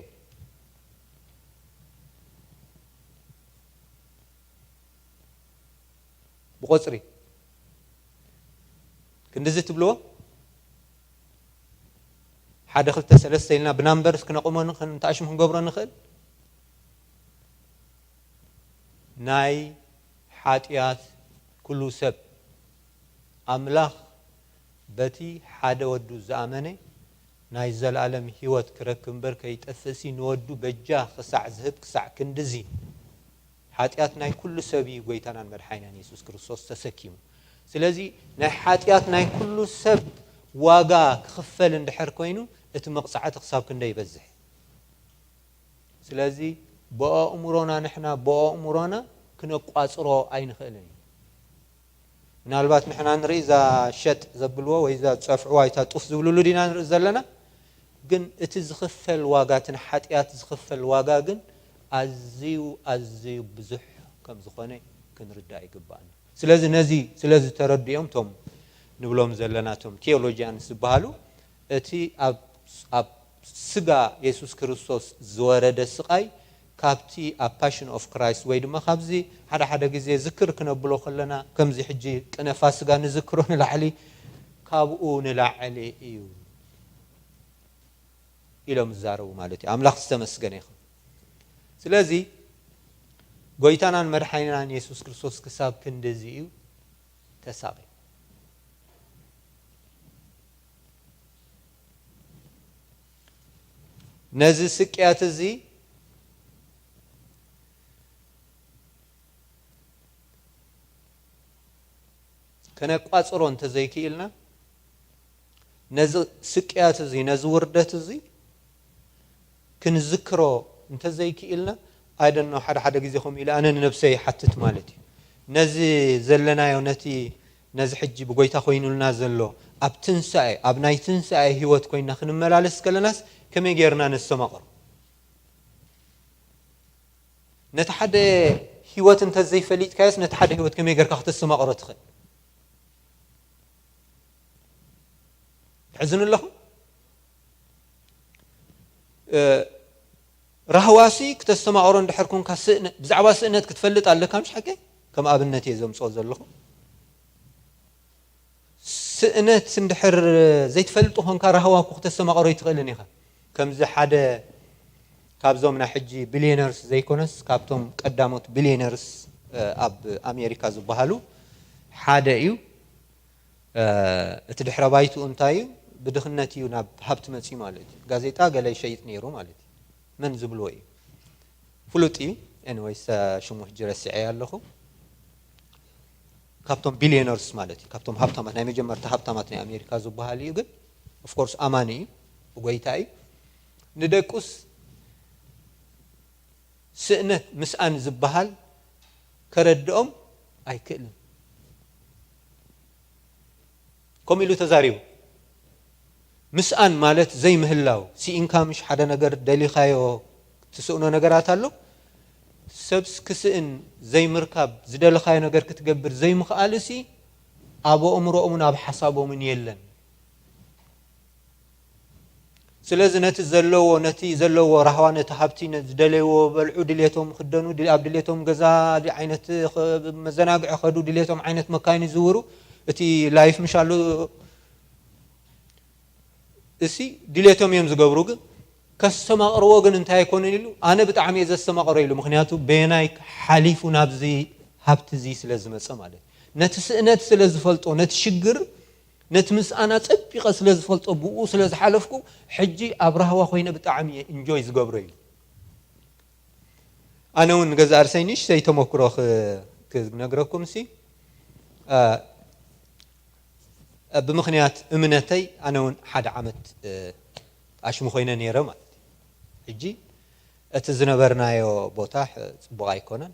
ብቆጽሪ ክንድዚ ትብልዎ? ሓደ ክልተ ሰለስተ ኢልና ብናምበርስ ክነቑሞ ንኽእል፣ እንተኣሽሙ ክንገብሮ ንኽእል። ናይ ሓጢኣት ኩሉ ሰብ ኣምላኽ በቲ ሓደ ወዱ ዝኣመነ ናይ ዘለኣለም ህይወት ክረክብ እምበር ከይጠፍእሲ ንወዱ በጃ ክሳዕ ዝህብ ክሳዕ ክንድዚ ሓጢኣት ናይ ኩሉ ሰብ እዩ ጎይታናን መድሓኒናን የሱስ ክርስቶስ ተሰኪሙ። ስለዚ ናይ ሓጢኣት ናይ ኩሉ ሰብ ዋጋ ክኽፈል እንድሕር ኮይኑ እቲ መቕጻዕቲ ክሳብ ክንደይ ይበዝሕ? ስለዚ ብኣእምሮና ንሕና ብኣእምሮና ክነቋጽሮ ኣይንኽእልን እዩ። ምናልባት ንሕና ንርኢ እዛ ሸጥ ዘብልዎ ወይ እዛ ጸፍዕዋ ወይ እታ ጡፍ ዝብልሉ ዲና ንርኢ ዘለና፣ ግን እቲ ዝኽፈል ዋጋ እቲ ንሓጢኣት ዝኽፈል ዋጋ ግን ኣዝዩ ኣዝዩ ብዙሕ ከም ዝኾነ ክንርዳእ ይግባእና። ስለዚ ነዚ ስለ ዝተረድኦም እቶም ንብሎም ዘለና እቶም ቴዎሎጂያንስ ዝበሃሉ እቲ ኣብ ኣብ ስጋ የሱስ ክርስቶስ ዝወረደ ስቓይ ካብቲ ኣብ ፓሽን ኦፍ ክራይስት ወይ ድማ ካብዚ ሓደ ሓደ ግዜ ዝክር ክነብሎ ከለና ከምዚ ሕጂ ቅነ ፋስጋ ንዝክሮ ንላዕሊ ካብኡ ንላዕሊ እዩ ኢሎም ዝዛረቡ ማለት እዩ። ኣምላኽ ዝተመስገነ ይኹን። ስለዚ ጎይታናን መድሓኒናን የሱስ ክርስቶስ ክሳብ ክንድዚ እዩ ተሳቒ። ነዚ ስቅያት እዚ ከነቋጽሮ እንተዘይክኢልና፣ ነዚ ስቅያት እዚ፣ ነዚ ውርደት እዚ ክንዝክሮ እንተዘይክኢልና፣ ኣይደኖ ሓደ ሓደ ግዜ ከምኡ ኢለ ኣነ ንነብሰይ ይሓትት ማለት እዩ። ነዚ ዘለናዮ፣ ነቲ ነዚ ሕጂ ብጎይታ ኮይኑልና ዘሎ ኣብ ትንሳኤ፣ ኣብ ናይ ትንሳኤ ህይወት ኮይና ክንመላለስ ከለናስ ከመይ ጌርና ነስተማቕሮ? ነቲ ሓደ ህይወት እንተዘይፈሊጥካዮስ ነቲ ሓደ ህይወት ከመይ ጌርካ ክተስተማቕሮ ትኽእል? ትሕዝኑ ኣለኹም? ራህዋሲ ክተስተማቕሮ እንድሕር ኮንካ ስእነ- ብዛዕባ ስእነት ክትፈልጥ ኣለካ። ምሽ ሓቀይ ከም ኣብነት እየ ዘምፅኦ ዘለኹ። ስእነት እንድሕር ዘይትፈልጥ ኮንካ ራህዋ እኮ ክተስተማቕሮ ይትኽእልን ኢኻ። ከምዚ ሓደ ካብዞም ናይ ሕጂ ቢልዮነርስ ዘይኮነስ ካብቶም ቀዳሞት ቢልዮነርስ ኣብ ኣሜሪካ ዝበሃሉ ሓደ እዩ። እቲ ድሕረ ባይትኡ እንታይ እዩ? ብድኽነት እዩ ናብ ሃብቲ መፅዩ ማለት እዩ። ጋዜጣ ገለ ይሸይጥ ነይሩ ማለት እዩ። መን ዝብልዎ እዩ? ፍሉጥ እዩ። ኤኒወይስ ሽሙ ሕጂ ረሲዐ ኣለኹ። ካብቶም ቢልዮነርስ ማለት እዩ። ካብቶም ሃብታማት፣ ናይ መጀመርታ ሃብታማት ናይ ኣሜሪካ ዝበሃል እዩ። ግን ኦፍኮርስ ኣማኒ እዩ፣ ጎይታ እዩ። ንደቁስ ስእነት ምስኣን ዝበሃል ከረድኦም ኣይክእልን። ከምኡ ኢሉ ተዛሪቡ። ምስኣን ማለት ዘይምህላው፣ ስኢንካ ምሽ ሓደ ነገር ደሊኻዮ ትስእኖ ነገራት ኣሎ። ሰብስ ክስእን ዘይምርካብ፣ ዝደለኻዮ ነገር ክትገብር ዘይምኽኣልሲ ኣብ ኣእምሮኦምን ኣብ ሓሳቦምን የለን። ስለዚ ነቲ ዘለዎ ነቲ ዘለዎ ራህዋ ነቲ ሃብቲ ነ- ዝደለይዎ በልዑ ድሌቶም ክደኑ ድል- ኣብ ድሌቶም ገዛ ድ- ዓይነት ኸ- መዘናግዒ ከዱ ድሌቶም ዓይነት መካይን ይዝውሩ። እቲ ላይፍ ምሻሉ እሲ ድሌቶም እዮም ዝገብሩ። ግን ከስተማቕርዎ ግን እንታይ ኣይኮነን ኢሉ፣ ኣነ ብጣዕሚ እየ ዘስተማቕሮ ኢሉ። ምክንያቱ በየናይ ሓሊፉ ናብዚ ሃብቲ እዚ ስለ ዝመፀ ማለት እዩ። ነቲ ስእነት ስለ ዝፈልጦ ነቲ ሽግር ነቲ ምስኣና ጸቢቐ ስለ ዝፈልጦ ብኡ ስለ ዝሓለፍኩ ሕጂ ኣብ ራህዋ ኮይነ ብጣዕሚ እየ ኢንጆይ ዝገብሮ ኢሉ። ኣነ እውን ንገዛእ ርእሰይ ንእሽተይ ተመክሮ ክ- ክነግረኩም ሲ እ፣ ብምኽንያት እምነተይ ኣነ እውን ሓደ ዓመት እ፣ ኣሽሙ ኮይነ ነይረ ማለት እዩ። ሕጂ እቲ ዝነበርናዮ ቦታ ሕ- ጽቡቕ ኣይኮነን።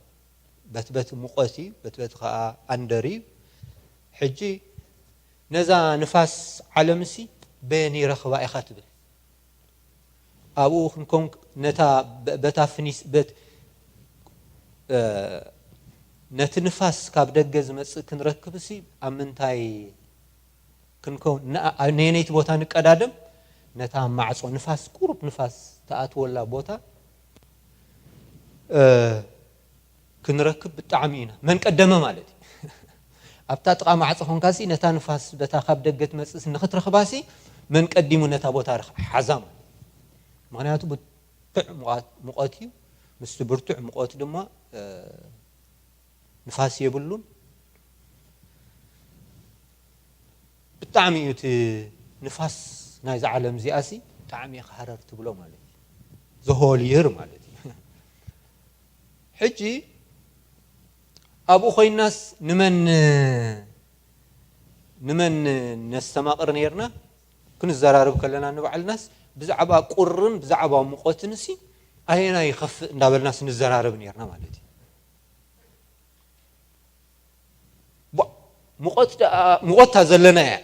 በቲ በቲ ሙቐት እዩ፣ በቲ በቲ ከዓ ኣንደር እዩ። ሕጂ ነዛ ንፋስ ዓለምሲ በየን ይረኽባ ኢኻ ትብል። ኣብኡ ክንኮን ነታ በ- በታ ፍኒስ በት እ፣ ነቲ ንፋስ ካብ ደገ ዝመጽእ ክንረክብሲ ኣብ ምንታይ ክንከውን ንኣ- ነየነይቲ ቦታ ንቀዳደም? ነታ ማዕጾ ንፋስ ቁሩብ ንፋስ ተኣትወላ ቦታ እ፣ ክንረክብ ብጣዕሚ ኢና። መን ቀደመ ማለት እዩ። ኣብታ ጥቓ ማዕጾ ኮንካሲ ነታ ንፋስ በታ ካብ ደገ ትመጽእስ ንኽትረኽባሲ መን ቀዲሙ ነታ ቦታ ረኽ- ሓዛ ማለት እዩ። ምኽንያቱ ብርቱዕ ሙቐት- ሙቐት እዩ። ምስቲ ብርቱዕ ሙቐት ድማ እ፣ ንፋስ የብሉን። ብጣዕሚ እዩ እቲ ንፋስ ናይዛ ዓለም እዚኣሲ ብጣዕሚ እዩ ክሃረር ትብሎ ማለት እዩ። ዘሆልይር ማለት እዩ። ሕጂ ኣብኡ ኮይናስ ንመን ንመን ነስተማቕር ነርና? ክንዘራረብ ከለና ንባዕልናስ ብዛዕባ ቁርን ብዛዕባ ሙቐትንሲ ኣየናይ ይኸፍእ እንዳበልናስ ንዘራረብ ነርና ማለት እዩ። ቧ- ሙቐት ደኣ- ሙቐታ ዘለና እያ።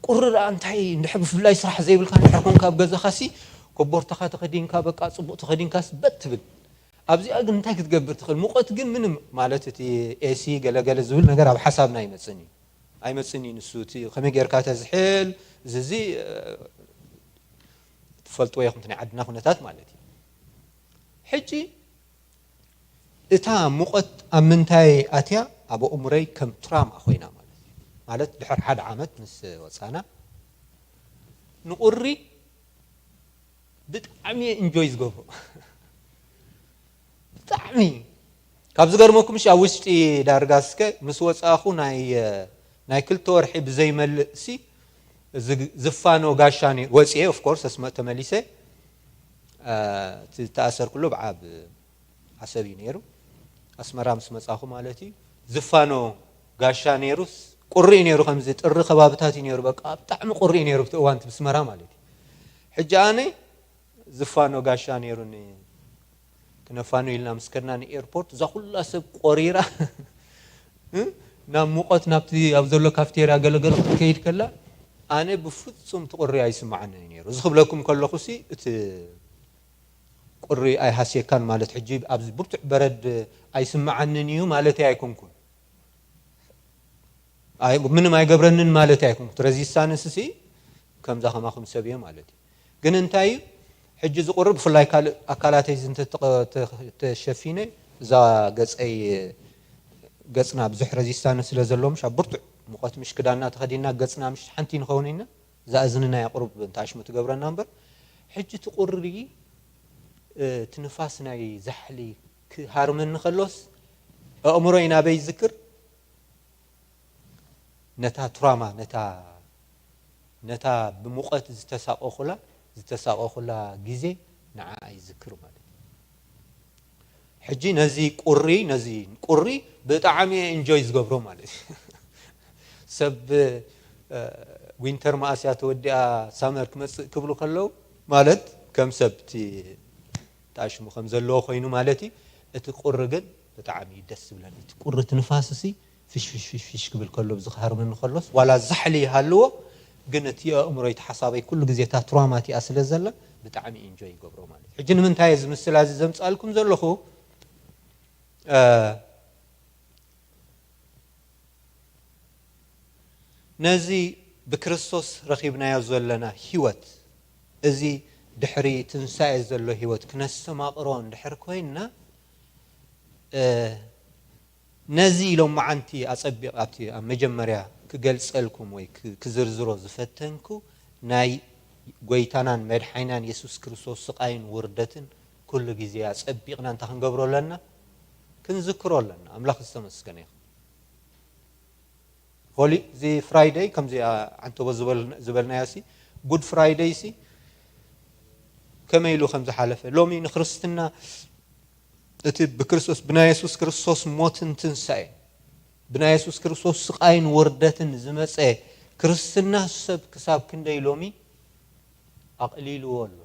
ቁሪ ደኣ እንታይ እንድሕር ብፍላይ ስራሕ ዘይብልካ እንድሕር ኮንካ ኣብ ገዛኻሲ ኮቦርታኻ ተኸዲንካ በቃ ጽቡቕ ተኸዲንካስ በጥ ትብል። ኣብዚኣ ግን እንታይ ክትገብር ትኽእል? ሙቐት ግን ምንም ማለት እቲ ኤሲ ገለገለ ዝብል ነገር ኣብ ሓሳብና ኣይመጽእን እዩ። ኣይመጽእን እዩ ንሱ። እቲ ከመይ ጌርካ ተዝሕል እዚ እዚ እ፣ ትፈልጥዎ ኢኹም እቲ ናይ ዓድና ኩነታት ማለት እዩ። ሕጂ እታ ሙቐት ኣብ ምንታይ ኣትያ? ኣብ ኣእምሮይ ከም ትራማ ኮይና ማለት እዩ። ማለት ድሕሪ ሓደ ዓመት ምስ ወፃና ንቁሪ ብጣዕሚ እየ ኢንጆይ ዝገብሮ። ብጣዕሚ ካብ ዝገርመኩም ሽ ኣብ ውሽጢ ዳርጋ እስከ ምስ ወፃእኹ ናይ ናይ ክልተ ወርሒ ብዘይመልእ ሲ ዝግ- ዝፋኖ ጋሻ ነይሩ። ወፂኤ ኦፍኮርስ ኣስመ ተመሊሰ እ፣ እቲ ዝተኣሰርኩሉ ብዓብ ዓሰብ እዩ ነይሩ። ኣስመራ ምስ መጻኹ ማለት እዩ። ዝፋኖ ጋሻ ነይሩስ ቁሪ እዩ ነይሩ። ከምዚ ጥሪ ከባብታት እዩ ነይሩ። በቃ ብጣዕሚ ቁሪ እዩ ነይሩ ብቲ እዋን እቲ ብስመራ ማለት እዩ። ሕጂ ኣነ ዝፋኖ ጋሻ ነይሩኒ። ክነፋኑ ኢልና ምስ ከድና ንኤርፖርት እዛ ኩላ ሰብ ቆሪራ እ? ናብ ሙቐት ናብቲ ኣብ ዘሎ ካፍቴርያ ገለገለ ክትከይድ ከላ ኣነ ብፍጹም እቲ ቁሪ ኣይስምዓንን እዩ ነይሩ። እዚ ክብለኩም ከለኹ ሲ እቲ ቁሪ ኣይሃስየካን ማለት ሕጂ ኣብዚ ብርቱዕ በረድ ኣይስምዓንን እዩ ማለተይ ኣይኮንኩን። ኣይ- ምንም ኣይገብረንን ማለተይ ኣይኮንኩን። እቲ ረዚስታንስ ሲ ከምዛ ከማኹም ሰብ እየ ማለት እዩ። ግን እንታይ እዩ ሕጂ ዝቁርብ ብፍላይ ካልእ ኣካላተይ ዝንተ ተሸፊነ እዛ ገፀይ ገፅና ብዙሕ ረዚስታንስ ስለ ዘለዎ ምሽ ኣብ ብርቱዕ ሙቐት ምሽ ክዳና ተኸዲና ገፅና ምሽ ሓንቲ ንኸውን ኢና እዛ እዝንና እያ ቁሩብ እንተ ኣሽሙ ትገብረና እምበር ሕጂ እቲ ቁሪ እቲ ንፋስ ናይ ዛሕሊ ክሃርመኒ ከሎስ ኣእምሮይ ናበይ ይዝክር ነታ ትራማ ነታ ነታ ብሙቐት ዝተሳቐኹላ ዝተሳቐኹላ ግዜ ንዓ ኣይዝክር ማለት እዩ። ሕጂ ነዚ ቁሪ ነዚ ቁሪ ብጣዕሚ እየ ኢንጆይ ዝገብሮ ማለት እዩ። ሰብ ዊንተር መኣስያ ተወዲኣ ሳመር ክመፅእ ክብሉ ከለዉ ማለት ከም ሰብ እቲ ጣሽሙ ከም ዘለዎ ኮይኑ ማለት እዩ። እቲ ቁሪ ግን ብጣዕሚ እዩ ደስ ዝብለኒ። እቲ ቁሪ እቲ ንፋስ እሲ ፍሽ ፍሽ ፍሽ ፍሽ ክብል ከሎ ብዚ ክሃርመኒ ከሎስ ዋላ ዛሕሊ ይሃልዎ ግን እቲ ኣእምሮይ እቲ ሓሳበይ ኩሉ ግዜ እታ ትራማ እቲኣ ስለ ዘላ ብጣዕሚ ኢንጆይ ይገብሮ ማለት እዩ። ሕጂ ንምንታይ እዚ ምስላ እዚ ዘምፃልኩም ዘለኹ ነዚ ብክርስቶስ ረኺብናዮ ዘለና ህይወት እዚ ድሕሪ ትንሳኤ ዘሎ ህይወት ክነስተማቕሮ እንድሕር ኮይንና ነዚ ኢሎም መዓንቲ ኣጸቢቕ ኣብቲ ኣብ መጀመርያ ክገልጸልኩም ወይ ክዝርዝሮ ዝፈተንኩ ናይ ጎይታናን መድሓይናን የሱስ ክርስቶስ ስቓይን ውርደትን ኩሉ ግዜ ኣጸቢቕና እንታይ ክንገብሮ ኣለና? ክንዝክሮ ኣለና። ኣምላኽ ዝተመስገነ ይኹን። ሆሊ እዚ ፍራይደይ ከምዚ ዓንተቦ ዝበልናዮ ሲ ጉድ ፍራይደይ ሲ ከመይ ኢሉ ከም ዝሓለፈ ሎሚ ንክርስትና እቲ ብክርስቶስ ብናይ የሱስ ክርስቶስ ሞትን ትንሳኤ ብናይ የሱስ ክርስቶስ ስቓይን ወርደትን ዝመፀ ክርስትና ሰብ ክሳብ ክንደይ ሎሚ ኣቕሊልዎ ኣሎ።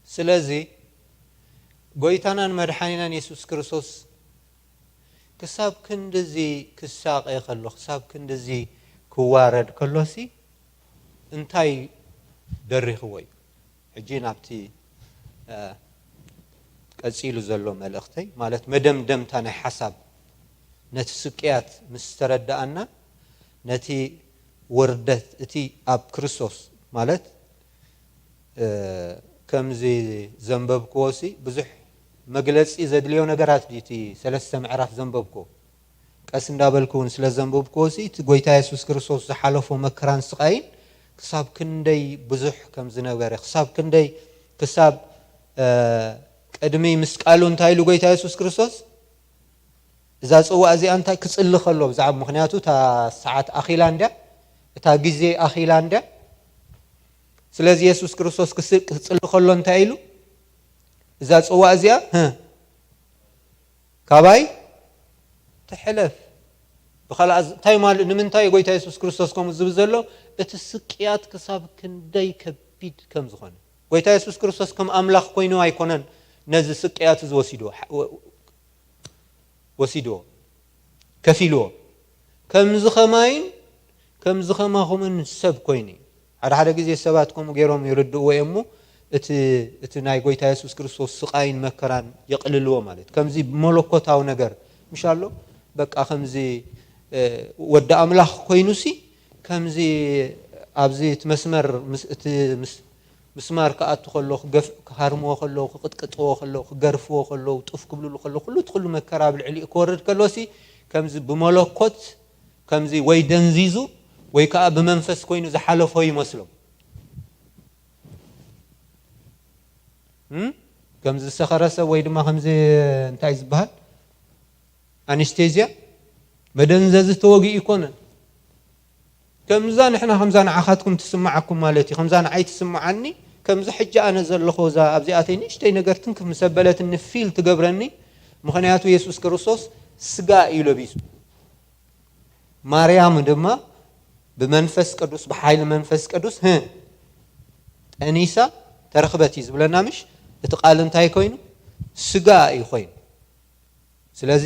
ስለዚ ጎይታናን መድሓኒናን የሱስ ክርስቶስ ክሳብ ክንድዚ ክሳቐ ከሎ ክሳብ ክንድዚ ክዋረድ ከሎሲ እንታይ ደሪኽዎ እዩ? ሕጂ ናብቲ ቀጺሉ ዘሎ መልእኽተይ ማለት መደምደምታ ናይ ሓሳብ ነቲ ስቅያት ምስ ተረዳኣና ነቲ ውርደት እቲ ኣብ ክርስቶስ ማለት ከምዚ ዘንበብክዎ ሲ ብዙሕ መግለጺ ዘድልዮ ነገራት ድዩ እቲ ሰለስተ ምዕራፍ ዘንበብክዎ? ቀስ እንዳበልኩ እውን ስለ ዘንበብክዎ ሲ እቲ ጎይታ የሱስ ክርስቶስ ዝሓለፎ መከራን ስቓይን ክሳብ ክንደይ ብዙሕ ከም ዝነበረ ክሳብ ክንደይ ክሳብ ቅድሚ ምስቃሉ እንታይ ኢሉ ጎይታ የሱስ ክርስቶስ እዛ ጽዋእ እዚኣ እንታይ ክጽሊ ከሎ ብዛዕባ ምክንያቱ እታ ሰዓት ኣኺላ እንድያ እታ ግዜ ኣኺላ እንድያ ስለዚ የሱስ ክርስቶስ ክጽሊ ከሎ እንታይ ኢሉ እዛ ጽዋእ እዚኣ ካባይ ትሕለፍ ብካልኣ እንታይ ማለት ንምንታይ ጎይታ የሱስ ክርስቶስ ከምኡ ዝብል ዘሎ እቲ ስቅያት ክሳብ ክንደይ ከቢድ ከም ዝኾነ ጎይታ የሱስ ክርስቶስ ከም ኣምላኽ ኮይኑ ኣይኮነን ነዚ ስቅያት እዚ ወሲድዎ ወሲድዎ ከፊልዎ ከምዚ ኸማይን ከምዚ ኸማኹምን ሰብ ኮይኑ ሓደ ሓደ ግዜ ሰባት ከምኡ ገይሮም ይርድእዎ እዮም እሞ እቲ እቲ ናይ ጎይታ የሱስ ክርስቶስ ስቓይን መከራን የቕልልዎ ማለት ከምዚ ብመለኮታዊ ነገር ምሽ ኣሎ በቃ ከምዚ ወዲ ኣምላኽ ኮይኑሲ ከምዚ ኣብዚ እቲ መስመር እቲ ምስማር ክኣቱ ከሎ ክገፍ ክሃርምዎ ከለዉ ክቅጥቅጥዎ ከለዉ ክገርፍዎ ከለዉ ጡፍ ክብልሉ ከለዉ ኩሉ እቲ ኩሉ መከራ ኣብ ልዕሊኡ ክወርድ ከሎሲ ከምዚ ብመለኮት ከምዚ ወይ ደንዚዙ ወይ ከዓ ብመንፈስ ኮይኑ ዝሓለፎ ይመስሎም ከምዚ ዝሰኸረ ሰብ ወይ ድማ ከምዚ እንታይ ዝበሃል ኣንስቴዝያ መደንዘዚ ተወጊኡ ይኮነን ከምዛ ንሕና ከምዛ ንዓኻትኩም ትስምዓኩም ማለት እዩ ከምዛ ንዓይ ትስምዓኒ ከምዚ ሕጂ ኣነ ዘለኹ እዛ ኣብዚኣተይ ንእሽተይ ነገር ትንክፍ ምስ ኣበለትኒ ፊል ትገብረኒ ምኽንያቱ የሱስ ክርስቶስ ስጋ እዩ ለቢሱ ማርያም ድማ ብመንፈስ ቅዱስ ብሓይሊ መንፈስ ቅዱስ ህ ጠኒሳ ተረኽበት እዩ ዝብለና ምሽ እቲ ቃል እንታይ ኮይኑ ስጋ እዩ ኮይኑ ስለዚ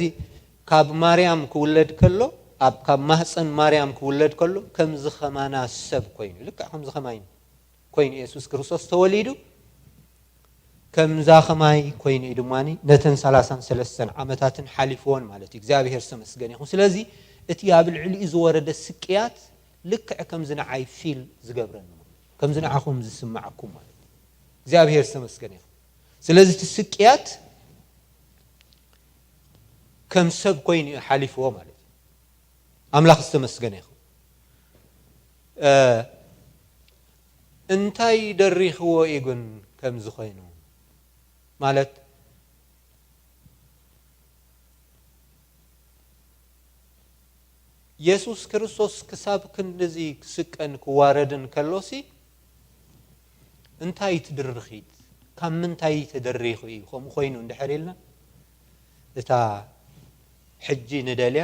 ካብ ማርያም ክውለድ ከሎ ኣብ ካብ ማህፀን ማርያም ክውለድ ከሎ ከምዚ ኸማና ሰብ ኮይኑ፣ ልክዕ ከምዚ ኸማይ ኮይኑ የሱስ ክርስቶስ ተወሊዱ። ከምዛ ኸማይ ኮይኑ እዩ ድማ ነተን ሰላሳን ሰለስተን ዓመታትን ሓሊፍዎን ማለት እዩ። እግዚኣብሔር ዝተመስገነ ይኹን። ስለዚ እቲ ኣብ ልዕሊኡ ዝወረደ ስቅያት ልክዕ ከምዚ ንዓይ ፊል ዝገብረኒ፣ ከምዚ ንዓኹም ዝስማዓኩም ማለት እዩ። እግዚኣብሔር ዝተመስገነ ይኹን። ስለዚ እቲ ስቅያት ከም ሰብ ኮይኑ እዩ ሓሊፍዎ ማለት እዩ። ኣምላኽ ዝተመስገነ ይኹን። እ፣ እንታይ ደሪኽዎ እዩ ግን ከምዚ ኮይኑ? ማለት የሱስ ክርስቶስ ክሳብ ክንድዚ ክስቀን ክዋረድን ከሎሲ እንታይ ትድርኺት? ካብ ምንታይ ተደሪኹ እዩ ከምኡ ኮይኑ እንድሕር ኢልና፣ እታ ሕጂ ንደልያ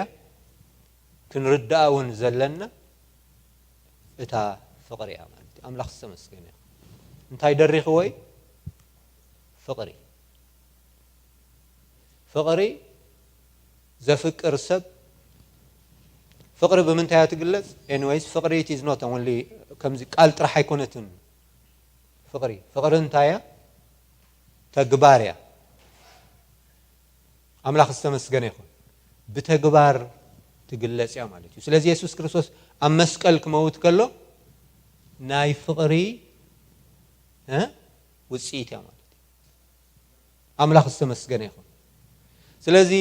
ክንርድኣ እውን ዘለና እታ ፍቕሪ እያ ማለት እዩ። ኣምላኽ ዝተመስገነ ይኹን። እንታይ ደሪኽዎ እዩ? ፍቕሪ። ፍቕሪ ዘፍቅር ሰብ፣ ፍቕሪ ብምንታይ እያ ትግለጽ? ኤኒዌይስ፣ ፍቕሪ it is not only ከምዚ ቃል ጥራሕ ኣይኮነትን። ፍቕሪ፣ ፍቕሪ እንታይ እያ? ተግባር እያ። ኣምላኽ ዝተመስገነ ይኹን። ብተግባር ትግለጽ እያ ማለት እዩ። ስለዚ የሱስ ክርስቶስ ኣብ መስቀል ክመውት ከሎ ናይ ፍቕሪ፣ እ፣ ውጽኢት እያ ማለት እዩ። ኣምላኽ ዝተመስገነ ይኹን። ስለዚ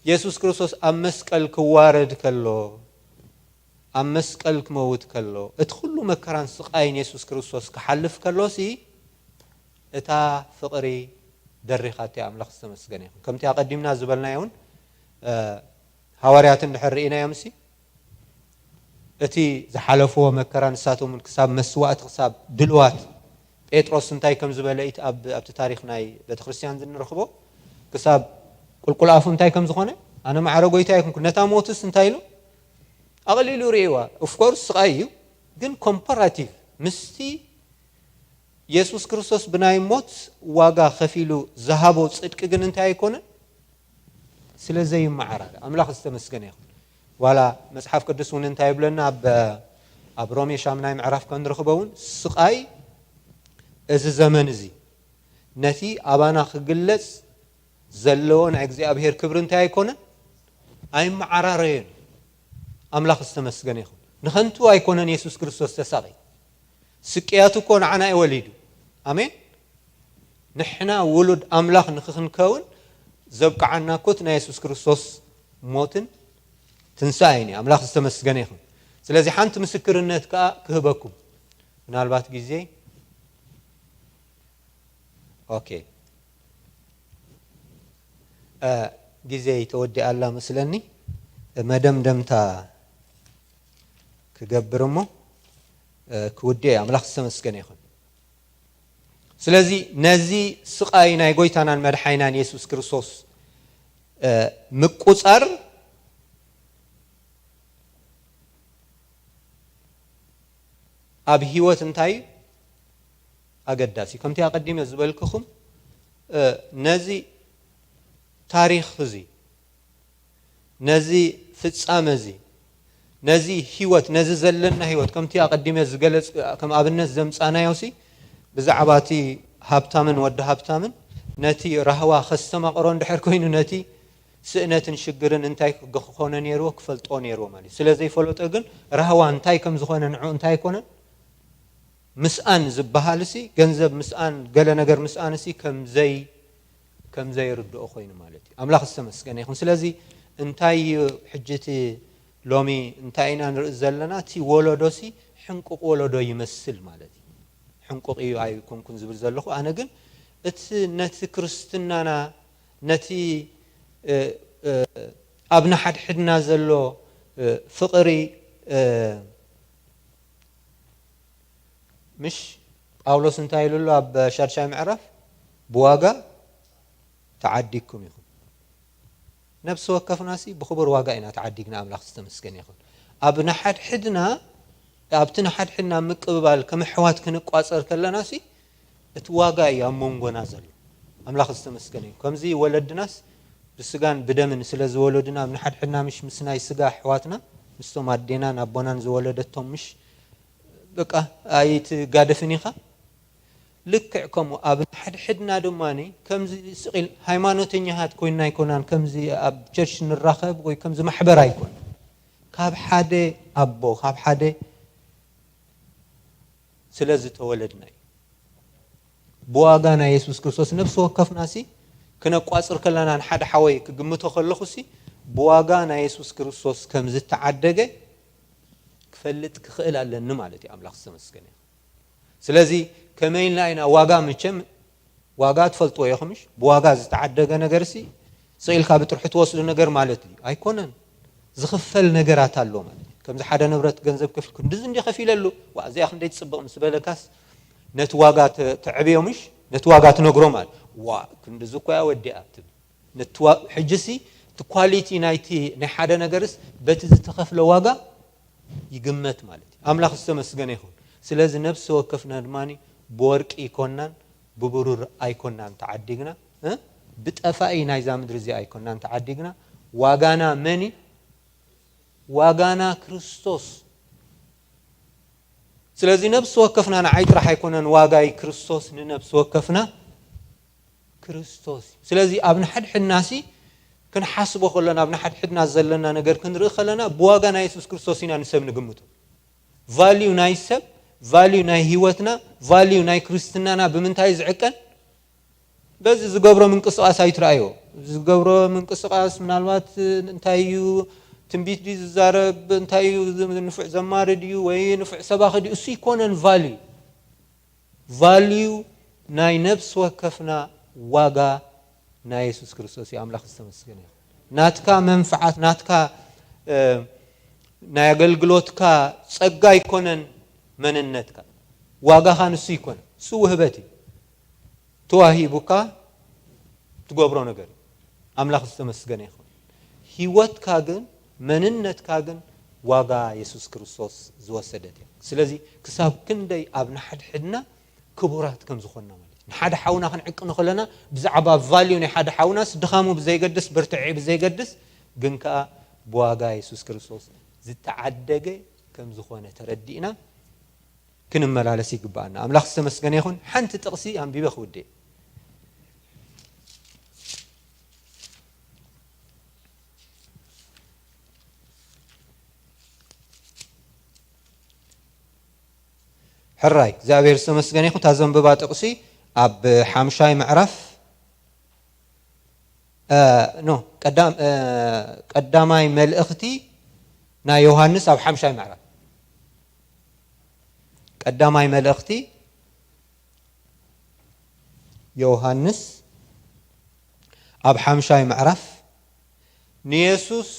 የሱስ ክርስቶስ ኣብ መስቀል ክዋረድ ከሎ፣ ኣብ መስቀል ክመውት ከሎ፣ እቲ ኩሉ መከራን ስቓይን የሱስ ክርስቶስ ክሓልፍ ከሎሲ፣ እታ ፍቕሪ ደሪኻቶ እያ። ኣምላኽ ዝተመስገነ ይኹን። ከምቲ ኣቐዲምና ዝበልናዮ እውን፣ እ፣ ሃዋርያት እንድሕር ርኢናዮምሲ፣ እቲ ዝሓለፍዎ መከራ፣ ንሳቶም እውን ክሳብ መስዋእቲ፣ ክሳብ ድልዋት፣ ጴጥሮስ እንታይ ከም ዝበለ፣ እቲ ኣብ፣ ኣብቲ ታሪኽ ናይ ቤተክርስትያን እንረኽቦ፣ ክሳብ ቁልቁል ኣፉ እንታይ ከም ዝኾነ፣ ኣነ ማዕረ ጎይታ ኣይኮንኩ፣ ነታ ሞትስ እንታይ ኢሉ? ኣቕሊሉ ርእይዋ። ኦፍኮርስ ስቓይ እዩ፣ ግን ኮምፓራቲቭ ምስቲ የሱስ ክርስቶስ ብናይ ሞት ዋጋ ከፊሉ ዝሃቦ ጽድቂ ግን እንታይ ኣይኮነን? ስለ ዘይመዓራረ። ኣምላኽ ዝተመስገነ ይኹን። ዋላ መጽሓፍ ቅዱስ እውን እንታይ ይብለና? ኣብ፣ ኣብ ሮሜ ሻምናይ ምዕራፍ ከም ንረኽቦ እውን፣ ስቓይ እዚ ዘመን እዚ ነቲ ኣባና ክግለጽ ዘለዎ ናይ እግዚኣብሔር ክብሪ እንታይ ኣይኮነን? ኣይመዓራረየን። ኣምላኽ ዝተመስገነ ይኹን። ንኸንቱ ኣይኮነን የሱስ ክርስቶስ ተሳቒ። ስቅያቱ እኮ ንዓና እዩ ወሊዱ። ኣሜን። ንሕና ውሉድ ኣምላኽ ንኽንከውን ዘብቅዓና እኮ እቲ ናይ የሱስ ክርስቶስ ሞትን ትንሳኤን እዩ። ኣምላኽ ዝተመስገነ ይኹን። ስለዚ ሓንቲ ምስክርነት ከኣ ክህበኩም። ምናልባት ግዜ፣ ኦኬ፣ እ፣ ግዜ ተወዲኣ ኣላ መስለኒ። መደምደምታ ክገብር እሞ፣ እ፣ ክውድእ እየ። ኣምላኽ ዝተመስገነ ይኹን። ስለዚ ነዚ ስቓይ ናይ ጎይታናን መድሓይናን የሱስ ክርስቶስ፣ እ፣ ምቁጻር ኣብ ህይወት እንታይ እዩ ኣገዳሲ? ከምቲ ኣቐዲመ ዝበልክኹም፣ እ፣ ነዚ ታሪኽ እዚ፣ ነዚ ፍጻመ እዚ፣ ነዚ ህይወት፣ ነዚ ዘለና ህይወት፣ ከምቲ ኣቐዲመ ዝገለጽ-፣ ከም ኣብነት ዘምጻናዮ ሲ፣ ብዛዕባ እቲ ሃብታምን ወዲ ሃብታምን፣ ነቲ ራህዋ ከስተማቕሮ እንድሕር ኮይኑ፣ ነቲ ስእነትን ሽግርን እንታይ ክኾነ ነይርዎ? ክፈልጦ ነይርዎ ማለት እዩ። ስለ ዘይፈለጦ ግን ራህዋ እንታይ ከም ዝኾነ ንዕኡ እንታይ ኣይኮነን። ምስኣን ዝበሃል ሲ፣ ገንዘብ ምስኣን፣ ገለ ነገር ምስኣን ሲ ከም ዘይ-፣ ከም ዘይርድኦ ኮይኑ ማለት እዩ። ኣምላኽ ዝተመስገነ ይኹን። ስለዚ እንታይ እዩ ሕጂ እቲ ሎሚ እንታይ ኢና ንርኢ ዘለና? እቲ ወለዶ ሲ ሕንቁቕ ወለዶ ይመስል ማለት እዩ። ሕንቁቕ እዩ ኣይኮንኩን ዝብል ዘለኹ። ኣነ ግን እቲ ነቲ ክርስትናና፣ ነቲ፣ እ፣ እ፣ ኣብ ንሓድሕድና ዘሎ፣ እ፣ ፍቕሪ፣ እ፣ ምሽ ጳውሎስ እንታይ ኢሉ ኣሎ ኣብ ሻድሻይ ምዕራፍ? ብዋጋ ተዓዲግኩም ኢኹም። ነብሲ ወከፍናሲ ብኽቡር ዋጋ ኢና ተዓዲግና፣ ኣምላኽ ዝተመስገነ ይኹን። ኣብ ንሓድሕድና፣ ኣብቲ ንሓድሕድና ምቅብባል ከም ኣሕዋት ክንቋጸር ከለናሲ፣ እቲ ዋጋ እዩ ኣብ መንጎና ዘሎ። ኣምላኽ ዝተመስገነ እዩ። ከምዚ ወለድናስ ብስጋን ብደምን ስለ ዝወለዱና፣ ንሓድሕድና ምሽ ምስ ናይ ስጋ ኣሕዋትና፣ ምስቶም ኣዴናን ኣቦናን ዝወለደቶም ምሽ በቃ ኣይትጋደፍን ኢኻ። ልክዕ ከምኡ ኣብ ንሓድሕድና ድማ ከምዚ ስቕ ኢል ሃይማኖተኛታት ኮይንና ኣይኮናን፣ ከምዚ ኣብ ቸርች ንራኸብ ወይ ከምዚ ማሕበር ኣይኮን። ካብ ሓደ ኣቦ፣ ካብ ሓደ ስለ ዝተወለድና እዩ። ብዋጋ ናይ የሱስ ክርስቶስ ነፍሲ ወከፍና ሲ ክነቋጽር ከለና፣ ንሓደ ሓወይ ክግምቶ ከለኹ ሲ ብዋጋ ናይ የሱስ ክርስቶስ ከም ዝተዓደገ ክፈልጥ ክኽእል ኣለኒ ማለት እዩ። ኣምላኽ ዝተመስገነ ይኹን። ስለዚ ከመይ ኢልና ኢና ዋጋ፣ መቸም ዋጋ ትፈልጥዎ ኢኹም፣ ምሽ? ብዋጋ ዝተዓደገ ነገር ሲ ስቕ ኢልካ ብጥርሑ ትወስዶ ነገር ማለት እዩ ኣይኮነን። ዝኽፈል ነገራት ኣሎ ማለት እዩ። ከምዚ ሓደ ንብረት ገንዘብ ከፊል፣ ክንድዚ እንዲ ከፊለሉ፣ ዋ፣ እዚኣ ክንደይ ትጽብቕ ምስ በለካስ፣ ነቲ ዋጋ ተ-፣ ተዕብዮ፣ ምሽ? ነቲ ዋጋ ትነግሮ ማለት፣ ዋ፣ ክንድዚ እኮ እያ ወዲኣ ትብል። ነቲ ዋ-፣ ሕጂ ሲ እቲ ኳሊቲ ናይቲ ናይ ሓደ ነገርስ በቲ ዝተኸፍለ ዋጋ ይግመት ማለት እዩ። ኣምላኽ ዝተመስገነ ይኹን። ስለዚ ነፍሲ ወከፍና ድማ ብወርቂ ኣይኮናን፣ ብብሩር ኣይኮናን ተዓዲግና፣ እ? ብጠፋኢ ናይዛ ምድሪ እዚ ኣይኮናን ተዓዲግና። ዋጋና መን እዩ? ዋጋና ክርስቶስ። ስለዚ ነፍሲ ወከፍና ንዓይ ጥራሕ ኣይኮነን ዋጋይ ክርስቶስ፣ ንነፍሲ ወከፍና ክርስቶስ እዩ። ስለዚ ኣብ ንሓድሕድና ሲ ክንሓስቦ ከለና፣ ኣብ ንሓድሕድና ዘለና ነገር ክንርኢ ከለና፣ ብዋጋ ናይ የሱስ ክርስቶስ ኢና ንሰብ ንግምቶ። ቫልዩ ናይ ሰብ፣ ቫልዩ ናይ ህይወትና፣ ቫልዩ ናይ ክርስትናና ብምንታይ እዩ ዝዕቀን? በዚ ዝገብሮ ምንቅስቓስ ኣይትረኣዮ። ዝገብሮ ምንቅስቓስ ምናልባት እንታይ እዩ፣ ትንቢት ድዩ ዝዛረብ፣ እንታይ እዩ፣ ንፉዕ ዘማሪ ድዩ ወይ ንፉዕ ሰባኺ ድዩ፣ እሱ ይኮነን ቫልዩ። ቫልዩ ናይ ነፍሲ ወከፍና ዋጋ ናይ የሱስ ክርስቶስ እዩ። ኣምላኽ ዝተመስገነ ይኹን። ናትካ መንፍዓት፣ ናትካ፣ እ፣ ናይ ኣገልግሎትካ ጸጋ ኣይኮነን መንነትካ። ዋጋኻ ንሱ ይኮነ። እሱ ውህበት እዩ። ተዋሂቡካ ትገብሮ ነገር እዩ። ኣምላኽ ዝተመስገነ ይኹን። ህይወትካ ግን፣ መንነትካ ግን ዋጋ የሱስ ክርስቶስ ዝወሰደት እያ። ስለዚ ክሳብ ክንደይ ኣብ ንሓድሕድና ክቡራት ከም ዝኾንና ማለት እዩ። ንሓደ ሓውና ክንዕቅኖ ከለና ብዛዕባ ቫልዩ ናይ ሓደ ሓውናስ ድኻሙ ብዘይገድስ፣ ብርትዒ ብዘይገድስ፣ ግን ከኣ ብዋጋ የሱስ ክርስቶስ ዝተዓደገ ከም ዝኾነ ተረዲእና ክንመላለስ ይግባኣና። ኣምላኽ ዝተመስገነ ይኹን። ሓንቲ ጥቕሲ ኣንቢበ ክውድእ። ሕራይ እግዚኣብሔር ዝተመስገነ ይኹን። እታ ዘንብባ ጥቕሲ ኣብ ሓምሻይ ምዕራፍ፣ እ፣ ኖ፣ ቀዳም-፣ እ፣ ቀዳማይ መልእኽቲ ናይ ዮሃንስ ኣብ ሓምሻይ ምዕራፍ። ቀዳማይ መልእኽቲ ዮሃንስ ኣብ ሓምሻይ ምዕራፍ፣ ንየሱስ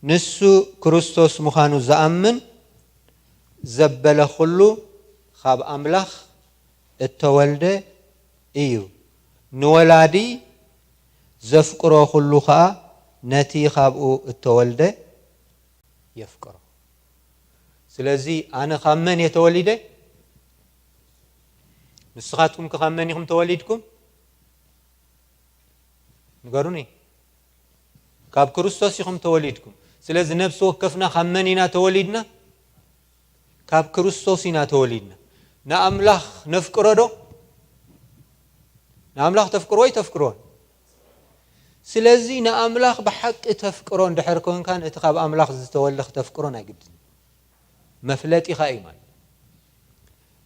ንሱ ክርስቶስ ምዃኑ ዝኣምን ዘበለ ኩሉ ካብ ኣምላኽ እተወልደ እዩ። ንወላዲ ዘፍቅሮ ኩሉ ኸኣ ነቲ ካብኡ እተወልደ የፍቅሮ። ስለዚ ኣነ ካብ መን እየ ተወሊደ? ንስኻትኩም ከ ካብ መን ኢኹም ተወሊድኩም? ንገሩኒ። ካብ ክርስቶስ ኢኹም ተወሊድኩም። ስለዚ ነፍሲ ወከፍና ካብ መን ኢና ተወሊድና? ካብ ክርስቶስ ኢና ተወሊድና። ንኣምላኽ ነፍቅሮ ዶ? ንኣምላኽ ተፍቅርዎ ኣይተፍቅርዎን? ስለዚ ንኣምላኽ ብሓቂ ተፍቅሮ እንድሕር ኮንካ፣ ነቲ ካብ ኣምላኽ ዝተወልደ ክተፍቅሮ ናይ ግድን እዩ። መፍለጢኻ እዩ ማለት።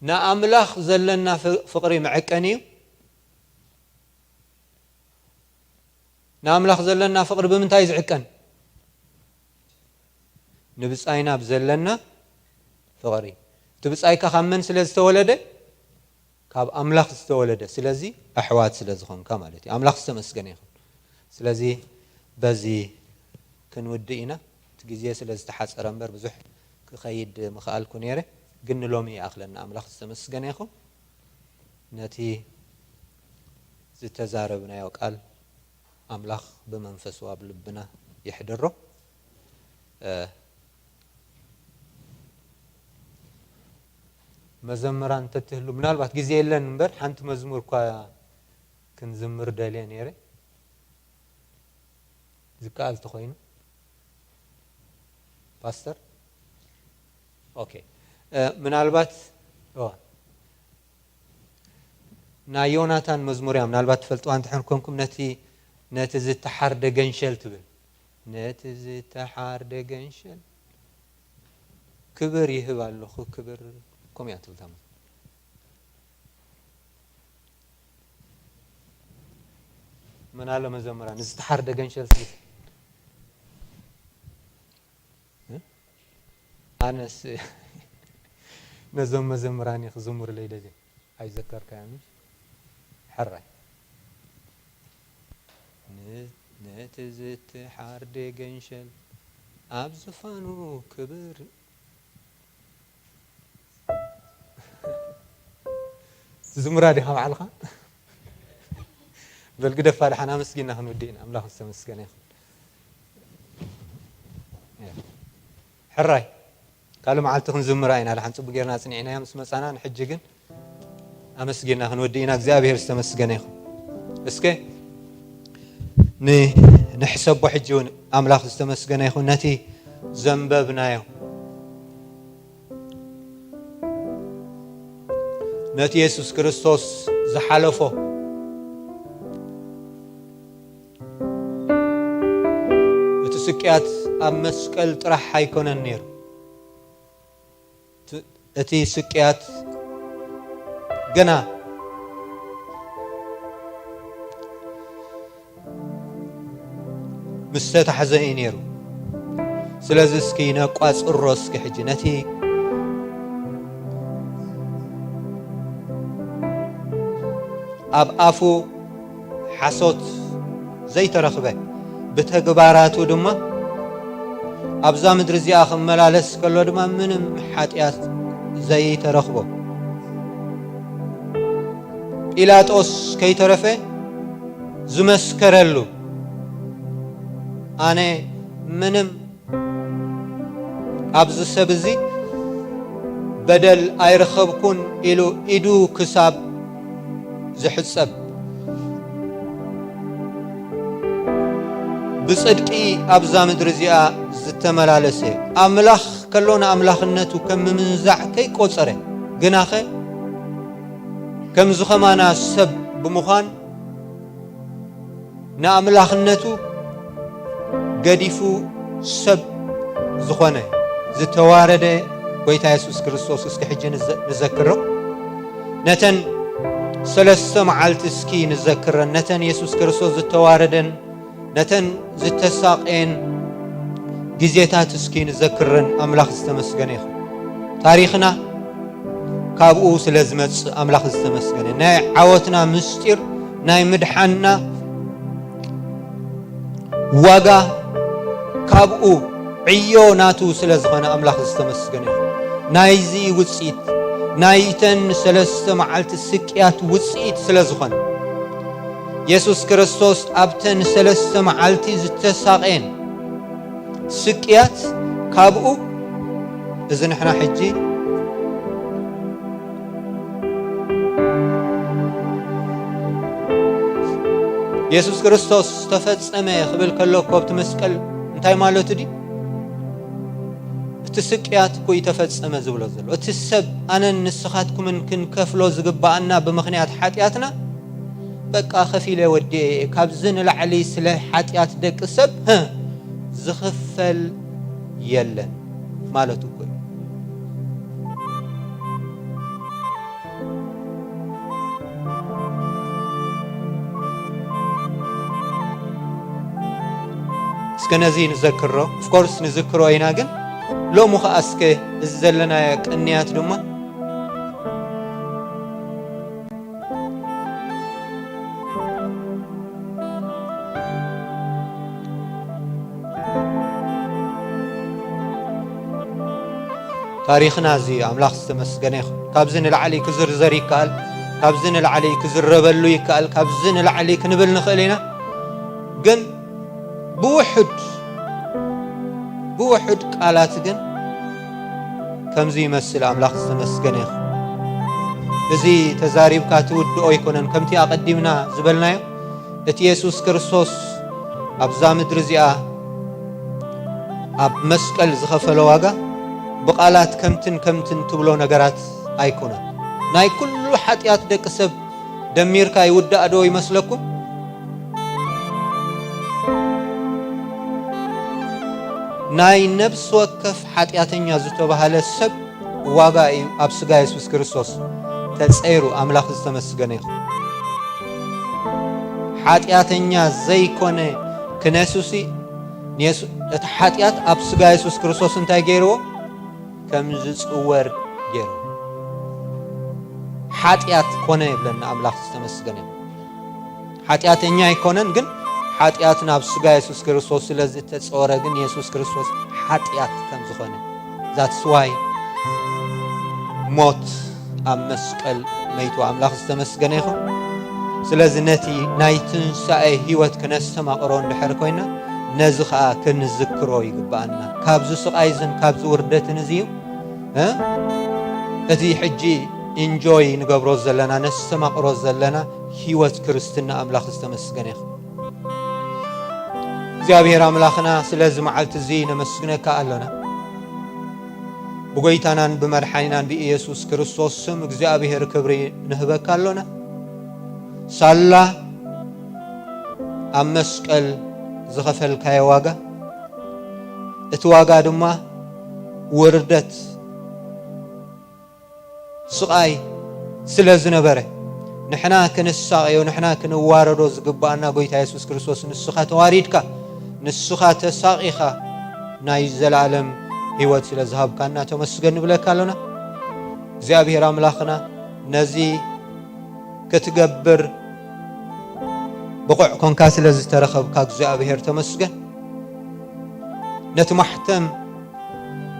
ንኣምላኽ ዘለና ፍ-፣ ፍቕሪ መዐቀኒ እዩ። ንኣምላኽ ዘለና ፍቕሪ ብምንታይ እዩ ዝዕቀን? ንብጻይና ብዘለና ፍቕሪ። እቲ ብጻይካ ካብ መን ስለ ዝተወለደ? ካብ ኣምላኽ ዝተወለደ። ስለዚ ኣሕዋት ስለ ዝኾንካ ማለት እዩ። ኣምላኽ ዝተመስገነ ይኹን። ስለዚ በዚ ክንውድእ ኢና። እቲ ግዜ ስለ ዝተሓጸረ እምበር ብዙሕ ክኸይድ ምኽኣልኩ ነይረ፣ ግን ንሎሚ ይኣኽለና። ኣምላኽ ዝተመስገነ ይኹን። ነቲ ዝተዛረብናዮ ቃል ኣምላኽ ብመንፈሱ ኣብ ልብና የሕድሮ። እ፣ መዘምራን እንተትህሉ፣ ምናልባት ግዜ የለን እምበር፣ ሓንቲ መዝሙር እኳ ክንዝምር ደልየ ነይረ። ዝከኣል ተኾይኑ ፓስተር። ኦኬ። ምናልባት ናይ ዮናታን መዝሙር እያ። ምናልባት ትፈልጥዋ እንተኾንኩም ነቲ ነቲ ዝተሓርደ ገንሸል ትብል፣ ነቲ ዝተሓርደ ገንሸል ክብር ይህብ ኣለኹ፣ ክብር፣ ከምኡ እያ ትብል። ታማ መን ኣሎ መዘምራን ዝተሓርደ ገንሸል ትብል? ኣነስ ነዞም መዘምራን ክዝሙርለይ ደልየ ኣይዘከርካዮምሽ። ሕራይ ነቲ ዝተሓርደ ገንሸል ኣብ ዝፋኑ ክብር ዝምራ ዲኻ ባዕልኻ? በል ግደፋ፣ ደሓን ኣመስጊና ክንውድእ ኢና። ኣምላኽ ዝተመስገነ ይኹን። ሕራይ ካልእ መዓልቲ ክንዝምራ ኢና። ደሓን ጽቡቅ ጌርና ጽኒዕናያ ምስ መጻና፣ ንሕጂ ግን ኣመስጊና ክንወዲ ኢና። እግዚኣብሔር ዝተመስገነ ይኹን። እስከ ን-፣ ንሕሰቦ ሕጂ እውን ኣምላኽ ዝተመስገነ ይኹን ነቲ ዘንበብናዮ፣ ነቲ የሱስ ክርስቶስ ዝሓለፎ። እቲ ስቅያት ኣብ መስቀል ጥራሕ ኣይኮነን ነይሩ። እቲ ስቅያት ገና ምስ ተታሕዘ እዩ ነይሩ። ስለዚ እስኪ ነቋጽሮ እስኪ ሕጂ ነቲ ኣብ ኣፉ ሓሶት ዘይተረኽበ፣ ብተግባራቱ ድማ ኣብዛ ምድሪ እዚኣ ክመላለስ ከሎ ድማ ምንም ሓጢኣት ዘይተረኽቦ፣ ጲላጦስ ከይተረፈ ዝመስከረሉ፣ ኣነ ምንም ኣብዚ ሰብ እዚ በደል ኣይረኸብኩን ኢሉ ኢዱ ክሳብ ዝሕጸብ፣ ብጽድቂ ኣብዛ ምድሪ እዚኣ ዝተመላለሰ፣ ኣምላኽ ከሎ ንኣምላኽነቱ ከም ምምንዛዕ ከይቆጸረ፣ ግናኸ ከምዚ ኸማና ሰብ ብምዃን ንኣምላኽነቱ ገዲፉ ሰብ ዝኾነ ዝተዋረደ ጎይታ የሱስ ክርስቶስ እስኪ ሕጂ ንዘ-፣ ንዘክሮ። ነተን ሰለስተ መዓልቲ እስኪ ንዘክረን፣ ነተን የሱስ ክርስቶስ ዝተዋረደን ነተን ዝተሳቐየን ግዜታት እስኪ ንዘክረን። ኣምላኽ ዝተመስገነ ይኹን። ታሪኽና ካብኡ ስለ ዝመጽእ ኣምላኽ ዝተመስገነ። ናይ ዓወትና ምስጢር፣ ናይ ምድሓንና ዋጋ ካብኡ ዕዮ ናቱ ስለ ዝኾነ ኣምላኽ ዝተመስገነ ይኹን። ናይዚ ውጽኢት፣ ናይተን ሰለስተ መዓልቲ ስቅያት ውጽኢት ስለ ዝኾነ፣ የሱስ ክርስቶስ ኣብተን ሰለስተ መዓልቲ ዝተሳቐየን ስቅያት ካብኡ፣ እዚ ንሕና ሕጂ የሱስ ክርስቶስ "ተፈጸመ" ክብል ከሎ እኮ ኣብቲ መስቀል እንታይ ማለቱ ድዩ? እቲ ስቅያት እኮ እዩ ተፈጸመ ዝብሎ ዘሎ። እቲ ሰብ ኣነን ንስኻትኩምን ክንከፍሎ ዝግብኣና ብምኽንያት ሓጢኣትና፣ በቃ ከፊለ ወዲኤ እየ። ካብዚ ንላዕሊ ስለ ሓጢኣት ደቂ ሰብ፣ ህ፣ ዝኽፈል የለን ማለቱ እኮ እዩ። እስከ ነዚ ንዘክሮ፣ ኦፍኮርስ ንዝክሮ ኢና፣ ግን ሎሚ ኸዓ እስከ እዚ ዘለናዮ ቅንያት ድማ ታሪኽና እዚ ኣምላኽ ዝተመስገነ ይኹን። ካብዚ ንላዕሊ ክዝርዘር ይከኣል፣ ካብዚ ንላዕሊ ክዝረበሉ ይከኣል፣ ካብዚ ንላዕሊ ክንብል ንኽእል ኢና። ግን ብውሑድ፣ ብውሑድ ቃላት ግን ከምዚ ይመስል። ኣምላኽ ዝተመስገነ ይኹን። እዚ ተዛሪብካ ትውድኦ ኣይኮነን። ከምቲ ኣቐዲምና ዝበልናዮ፣ እቲ የሱስ ክርስቶስ ኣብዛ ምድሪ እዚኣ ኣብ መስቀል ዝኸፈለ ዋጋ ብቓላት ከምትን ከምትን ትብሎ ነገራት ኣይኮነን። ናይ ኩሉ ሓጢኣት ደቂ ሰብ ደሚርካ ይውዳእ ዶ ይመስለኩም? ናይ ነብሲ ወከፍ ሓጢኣተኛ ዝተባህለ ሰብ ዋጋ እዩ ኣብ ስጋ የሱስ ክርስቶስ ተጸይሩ። ኣምላኽ ዝተመስገነ ይኹን። ሓጢኣተኛ ዘይኮነ ክነሱሲ፣ ንየሱ-፣ እቲ ሓጢኣት ኣብ ስጋ የሱስ ክርስቶስ እንታይ ገይርዎ? ከም ዝጽወር ገይርዎ። ሓጢኣት ኮነ ይብለና ኣምላኽ ዝተመስገነ ይኹን። ሓጢኣተኛ ኣይኮነን፣ ግን ሓጢኣት ናብ ስጋ የሱስ ክርስቶስ ስለ ዝተጸወረ ግን የሱስ ክርስቶስ ሓጢኣት ከም ዝኾነ፣ that's why ሞት ኣብ መስቀል መይቱ። ኣምላኽ ዝተመስገነ ይኹን። ስለዚ ነቲ ናይ ትንሳኤ ህይወት ክነስተማቕሮ እንድሕር ኮይና፣ ነዚ ኸኣ ክንዝክሮ ይግብኣና። ካብዚ ስቓይ እዝን ካብዚ ውርደትን እዚ እዩ፣ እ? እቲ ሕጂ ኢንጆይ ንገብሮ ዘለና፣ ነስተማቕሮ ዘለና ህይወት ክርስትና። ኣምላኽ ዝተመስገነ ይኹን። እግዚኣብሔር ኣምላኽና፣ ስለዚ መዓልቲ እዚ ነመስግነካ ኣሎና። ብጎይታናን ብመድሓኒናን ብኢየሱስ ክርስቶስ ስም እግዚኣብሔር ክብሪ ንህበካ ኣሎና። ሳላ ኣብ መስቀል ዝኸፈልካዮ ዋጋ፣ እቲ ዋጋ ድማ ውርደት፣ ስቓይ ስለ ዝነበረ፣ ንሕና ክንሳቐዮ፣ ንሕና ክንዋረዶ ዝግብኣና ጎይታ የሱስ ክርስቶስ፣ ንስኻ ተዋሪድካ፣ ንስኻ ተሳቒኻ፣ ናይ ዘለኣለም ህይወት ስለ ዝሃብካና ተመስገን ንብለካ ኣሎና። እግዚኣብሔር ኣምላኽና፣ ነዚ ክትገብር ብቑዕ ኮንካ ስለ ዝተረኸብካ እግዚኣብሔር ተመስገን። ነቲ ማሕተም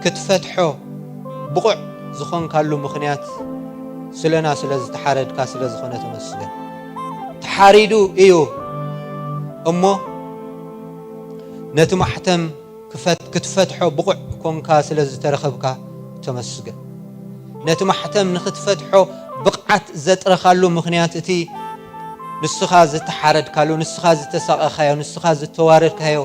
ክትፈትሖ ብቑዕ ዝኾንካሉ ምኽንያት ስለና ስለ ዝተሓረድካ ስለ ዝኾነ ተመስገን። ተሓሪዱ እዩ እሞ ነቲ ማሕተም ክፈት-፣ ክትፈትሖ ብቑዕ ኮንካ ስለ ዝተረኸብካ ተመስገን። ነቲ ማሕተም ንኽትፈትሖ ብቕዓት ዘጥረኻሉ ምኽንያት እቲ ንስኻ ዝተሓረድካሉ፣ ንስኻ ዝተሳቐኻዮ፣ ንስኻ ዝተዋረድካዮ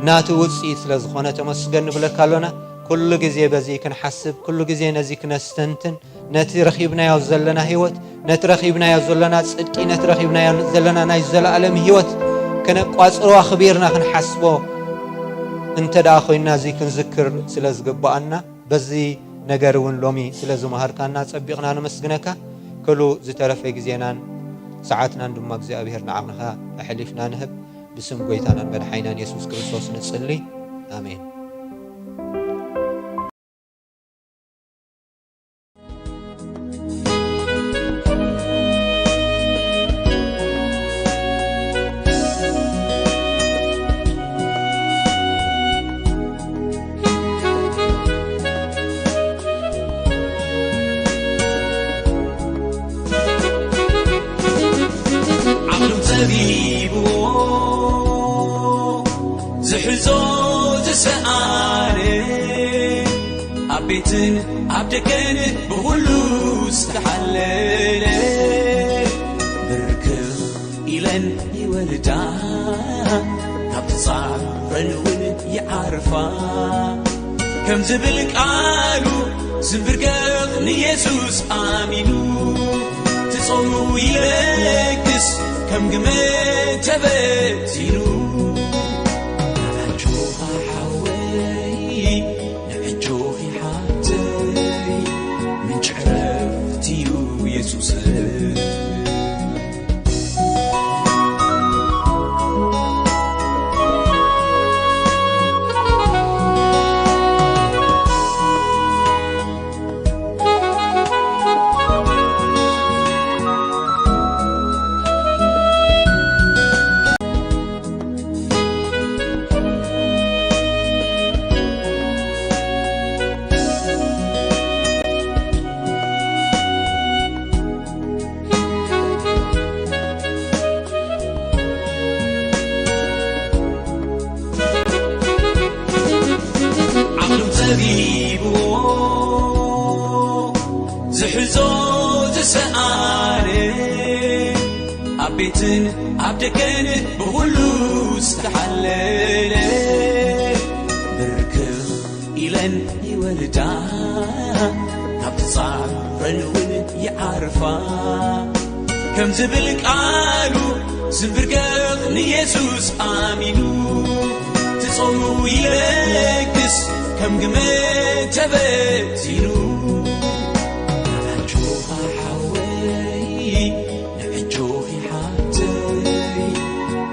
ናቱ ውጽኢት ስለ ዝኾነ ተመስገን ንብለካ ኣሎና። ኩሉ ግዜ በዚ ክንሓስብ፣ ኩሉ ግዜ ነዚ ክነስተንትን፣ ነቲ ረኺብናዮ ዘለና ህይወት፣ ነቲ ረኺብናዮ ዘለና ጽድቂ፣ ነቲ ረኺብናዮ ዘለና ናይ ዘለኣለም ህይወት ከነቋጽሮ ኣኽቢርና ክንሓስቦ እንተ ደኣ ኮይንና፣ እዚ ክንዝክር ስለ ዝግብኣና፣ በዚ ነገር እውን ሎሚ ስለ ዝመሃርካና ጸቢቕና ነመስግነካ። ክሉ ዝተረፈ ግዜናን ሰዓትናን ድማ እግዚኣብሔር ንዓኻ ኣሕሊፍና ንህብ። ብስም ጎይታናን መድሓኒናን የሱስ ክርስቶስ ንጽሊ። ኣሜን። ዓቕሉ ጸቢብዎ ዝሕዞ ዝሰኣነ፣ ኣብ ቤትን ኣብ ደገን ብኹሉ ዝተሓለለ፣ ብርክኽ ኢለን ይወርዳ፣ ካብ ጻዕረን እውን ይዓርፋ። ከም ዝብል ቃሉ ዝንብርከኽ ንየሱስ ኣሚኑ፣ ትጾሙ ይለግስ ከም ግመ ተበቲኑ። ኣጆኻ ሓወይ፣ ንዕጆኺ ሓብተይ፣ ምንጪ ዕረፍቲ እዩ የሱስ። ዓቕሉ ጸቢብዎ ዝሕዞ ዝሰኣነ፣ ኣብ ቤት ኣብ ደገን ብኹሉ ዝተሓለለ ብርክኽ ኢለን ይወልዳ፣ ካብ ጻዕረን እውን ይዓርፋ። ከም ዝብል ቃሉ ዝንብርገኽ ንየሱስ ኣሚኑ፣ ትጾሙ ይለግስ ከም ግመ ተበቲኑ። ኣጆኻ ሓወይ፣ ንዕጆኺ ሓብተይ፣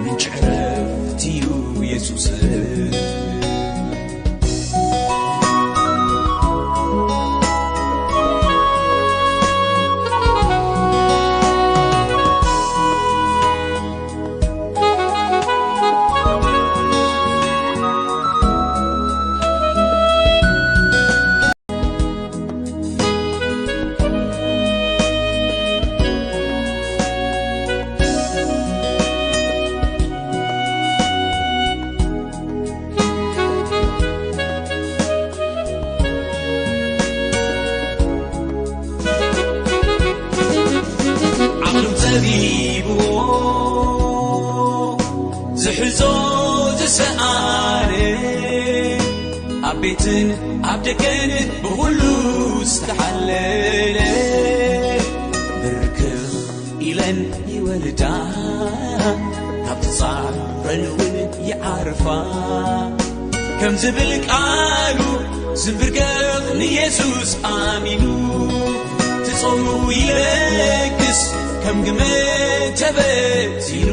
ምንጪ ዕረፍቲ እዩ የሱስ። ዓቕሉ ጸቢብዎ ዝሕዞ ዝሰኣነ፣ ኣብ ቤትን ኣብ ደገን ብኹሉ ዝተሓለለ፣ ብርክኽ ኢለን ይወልዳ፣ ካብ ትጻረን እውን ይዓርፋ። ከም ዝብል ቃሉ ዝንብርገኽ ንየሱስ ኣሚኑ፣ ትጾሙ ይለግስ ከም ግመ ተበቲኑ።